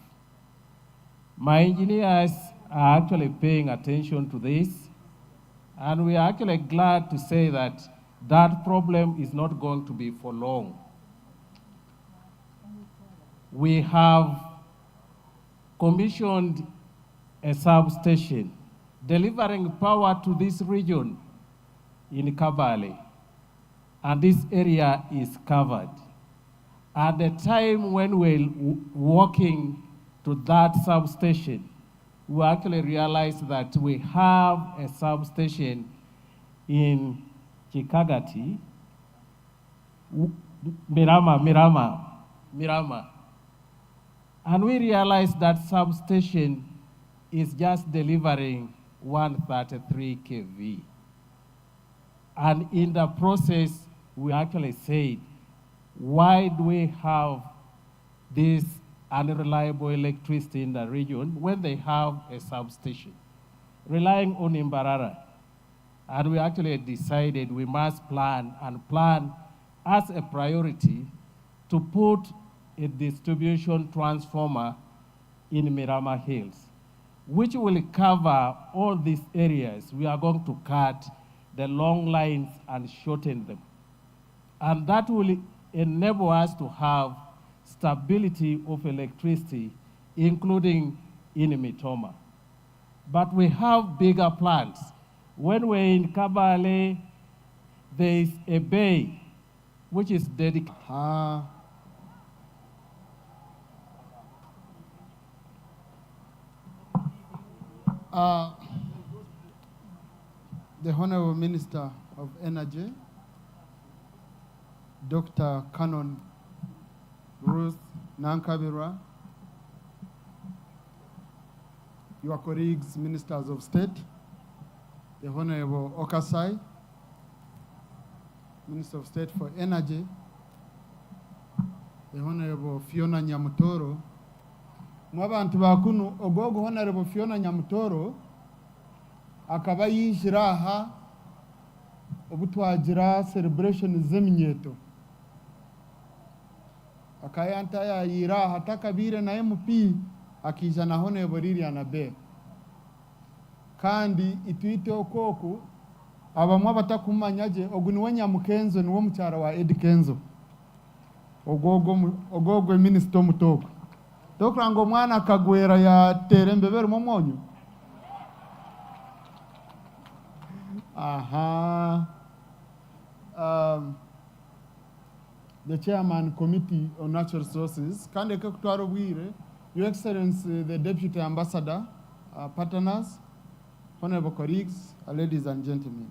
My engineers are actually paying attention to this, and we are actually glad to say that that problem is not going to be for long. We have commissioned a substation delivering power to this region in Kabale, and this area is covered. At the time when we're walking to that substation, we actually realized that we have a substation in Kikagati, Mirama. And we realized that substation is just delivering 133 kV. And in the process, we actually said, Why do we have this unreliable electricity in the region when they have a substation? Relying on Mbarara. And we actually decided we must plan and plan as a priority to put a distribution transformer in Mirama Hills, which will cover all these areas. We are going to cut the long lines and shorten them. And that will enable us to have stability of electricity, including in Mitooma. But we have bigger plans. When we're in Kabale, there is a bay which is dedicated. The Honorable Minister of Energy, Dr. Canon Ruth Nankabirwa, your colleagues, Ministers of State, the Honorable Okasai, Minister of State for Energy, the Honorable Fiona Nyamutoro. Mwabantu bakunu ogogo Honorable Fiona Nyamutoro akaba yijira aha obu twagira celebration z'eminyeeto akayanta yayiira aha takabiire na MP akiija na Honorable Lilian Aber kandi itwite okwoku abamwe abatakumanya gye ogu niwe Nyamukenzo niwe omukyara wa Eddy Kenzo ogwogwo minisita omuto ogwe tokuranga ngu omwana akagwera yateera embeba erimu omwonyo. Aha. The chairman committee on natural resources kandi eke kutwara obwire. Your Excellency the Deputy Ambassador, partners, honorable colleagues, ladies and gentlemen,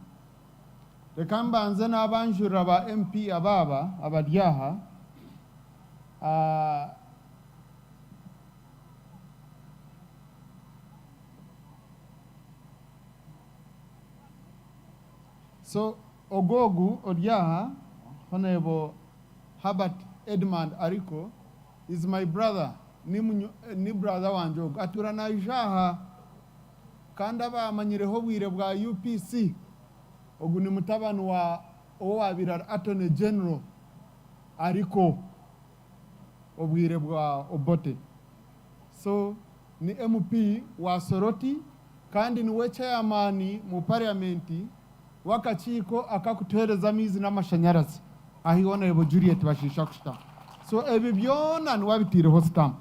reka mbanze n'abanjurira ba MP abaaba abari aha. So ogogu ori aha, Honorable Herbert Edmund Ariko, is my brother, ni brother wangye ogu atura naija aha kandi abamanyireho obwire bwa UPC ogu ni mutabani wa owabaire ari Attorney General Ariko obwire bwa Obote. So ni MP wa Soroti kandi niwe chairman mu parliament w'akakiiko akakutuheereza amaizi n'amashanyarazi ahi Honorable Juliet Bashiisha kushutama. So ebi byona niwe abitaireho stamp.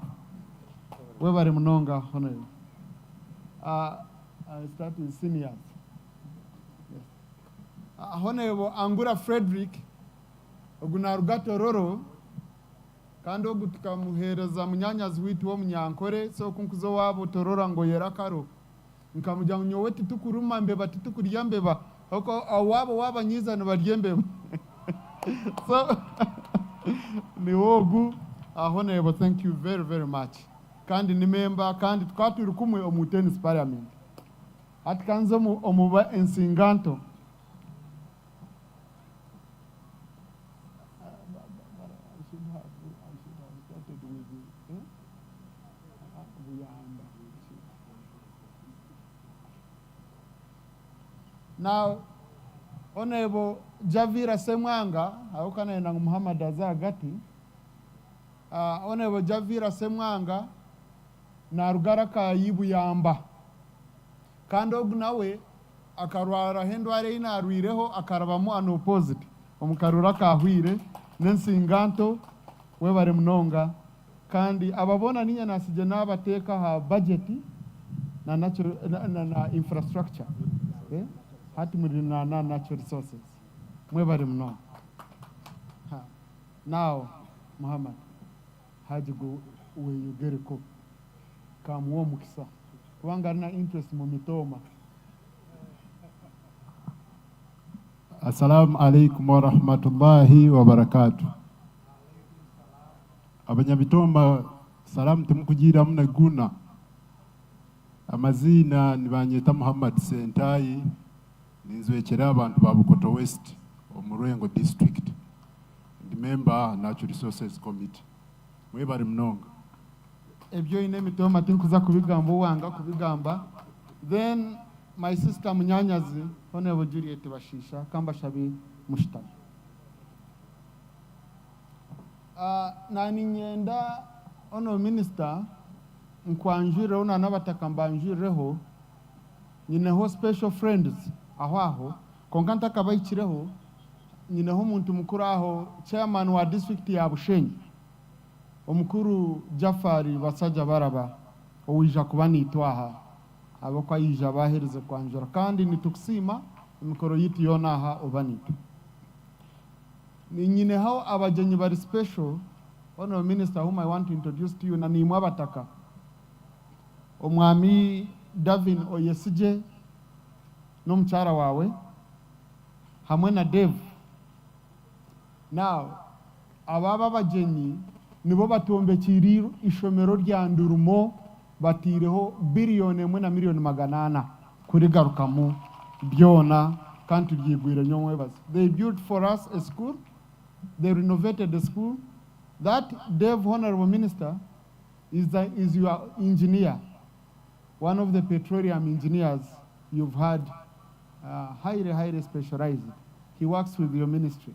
Webare munonga Honorable. I start with seniors. Yes. Honorable Angura Frederick, ogu naruga Tororo kandi ogu tukamuheereza munyanyazi waitu w'omunyankore. So oku nkuza owaabo Tororo ngoyera akaro nkamugira ngu nyowe titukuruma mbeba, titukurya mbeba, oko owaabo wabanyiiza nibarya embeba. So niwe ogu. Honorable, thank you very very much. Kandi ni member kandi tukaba turi kumwe omu tennis parliament. Hati kanze omuba ensinganto. Now, Honorable Javira Semwanga, aho kanayenda ngu Muhammad aze ahagati. Honorable Javira Semwanga naruga Rakayi Buyamba. Kandi ogu nawe akarwaraho endwara ei naarwireho akarabamu unopposed omu karuru akaahwire n'ensinganto. Webare munonga. Kandi aba boona niinye naatsigire naabateeka aha budget na natural na infrastructure. Hati muri na natural resources. Mwebare munonga. Now Muhammad Haji gwe weyogereko kamuwe omukisa kubanga ari na interest mu mitooma. Assalamu alaikum warahmatullahi wabarakatuh. Abanyamitooma salamu timukugiiramu na guna. Amaziina nibanyeta Muhammad Sentayi, ninzwekyera abantu ba Bukoto West omu Rwengo district. Ndi member aha Natural Resources Committee. Mwebare munonga. Ebyo oine emitooma tinkuza kubigamba owanga kubigamba. Then my sister munyanyazi Honourable Juliet Bashiisha kambashabe mushutame. Naninyenda Honourable Minister nkwanjurireho na n'abataka mbanjurireho, nyineho special friends aho aho kwonka ntakabahikireho nyineho omuntu mukuru aho chairman wa district ya Bushenyi omukuru Jafari Basaja Baraba owaija kuba naitwe aha ahabw'oku aija baaherize kwanjura kandi nitukusiima emikoro yaitu yoona aha oba naitwe. Ninyineho abagyenyi bari special, Honourable Minister whom I want to introduce to you na naimwe abataka, Omwami Davin Oyesigye n'omukyara waawe hamwe na Dave. Now aba ab'abagyenyi nibo batwombekiire eishomero rya Ndurumo bataireho biriyoni emwe na miriyoni 400 kurigarukamu ryona kandi turyigwire nyomwebazo. They built for us a school, they renovated the school. That Dave, Honorable Minister, is, the, is your engineer, one of the petroleum engineers you've had, highly, highly specialized. He works with your ministry.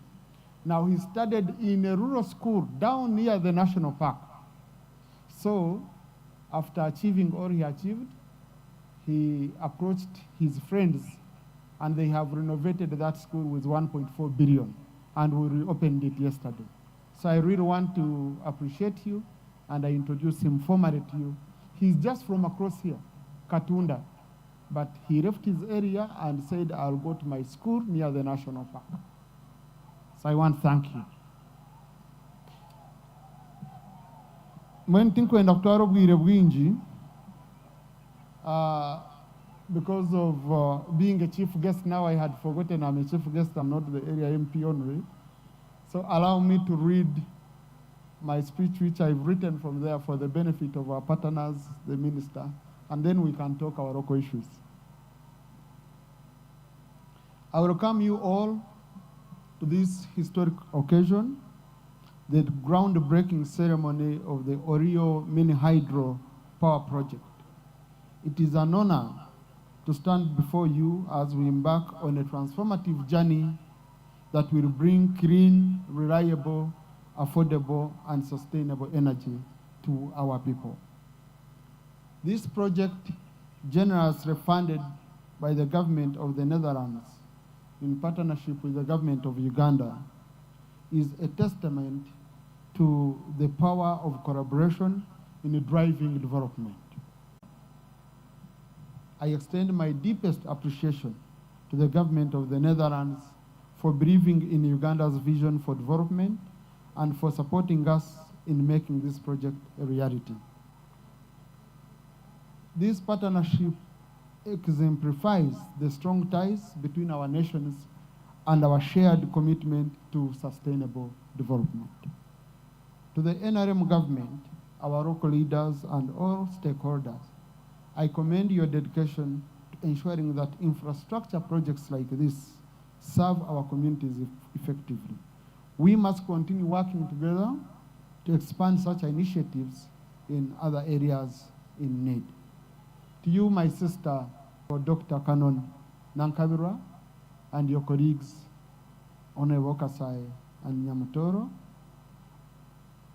Now, he studied in a rural school down near the national park. So, after achieving all he achieved, he approached his friends and they have renovated that school with 1.4 billion and we reopened it yesterday. So I really want to appreciate you and I introduce him formally to you. He's just from across here, Katunda, but he left his area and said, I'll go to my school near the national park. So I want to thank you. Mbwenu tinkwenda kutwara obwire bwingi because of being a chief guest now I had forgotten I'm a chief guest, I'm not the area MP only. So allow me to read my speech which I've written from there for the benefit of our partners, the minister, and then we can talk our local issues. I welcome you all to this historic occasion, the groundbreaking ceremony of the Orio Mini Hydro Power Project. It is an honor to stand before you as we embark on a transformative journey that will bring clean, reliable, affordable, and sustainable energy to our people. This project, generously funded by the government of the Netherlands in partnership with the government of Uganda, is a testament to the power of collaboration in driving development. I extend my deepest appreciation to the government of the Netherlands for believing in Uganda's vision for development and for supporting us in making this project a reality. This partnership exemplifies the strong ties between our nations and our shared commitment to sustainable development. To the NRM government, our local leaders, and all stakeholders, I commend your dedication to ensuring that infrastructure projects like this serve our communities effectively. We must continue working together to expand such initiatives in other areas in need. To you, my sister, Dr. Canon Nankabirwa, and your colleagues, Honorable Kasai and Nyamutoro,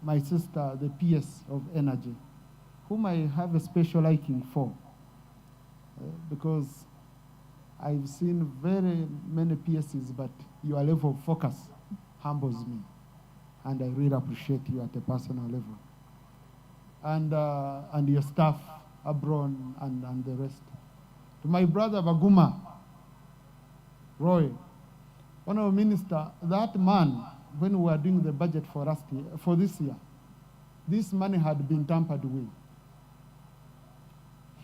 my sister, the PS of Energy, whom I have a special liking for, because I've seen very many PSs, but your level of focus humbles me, and I really appreciate you at a personal level. And your staff, Abron and the rest. To my brother Baguma, Roy, Honorable Minister, that man, when we were doing the budget for last year, for this year, this money had been tampered with.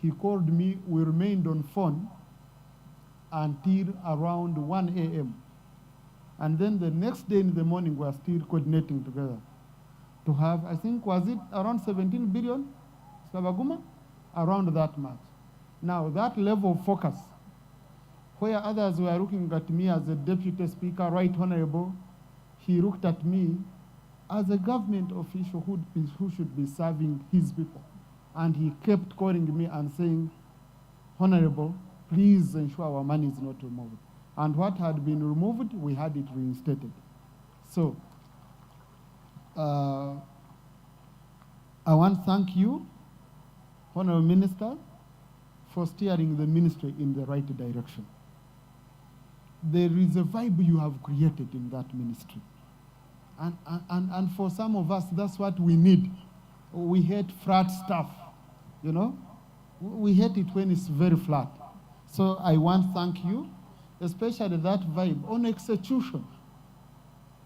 He called me, we remained on phone until around 1 a.m. And then the next day in the morning, we were still coordinating together to have, I think, was it around 17 billion, Mr. Baguma? Around that much. Now, that level of focus, where others were looking at me as a deputy speaker, right honorable, He looked at me as a government official who should be serving his people. And he kept calling me and saying, "Honorable, please ensure our money is not removed." And what had been removed, we had it reinstated. So, I want to thank you, Honorable Minister, for steering the ministry in the right direction. There is a vibe you have created in that ministry. And for some of us, that's what we need. We hate flat stuff. We hate it when it's very flat. So I want to thank you, especially that vibe on execution.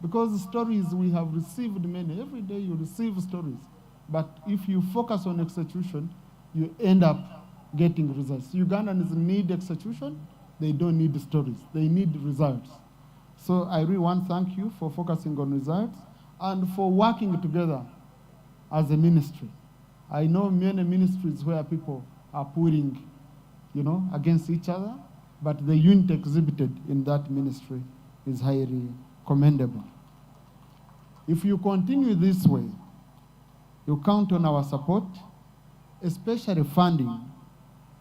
Because stories we have received many, every day you receive stories. But if you focus on execution, you end up getting results. Ugandans need execution, they don't need stories, they need results. So I really want to thank you for focusing on results and for working together as a ministry. I know many ministries where people are pulling against each other, but the unity exhibited in that ministry is highly commendable. If you continue this way, you count on our support, especially funding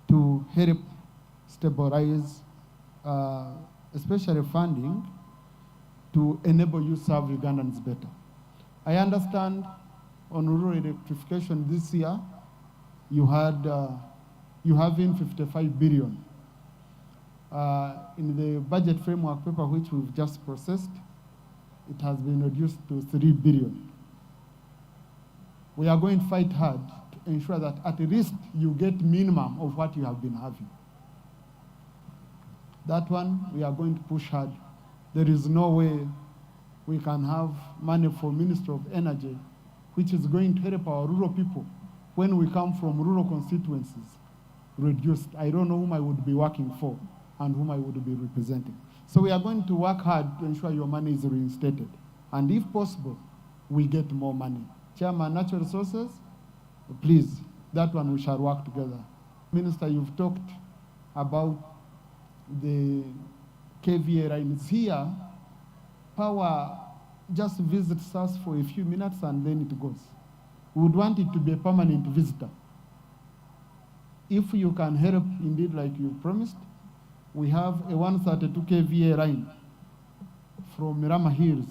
to help stabilize, especially funding to enable you serve Ugandans better. I understand on rural electrification this year, you have in 55 billion. In the budget framework paper, which we've just processed, it has been reduced to 3 billion. We are going to fight hard to ensure that at least you get minimum of what you have been having. That one, we are going to push hard. There is no way we can have money for Ministry of Energy, which is going to help our rural people when we come from rural constituencies, reduced. I don't know whom I would be working for and whom I would be representing. So we are going to work hard to ensure your money is reinstated. And if possible, we get more money. Chairman, Natural Resources, please, that one we shall work together. Minister, you've talked about the KVA lines here. Power just visits us for a few minutes and then it goes. We would want it to be a permanent visitor. If you can help, indeed, like you promised, we have a 132 kVA line from Mirama Hills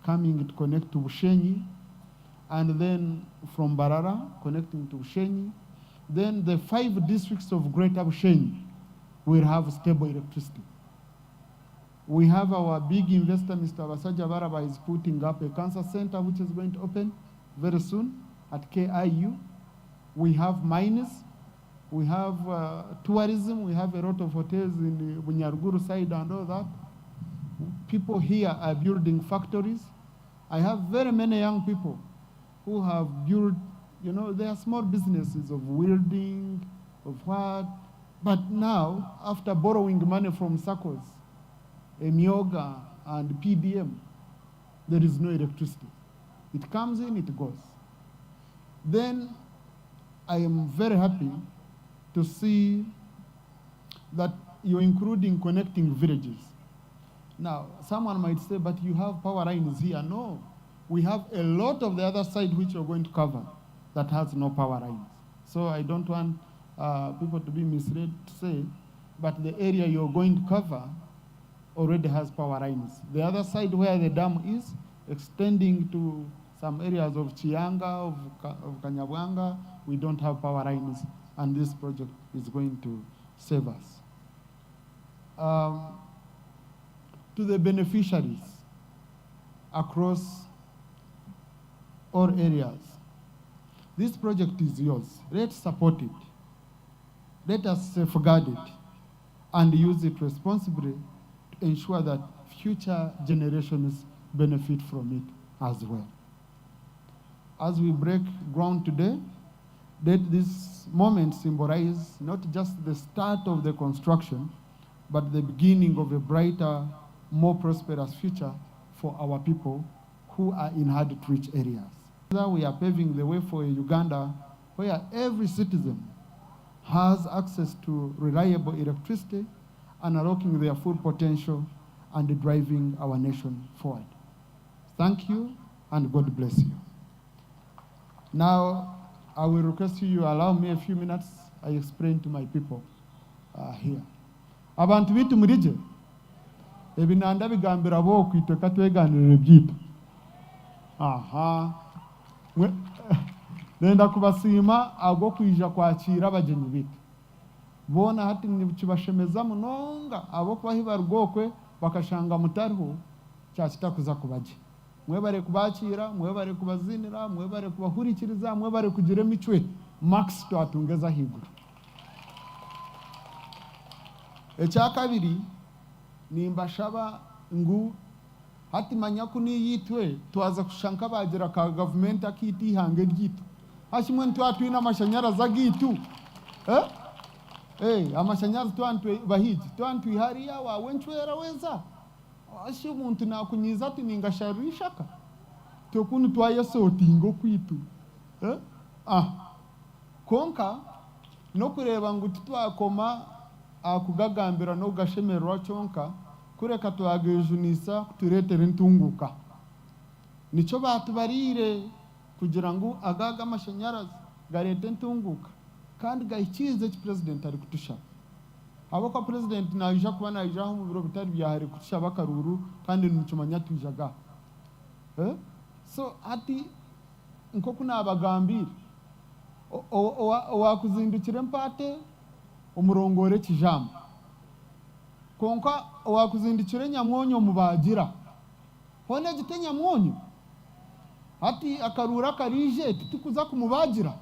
coming to connect to Bushenyi, and then from Mbarara connecting to Bushenyi. Then the five districts of Greater Bushenyi will have stable electricity. We have our big investor, Mr. Basajjabalaba, is putting up a cancer center which is going to open very soon at KIU. We have mines, we have tourism, we have a lot of hotels in the Bunyaruguru side and all that. People here are building factories. I have very many young people who have built, there are small businesses of welding, of what, but now, after borrowing money from SACCOs, Emyooga and PDM, there is no electricity. It comes in, it goes. Then I am very happy to see that you're including connecting villages. Now, someone might say, "But you have power lines here." No, we have a lot of the other side which you're going to cover that has no power lines. So I don't want people to be misled to say, but the area you're going to cover already has power lines. The other side where the dam is, extending to some areas of Kiyanga, of Kanyabwanga, we don't have power lines, and this project is going to save us. To the beneficiaries across all areas, this project is yours. Let's support it. Let us safeguard it and use it responsibly to ensure that future generations benefit from it as well. As we break ground today, let this moment symbolize not just the start of the construction, but the beginning of a brighter, more prosperous future for our people who are in hard-to-reach areas. We are paving the way for a Uganda where every citizen has access to reliable electricity, unlocking their full potential and driving our nation forward. Thank you and God bless you. Now, I will request you allow me a few minutes, I explain to my people uh, here. Abantu baitu muri gye? Ebi nandabigambira ab'oku itwe katweganirire ebyaitu. Aha. Nenda kubasiima ahabw'okwija kwakiira abagyenyi baitu. Boona hati nikibashemeza munonga ahabw'okuba ahi baruga okwe bakashanga mutariho, kyakitakuza kuba gye. Mwebare kubakiira, mwebare kubazinira, mwebare kubahurikiriza, mwebare kugira emicwe marks twatunga ez'ahaiguru. Ekyakabiri, nimbashaba ngu hati manya ku niiyo itwe twaza kushusha nk'abaagira ka gavumenti akaitu eihanga eryaitu. Hati mbwenu twaba twine amashanyarazi agaitu, eh? Eh, amashanyarazi twaba nitwe, bahiigi, twaba nitwiha hariya waawe encwera weeza. Shi omuntu naakunyiiza ati ninga sharira eishaka? Itwe kunu twayesotinga okwaitu. Eh? Ah. Kwonka n'okureeba ngu titwakoma aha kugagambira n'okugashemererwa kyonka, kureka twagejunisa kutureetera entunguuka. Nikyo baatubariire kugira ngu aga ag'amashanyarazi gareete entunguuka kandi gahikiirize eki Purezidenti arikutushaba. Ahabw'okuba Purezidenti naija kuba naija aha omu biro bitari bya hare kutushaba akaruuru kandi nimukimanya twija ga. So hati nk'oku naabagambiire, owaakuzindukira empaate omurongoore ekijamba, kwonka owaakuzindukira enyamwonyo omubaagira. Hoona egi t'enyamwonyo? Hati akaruuru akaraije titukuza kumubaagira?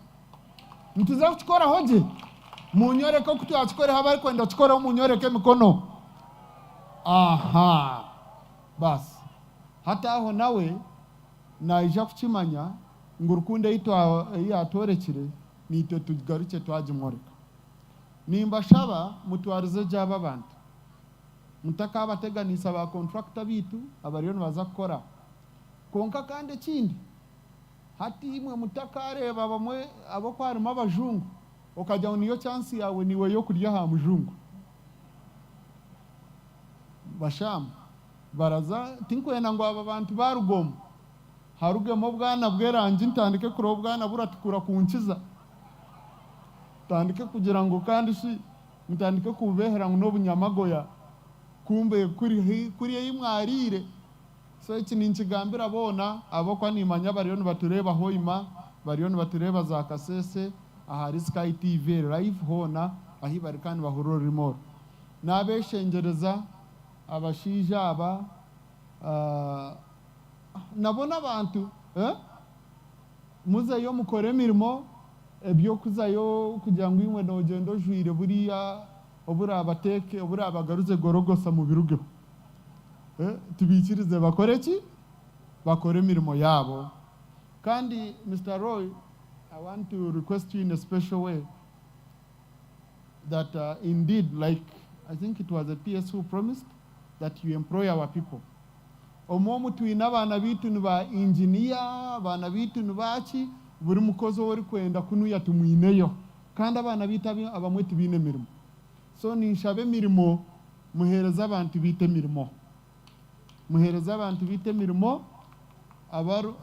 Nituza kukikoraho gye? Munyoreke oku twakikoreho abarikwenda kukikoraho munyoreke emikono. Aha. Baasi. Hati aho nawe naija kukimanya ngu rukundo ei ei yaatworekire naitwe tugarukye twagimworeka. Nimbashaba mutwarize gye aba abantu. Mutakaabateganisa ba kontrakita baitu abariyo nibaza kukora. Kwonka kandi ekindi, Hati imwe mutakaareeba bamwe ab'oku harimu abajungu, okagira ngu niyo chance yaawe niiwe y'okurya aha mujungu. Bashaamu baraza, tinkwenda ngu aba bantu baaruga omu, harugemu obwana bw'erangi ntandike kureeba obwana buratukura kunkiza. Ntandike kugira ngu kandi shi mutandike kububeehera ngu n'obunyamagoya kumbe kuri kuri ei mwariire. So eki ninkigambira boona ahabw'okuba nimanya bariyo nibatureeba Hoima, bariyo nibatureeba za Kasese, ahari Sky TV eri live hoona ahi bari kandi nibahurira orurimi oru. Nabeshengyereza abashaija aba nabo n'abantu eh muzeyo mukore emirimo eby'okuzayo kugira ngu imwe nogyenda ojwaire buriya oburabateeke oburabagaruze gorogosa mubirugeho. Tubaikirize bakore ki? Bakore emirimo yaabo. Kandi Mister Roy, I want to request you in a special way that indeed like I think it was the PS who promised that you employ our people. Omu omu twine abaana baitu ni ba engineer, abaana baitu ni baaki, buri mukozi ou orikwenda kunuya tumwineyo. Kandi abaana baitu abamwe tibaine mirimo. So ninshaba emirimo Muheereze abantu baitu emirimo. Muheereze abantu baitu emirimo,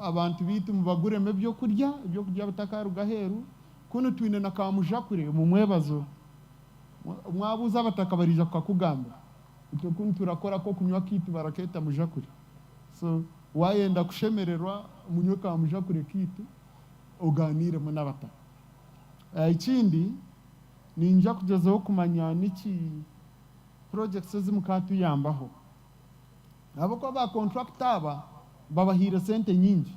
abantu baitu mubaguremu ebyokurya, ebyokurya bitakaruga aheeru. Kunu twine na kamujakure omu mwebazo. Mwabuuza abataka bariija kukakugambira. Itwe kunu turakora ak'okunywa kaitu barakeeta mujakure. So waayenda kushemererwa munywe kamujakure kaitu ogaaniiremu n'abataka. Ekindi niinyija kugyezaho kumanya niki projects ezi mukatuyambaho ahabw'okuba ba contractor aba babahaire sente nyingi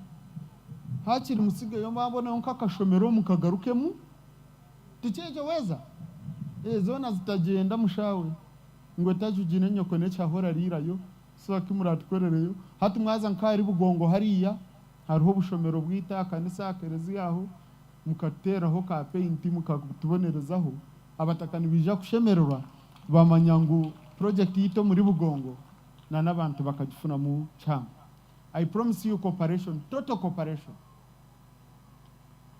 hakiri musigeyo mwabonaho nk'akashomero mukagarukemu tikyekyo weeza? Eeh zoona zitagyenda mushaawe ngu etajugine nyoko n'ekihahwa orariirayo so aki muratukorereyo hati mwaza nk'ahari Bugongo hariya hariho obushomero bwaitu aha kanisa aha kereziya aho mukatuteeraho ka paint mukatubonerezaho Abataka nibaija kushemererwa bamanya ngu project yaitu omuri Bugongo na n'abantu bakagifunamu kihango. I promise you cooperation, total cooperation.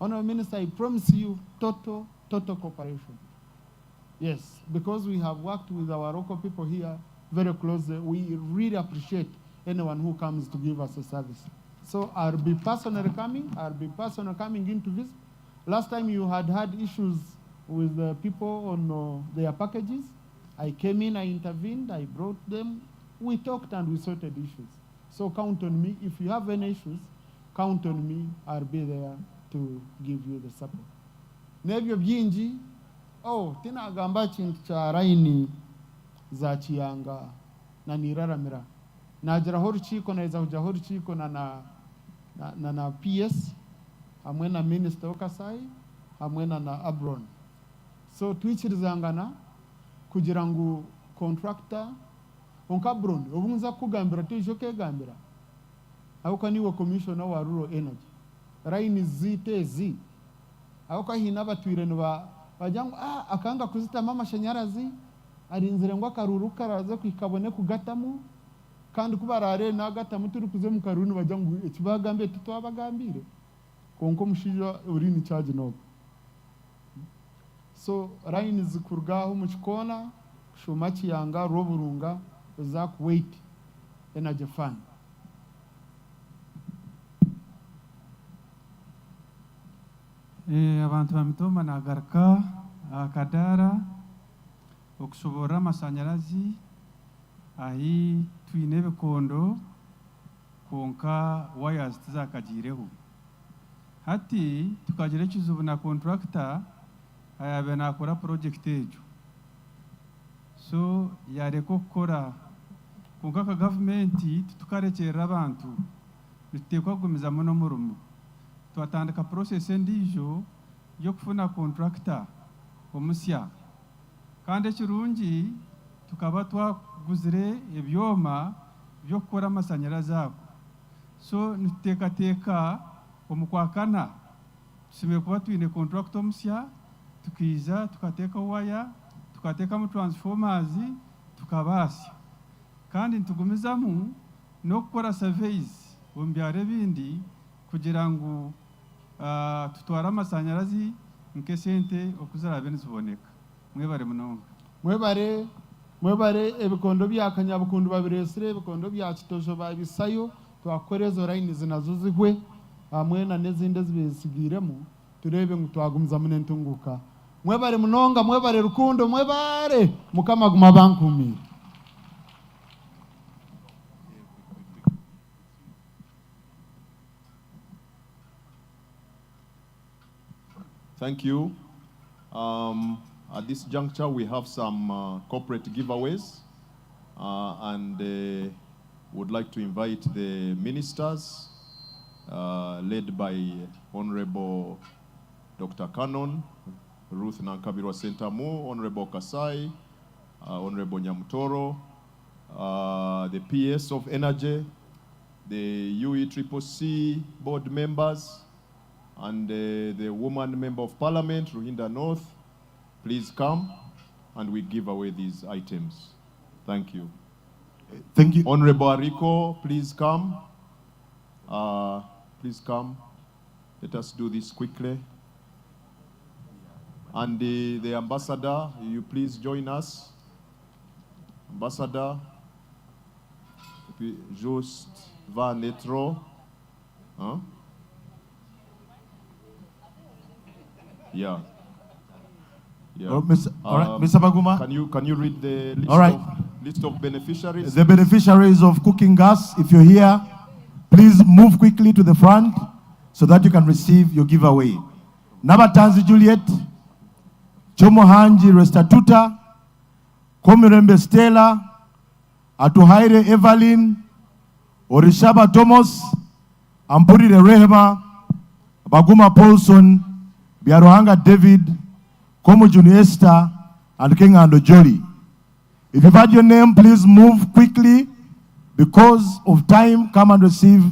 Honourable Minister, I promise you total, total cooperation. Yes, because we have worked with our local people here very closely, we really appreciate anyone who comes to give us a service. So I'll be personally coming, I'll be personally coming in to visit. Last time you had had issues with the people on uh, their packages. I came in, I intervened, I brought them. We talked and we sorted issues. So count on me. If you have any issues, count on me. I'll be there to give you the support. N'ebyo bingi, oh, tinagamba kintu kya line za Kiyanga na Niraramira. Nagiraho orukiiko, naheza kugiraho orukiiko na na na na PS hamwe na Minisita Okasai hamwe na na Abron. So twikirizangana kugira ngu contractor kwonka Abron obu nza kukugambira toija okegambira ahabw'okuba niiwe commissioner wa Rural Energy. Lines ziitu ezi ahabw'okuba haine abatwire niba bagira ngu ah akanga kuzitamu amashanyarazi arinzire ngu akaruuru kukaraaze kuhika abone kugatamu kandi ku baraareebe naagatamu turikuza omu karuuru nibagira ngu eki baagambire titwabagambiire kwonka omushaija ori in charge n'ogwo. So lines kuruga aho omu kikoona kushuuma Kiyanga, Rwoburunga eza Kuwait Energy Fund. Abantu ba Mitooma nagaruka aha kadaara okushoboorora amashanyarazi ahi twine ebikondo kwonka wires tizakagiireho. Hati tukagira ekizibu na contractor ayaabaire naakora project egyo so yaareka okukora kwonka nka gavumenti titukarekyerera abantu nituteekwa kugumizamu n'omurimo. Twatandika process endiijo y'okufuna contractor omusya kandi ekirungi tukaba twaguzire ebyoma by'okukora amasanyarazi ago so nituteekateeka omu Kwakana tushemereire kuba twine contractor omusya tukaija tukateekaho waya tukateekamu transformers tukabaasya kandi nitugumizamu n'okukora surveys omu byaro ebindi kugira ngu tutware amashanyarazi nk'esente oku ziraabe niziboneka. Mwebare munonga. Mwebare mwebare ebikondo bya Kanyabukundu babiresire, ebikondo bya Kitojo babisayo, twakora ezo lines nazo zihwe hamwe na n'ezindi ezibitsigairemu tureebe ngu twagumizamu n'entunguuka. Mwebare munonga, mwebare rukundo, mwebaare! Mukama agume abankuumiire. Thank you. Um, at this juncture, we have some uh, corporate giveaways, uh, and uh, would like to invite the ministers, uh, led by Honorable Dr. Cannon, Ruth Nankabirwa Sentamu, Honorable Kasai, uh, Honorable Nyamutoro, uh, the PS of Energy, the UECCC board members, and uh, the woman member of parliament, Ruhinda North, please come and we give away these items. Thank you. Thank you. Honorable Ariko, please come. Uh, please come. Let us do this quickly. And the, the ambassador, you please join us. Ambassador, Joost Van Etro. Huh? Yeah. Yeah. Oh, Mr. all right, Mr. Baguma. Can you can you read the list All right. of list of beneficiaries? The beneficiaries of cooking gas, if you're here, please move quickly to the front so that you can receive your giveaway. Nabatanzi Juliet, Chomohanji Restatuta, Komirembe Stella, Atuhaire Evelyn, Orishaba Thomas, Ampurire Rehema, Baguma Paulson, Biaruhanga David, Komujuni Esther, and Kingando Jolly. If you've had your name, please move quickly because of time. Come and receive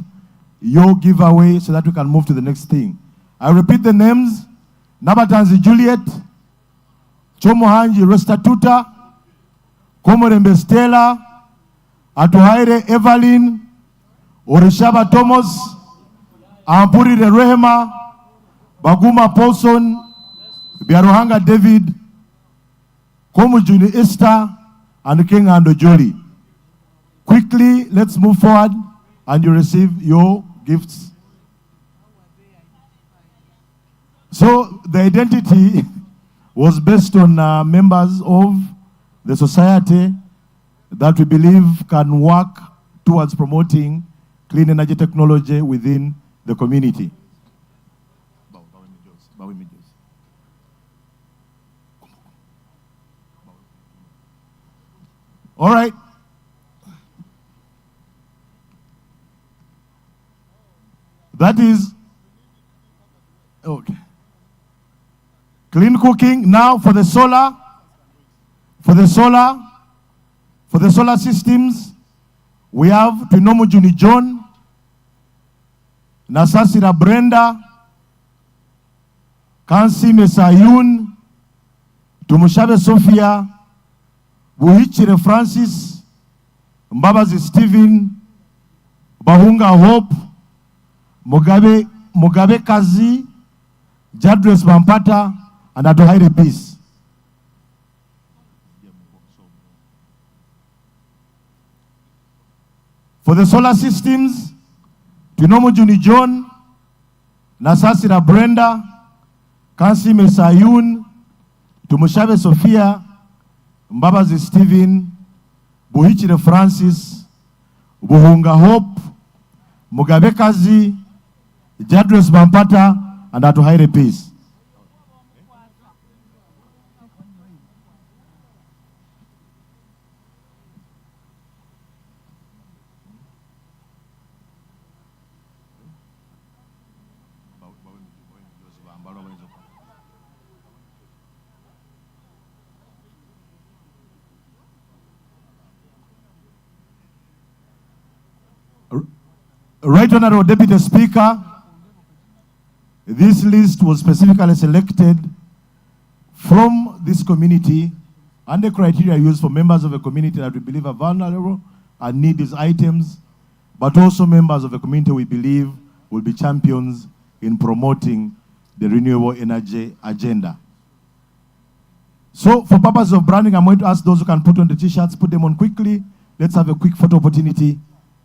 your giveaway so that we can move to the next thing. I repeat the names Nabatanzi Juliet, Chomohanji Restatuta, Komorembe Stella, Atuhaire Evelyn, Orishaba Thomas, Ampurire Rehema, Baguma Paulson, Biaruhanga David, Komujuni Esther, and King Ando Jolly. Quickly, let's move forward and you receive your gifts. So the identity was based on uh, members of the society that we believe can work towards promoting clean energy technology within the community. All right. That is okay. Clean cooking. Now for the solar, for the solar, for the solar systems, we have Twinomujuni John, Nasasira Brenda, Kansime Sayun, Tumushabe Sophia, Buhikire Francis, Mbabazi Stephen, Bahunga Hope, Mugabe Mugabekazi, Jadres Bampata, and Atuhaire Peace. For the solar systems, Twinomujuni John, Nasasira Brenda, Kansime Sayun, Tumushabe Sophia, Mbabazi Stephen, Buhikire Francis, Buhunga Hope, Mugabekazi, Jadres Bampata, and Atuhaire Peace. Right Honorable Deputy Speaker, this list was specifically selected from this community and the criteria used for members of a community that we believe are vulnerable and need these items, but also members of the community we believe will be champions in promoting the renewable energy agenda. So for purpose of branding, I'm going to ask those who can put on the t-shirts, put them on quickly. Let's have a quick photo opportunity,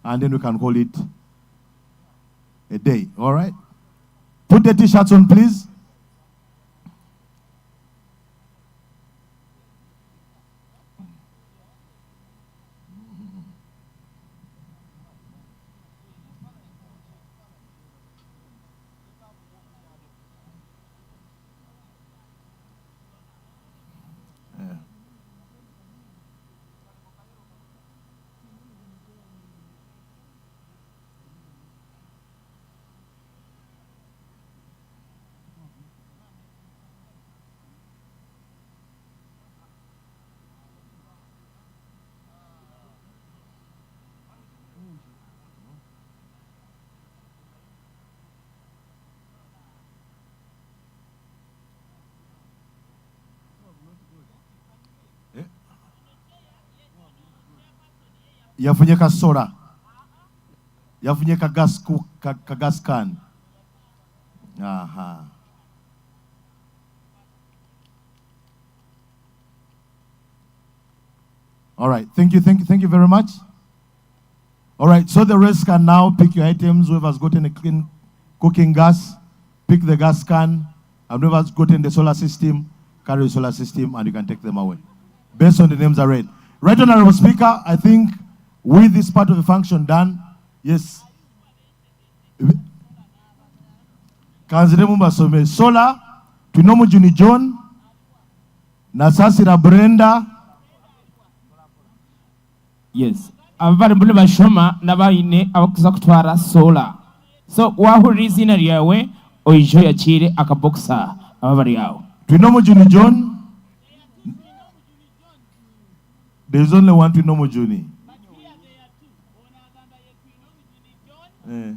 and then we can call it a day, all right? Put the t-shirts on, please. Yafunye ka solar. Yafunye ka gas ka, ka gas can. Aha. All right. Thank you. Thank you. Thank you very much. All right. So the rest can now pick your items. Whoever's gotten a clean cooking gas, pick the gas can. And whoever's gotten the solar system, carry the solar system, and you can take them away. Based on the names I read. Right, Honorable Speaker, I think with this part of the function done, yes. Kanziremu mbasome. Solar, Twinomujuni John, Nasasira Brenda. Yes. Abarimu nibashoma n'abaine abakuza kutwara solar. So wahurira eiziina ryawe oije oyakiire akabokisi aba bari aho. Twinomujuni John. There is only one Twinomujuni. Eh.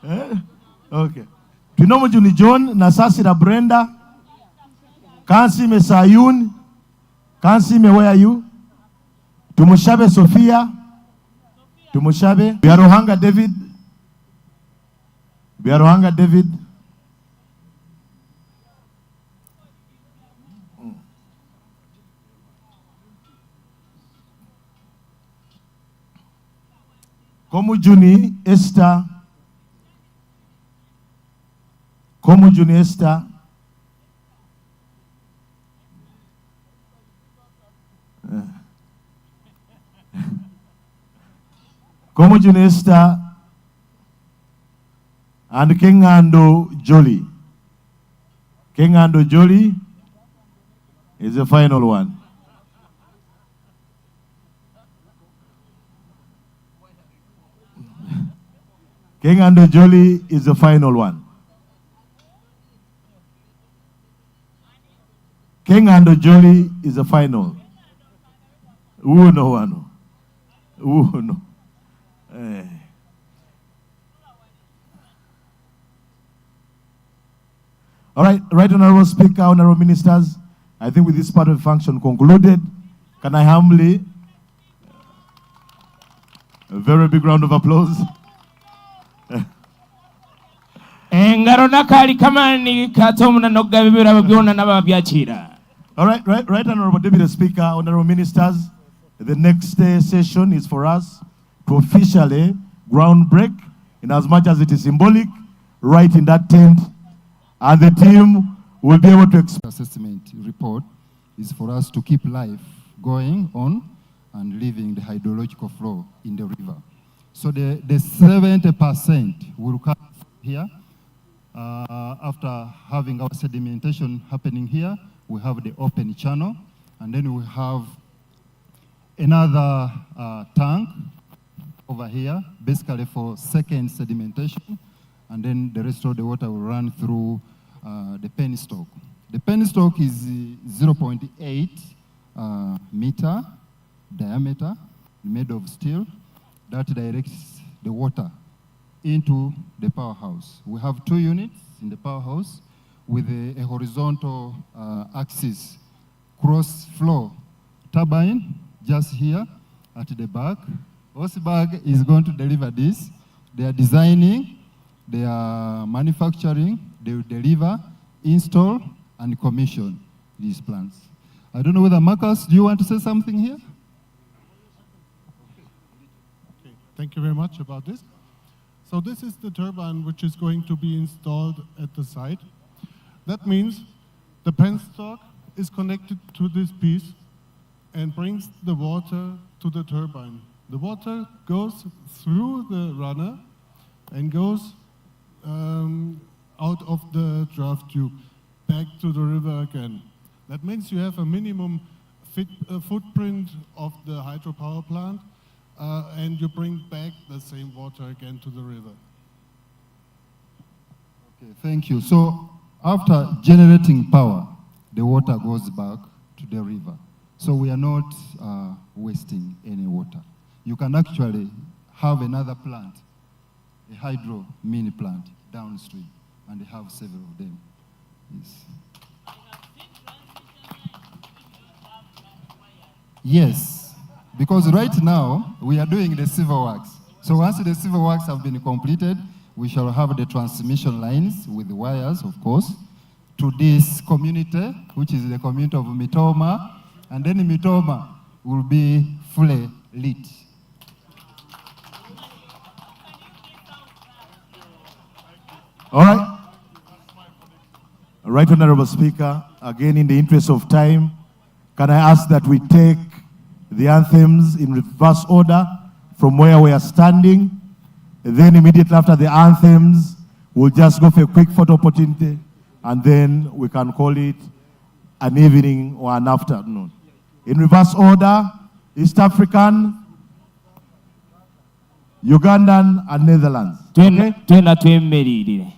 Eh? Okay. Twinomujuni John, Nasasira Brenda, Kansime Sayun, Kansime, where are you? Tumushabe Sophia, Tumushabe, Biaruhanga David, Biaruhanga David. Komujuni Esther. Komujuni Esther. Komujuni Esther and Kengando Jolly. Kengando Jolly is the final one. Kengando Jolly is the final one. Kengando Jolly is the final. Uno wano. Uno. Eh. All right, right, Honorable Speaker, Honorable Ministers, I think with this part of the function concluded, can I humbly, a very big round of applause. Engaro n'akaari k'amaani kaata omunana okugaba ebirabo byona n'ababyakira. All right, right, Honorable Deputy Speaker, Honorable Ministers, the next session is for us to officially ground break, in as much as it is symbolic, right in that tent, and the team will be able to assessment report is for us to keep life going on and leaving the hydrological flow in the river. So the 70% will come here. After having our sedimentation happening here, we have the open channel, and then we have another tank over here, basically for second sedimentation, and then the rest of the water will run through the penstock. The penstock is 0.8 meter diameter, made of steel, that directs the water into the powerhouse. We have 2 units in the powerhouse with a horizontal axis cross flow turbine just here at the back. Oseberg is going to deliver this. They are designing, they are manufacturing, they will deliver, install, and commission these plants. I don't know whether Marcus, do you want to say something here? Okay, thank you very much about this. So this is the turbine which is going to be installed at the site. That means the penstock is connected to this piece and brings the water to the turbine. The water goes through the runner and goes out of the draft tube back to the river again. That means you have a minimum footprint of the hydropower plant, and you bring back the same water again to the river. Okay, thank you. So after generating power, the water goes back to the river. So we are not wasting any water. You can actually have another plant, a hydro mini plant downstream, and they have several of them. Yes. Yes, because right now we are doing the civil works. So once the civil works have been completed, we shall have the transmission lines with the wires, of course, to this community, which is the community of Mitooma, and then Mitooma will be fully lit. All right. Right, Honorable Speaker, again, in the interest of time, can I ask that we take the anthems in reverse order from where we are standing? Then immediately after the anthems, we'll just go for a quick photo opportunity, and then we can call it an evening or an afternoon. In reverse order, East African, Ugandan, and Netherlands. Okay? Twena twemerire.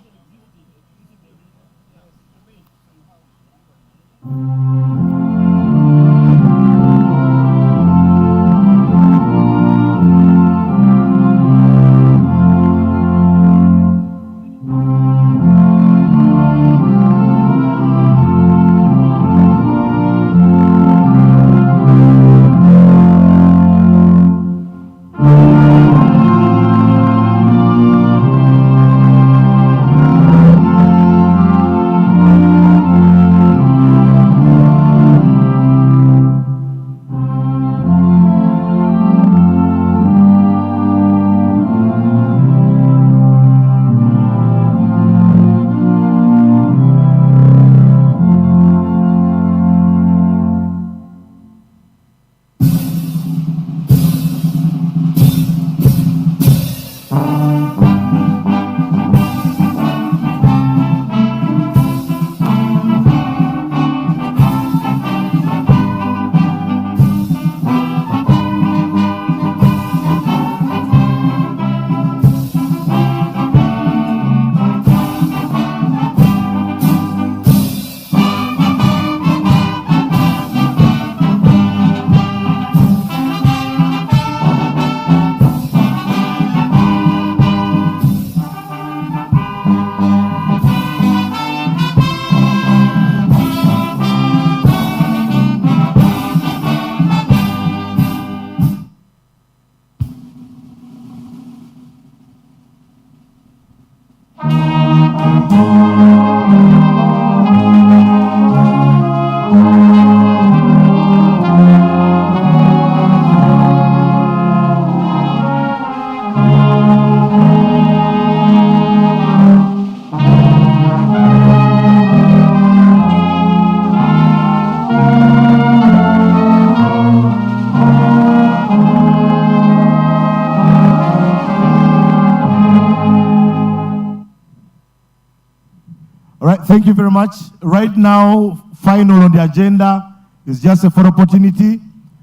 All right, thank you very much. Right now, final on the agenda is just a photo opportunity,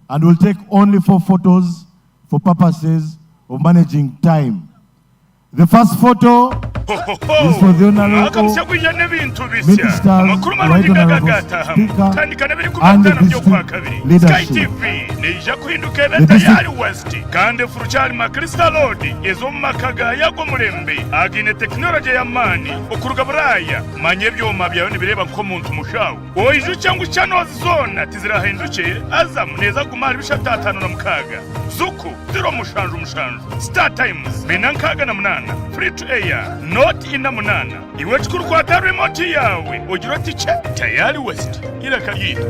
and we'll take only four photos for purposes of managing time. The first photo is for the Omwaka Honorable musya gwija n'ebintu bisya Ministers, amakuru Right marungi Honorable gagagatahamu Speaker, tandika n'ebiri and the 15 by'okwa district kabiri Sky leadership. TV neija kuhinduka The ebe district tayari West kandi efurukyari Makrista Road ez'omu maka ga yago omulembe againe tekinologye y'amaani okuruga Buraaya manya ebyoma byawe nibireeba nk'omuntu mushaho oijukye ngu channels zoona tizirahindukye Azam neeza kuguma ahari 356 Zuku 077 Star Times 468 Free to Air 048 Iwe kikuru kwata remote yaawe ogire oti kye Tayari West eiraka ryaitu.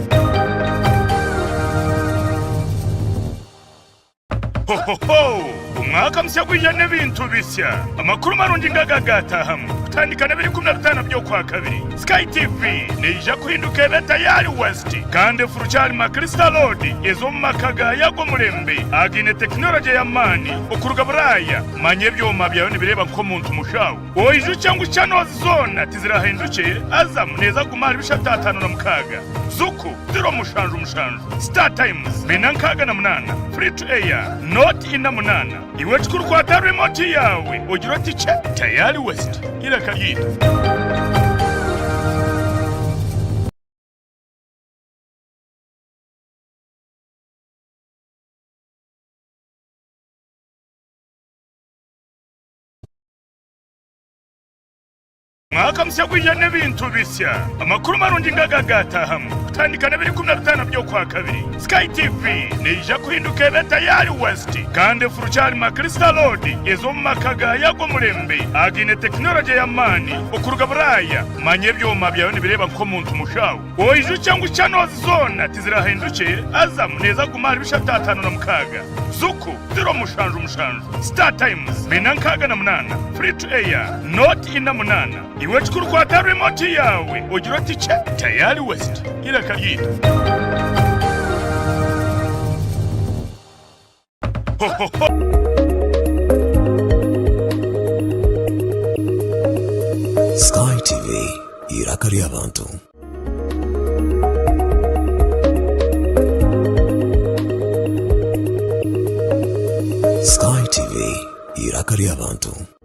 Hohoho! Omwaka musya gwija n'ebintu bisya. Amakuru marungi ngaga gaatahamu. Kutandika n'ebiro 15 by'Okwakabiri, Sky TV neija kuhinduka ebe Tayari West kandi efurukyari Makrista Road ez'omu maka gaayo ag'omurembe againe tekinologye y'amaani okuruga Buraaya. Manya ebyoma byawe nibireeba nk'omuntu mushaho. Oijukye ngu channels zoona tizirahindukye, Azam neeza kuguma ahari 356, Zuku 077, Star Times 468, Free to Air 048. Iwe kikuru kwata remote yaawe ogire oti kye Tayari West eiraka ryaitu. Omwaka musya gwija n'ebintu bisya. Amakuru marungi ngaga gaatahamu. Kutandika n'ebiro 15 by'Okwakabiri, Sky TV neija kuhinduka ebe Tayari West kandi efurukyari Makrista Road ez'omu maka gaayo ag'omurembe againe tekinologye y'amaani okuruga Buraaya. Manya ebyoma byawe nibireeba nk'omuntu mushaho. Oijukye ngu channels zoona tizirahindukye, Azam neeza kuguma ahari 356, Zuku 077, Star Times 468, Free to Air 048. Iwe kikuru kwata remote yaawe ogire oti kye Tayari West eiraka ryaitu. Sky TV, eiraka ry'abantu. Sky TV, eiraka ry'abantu.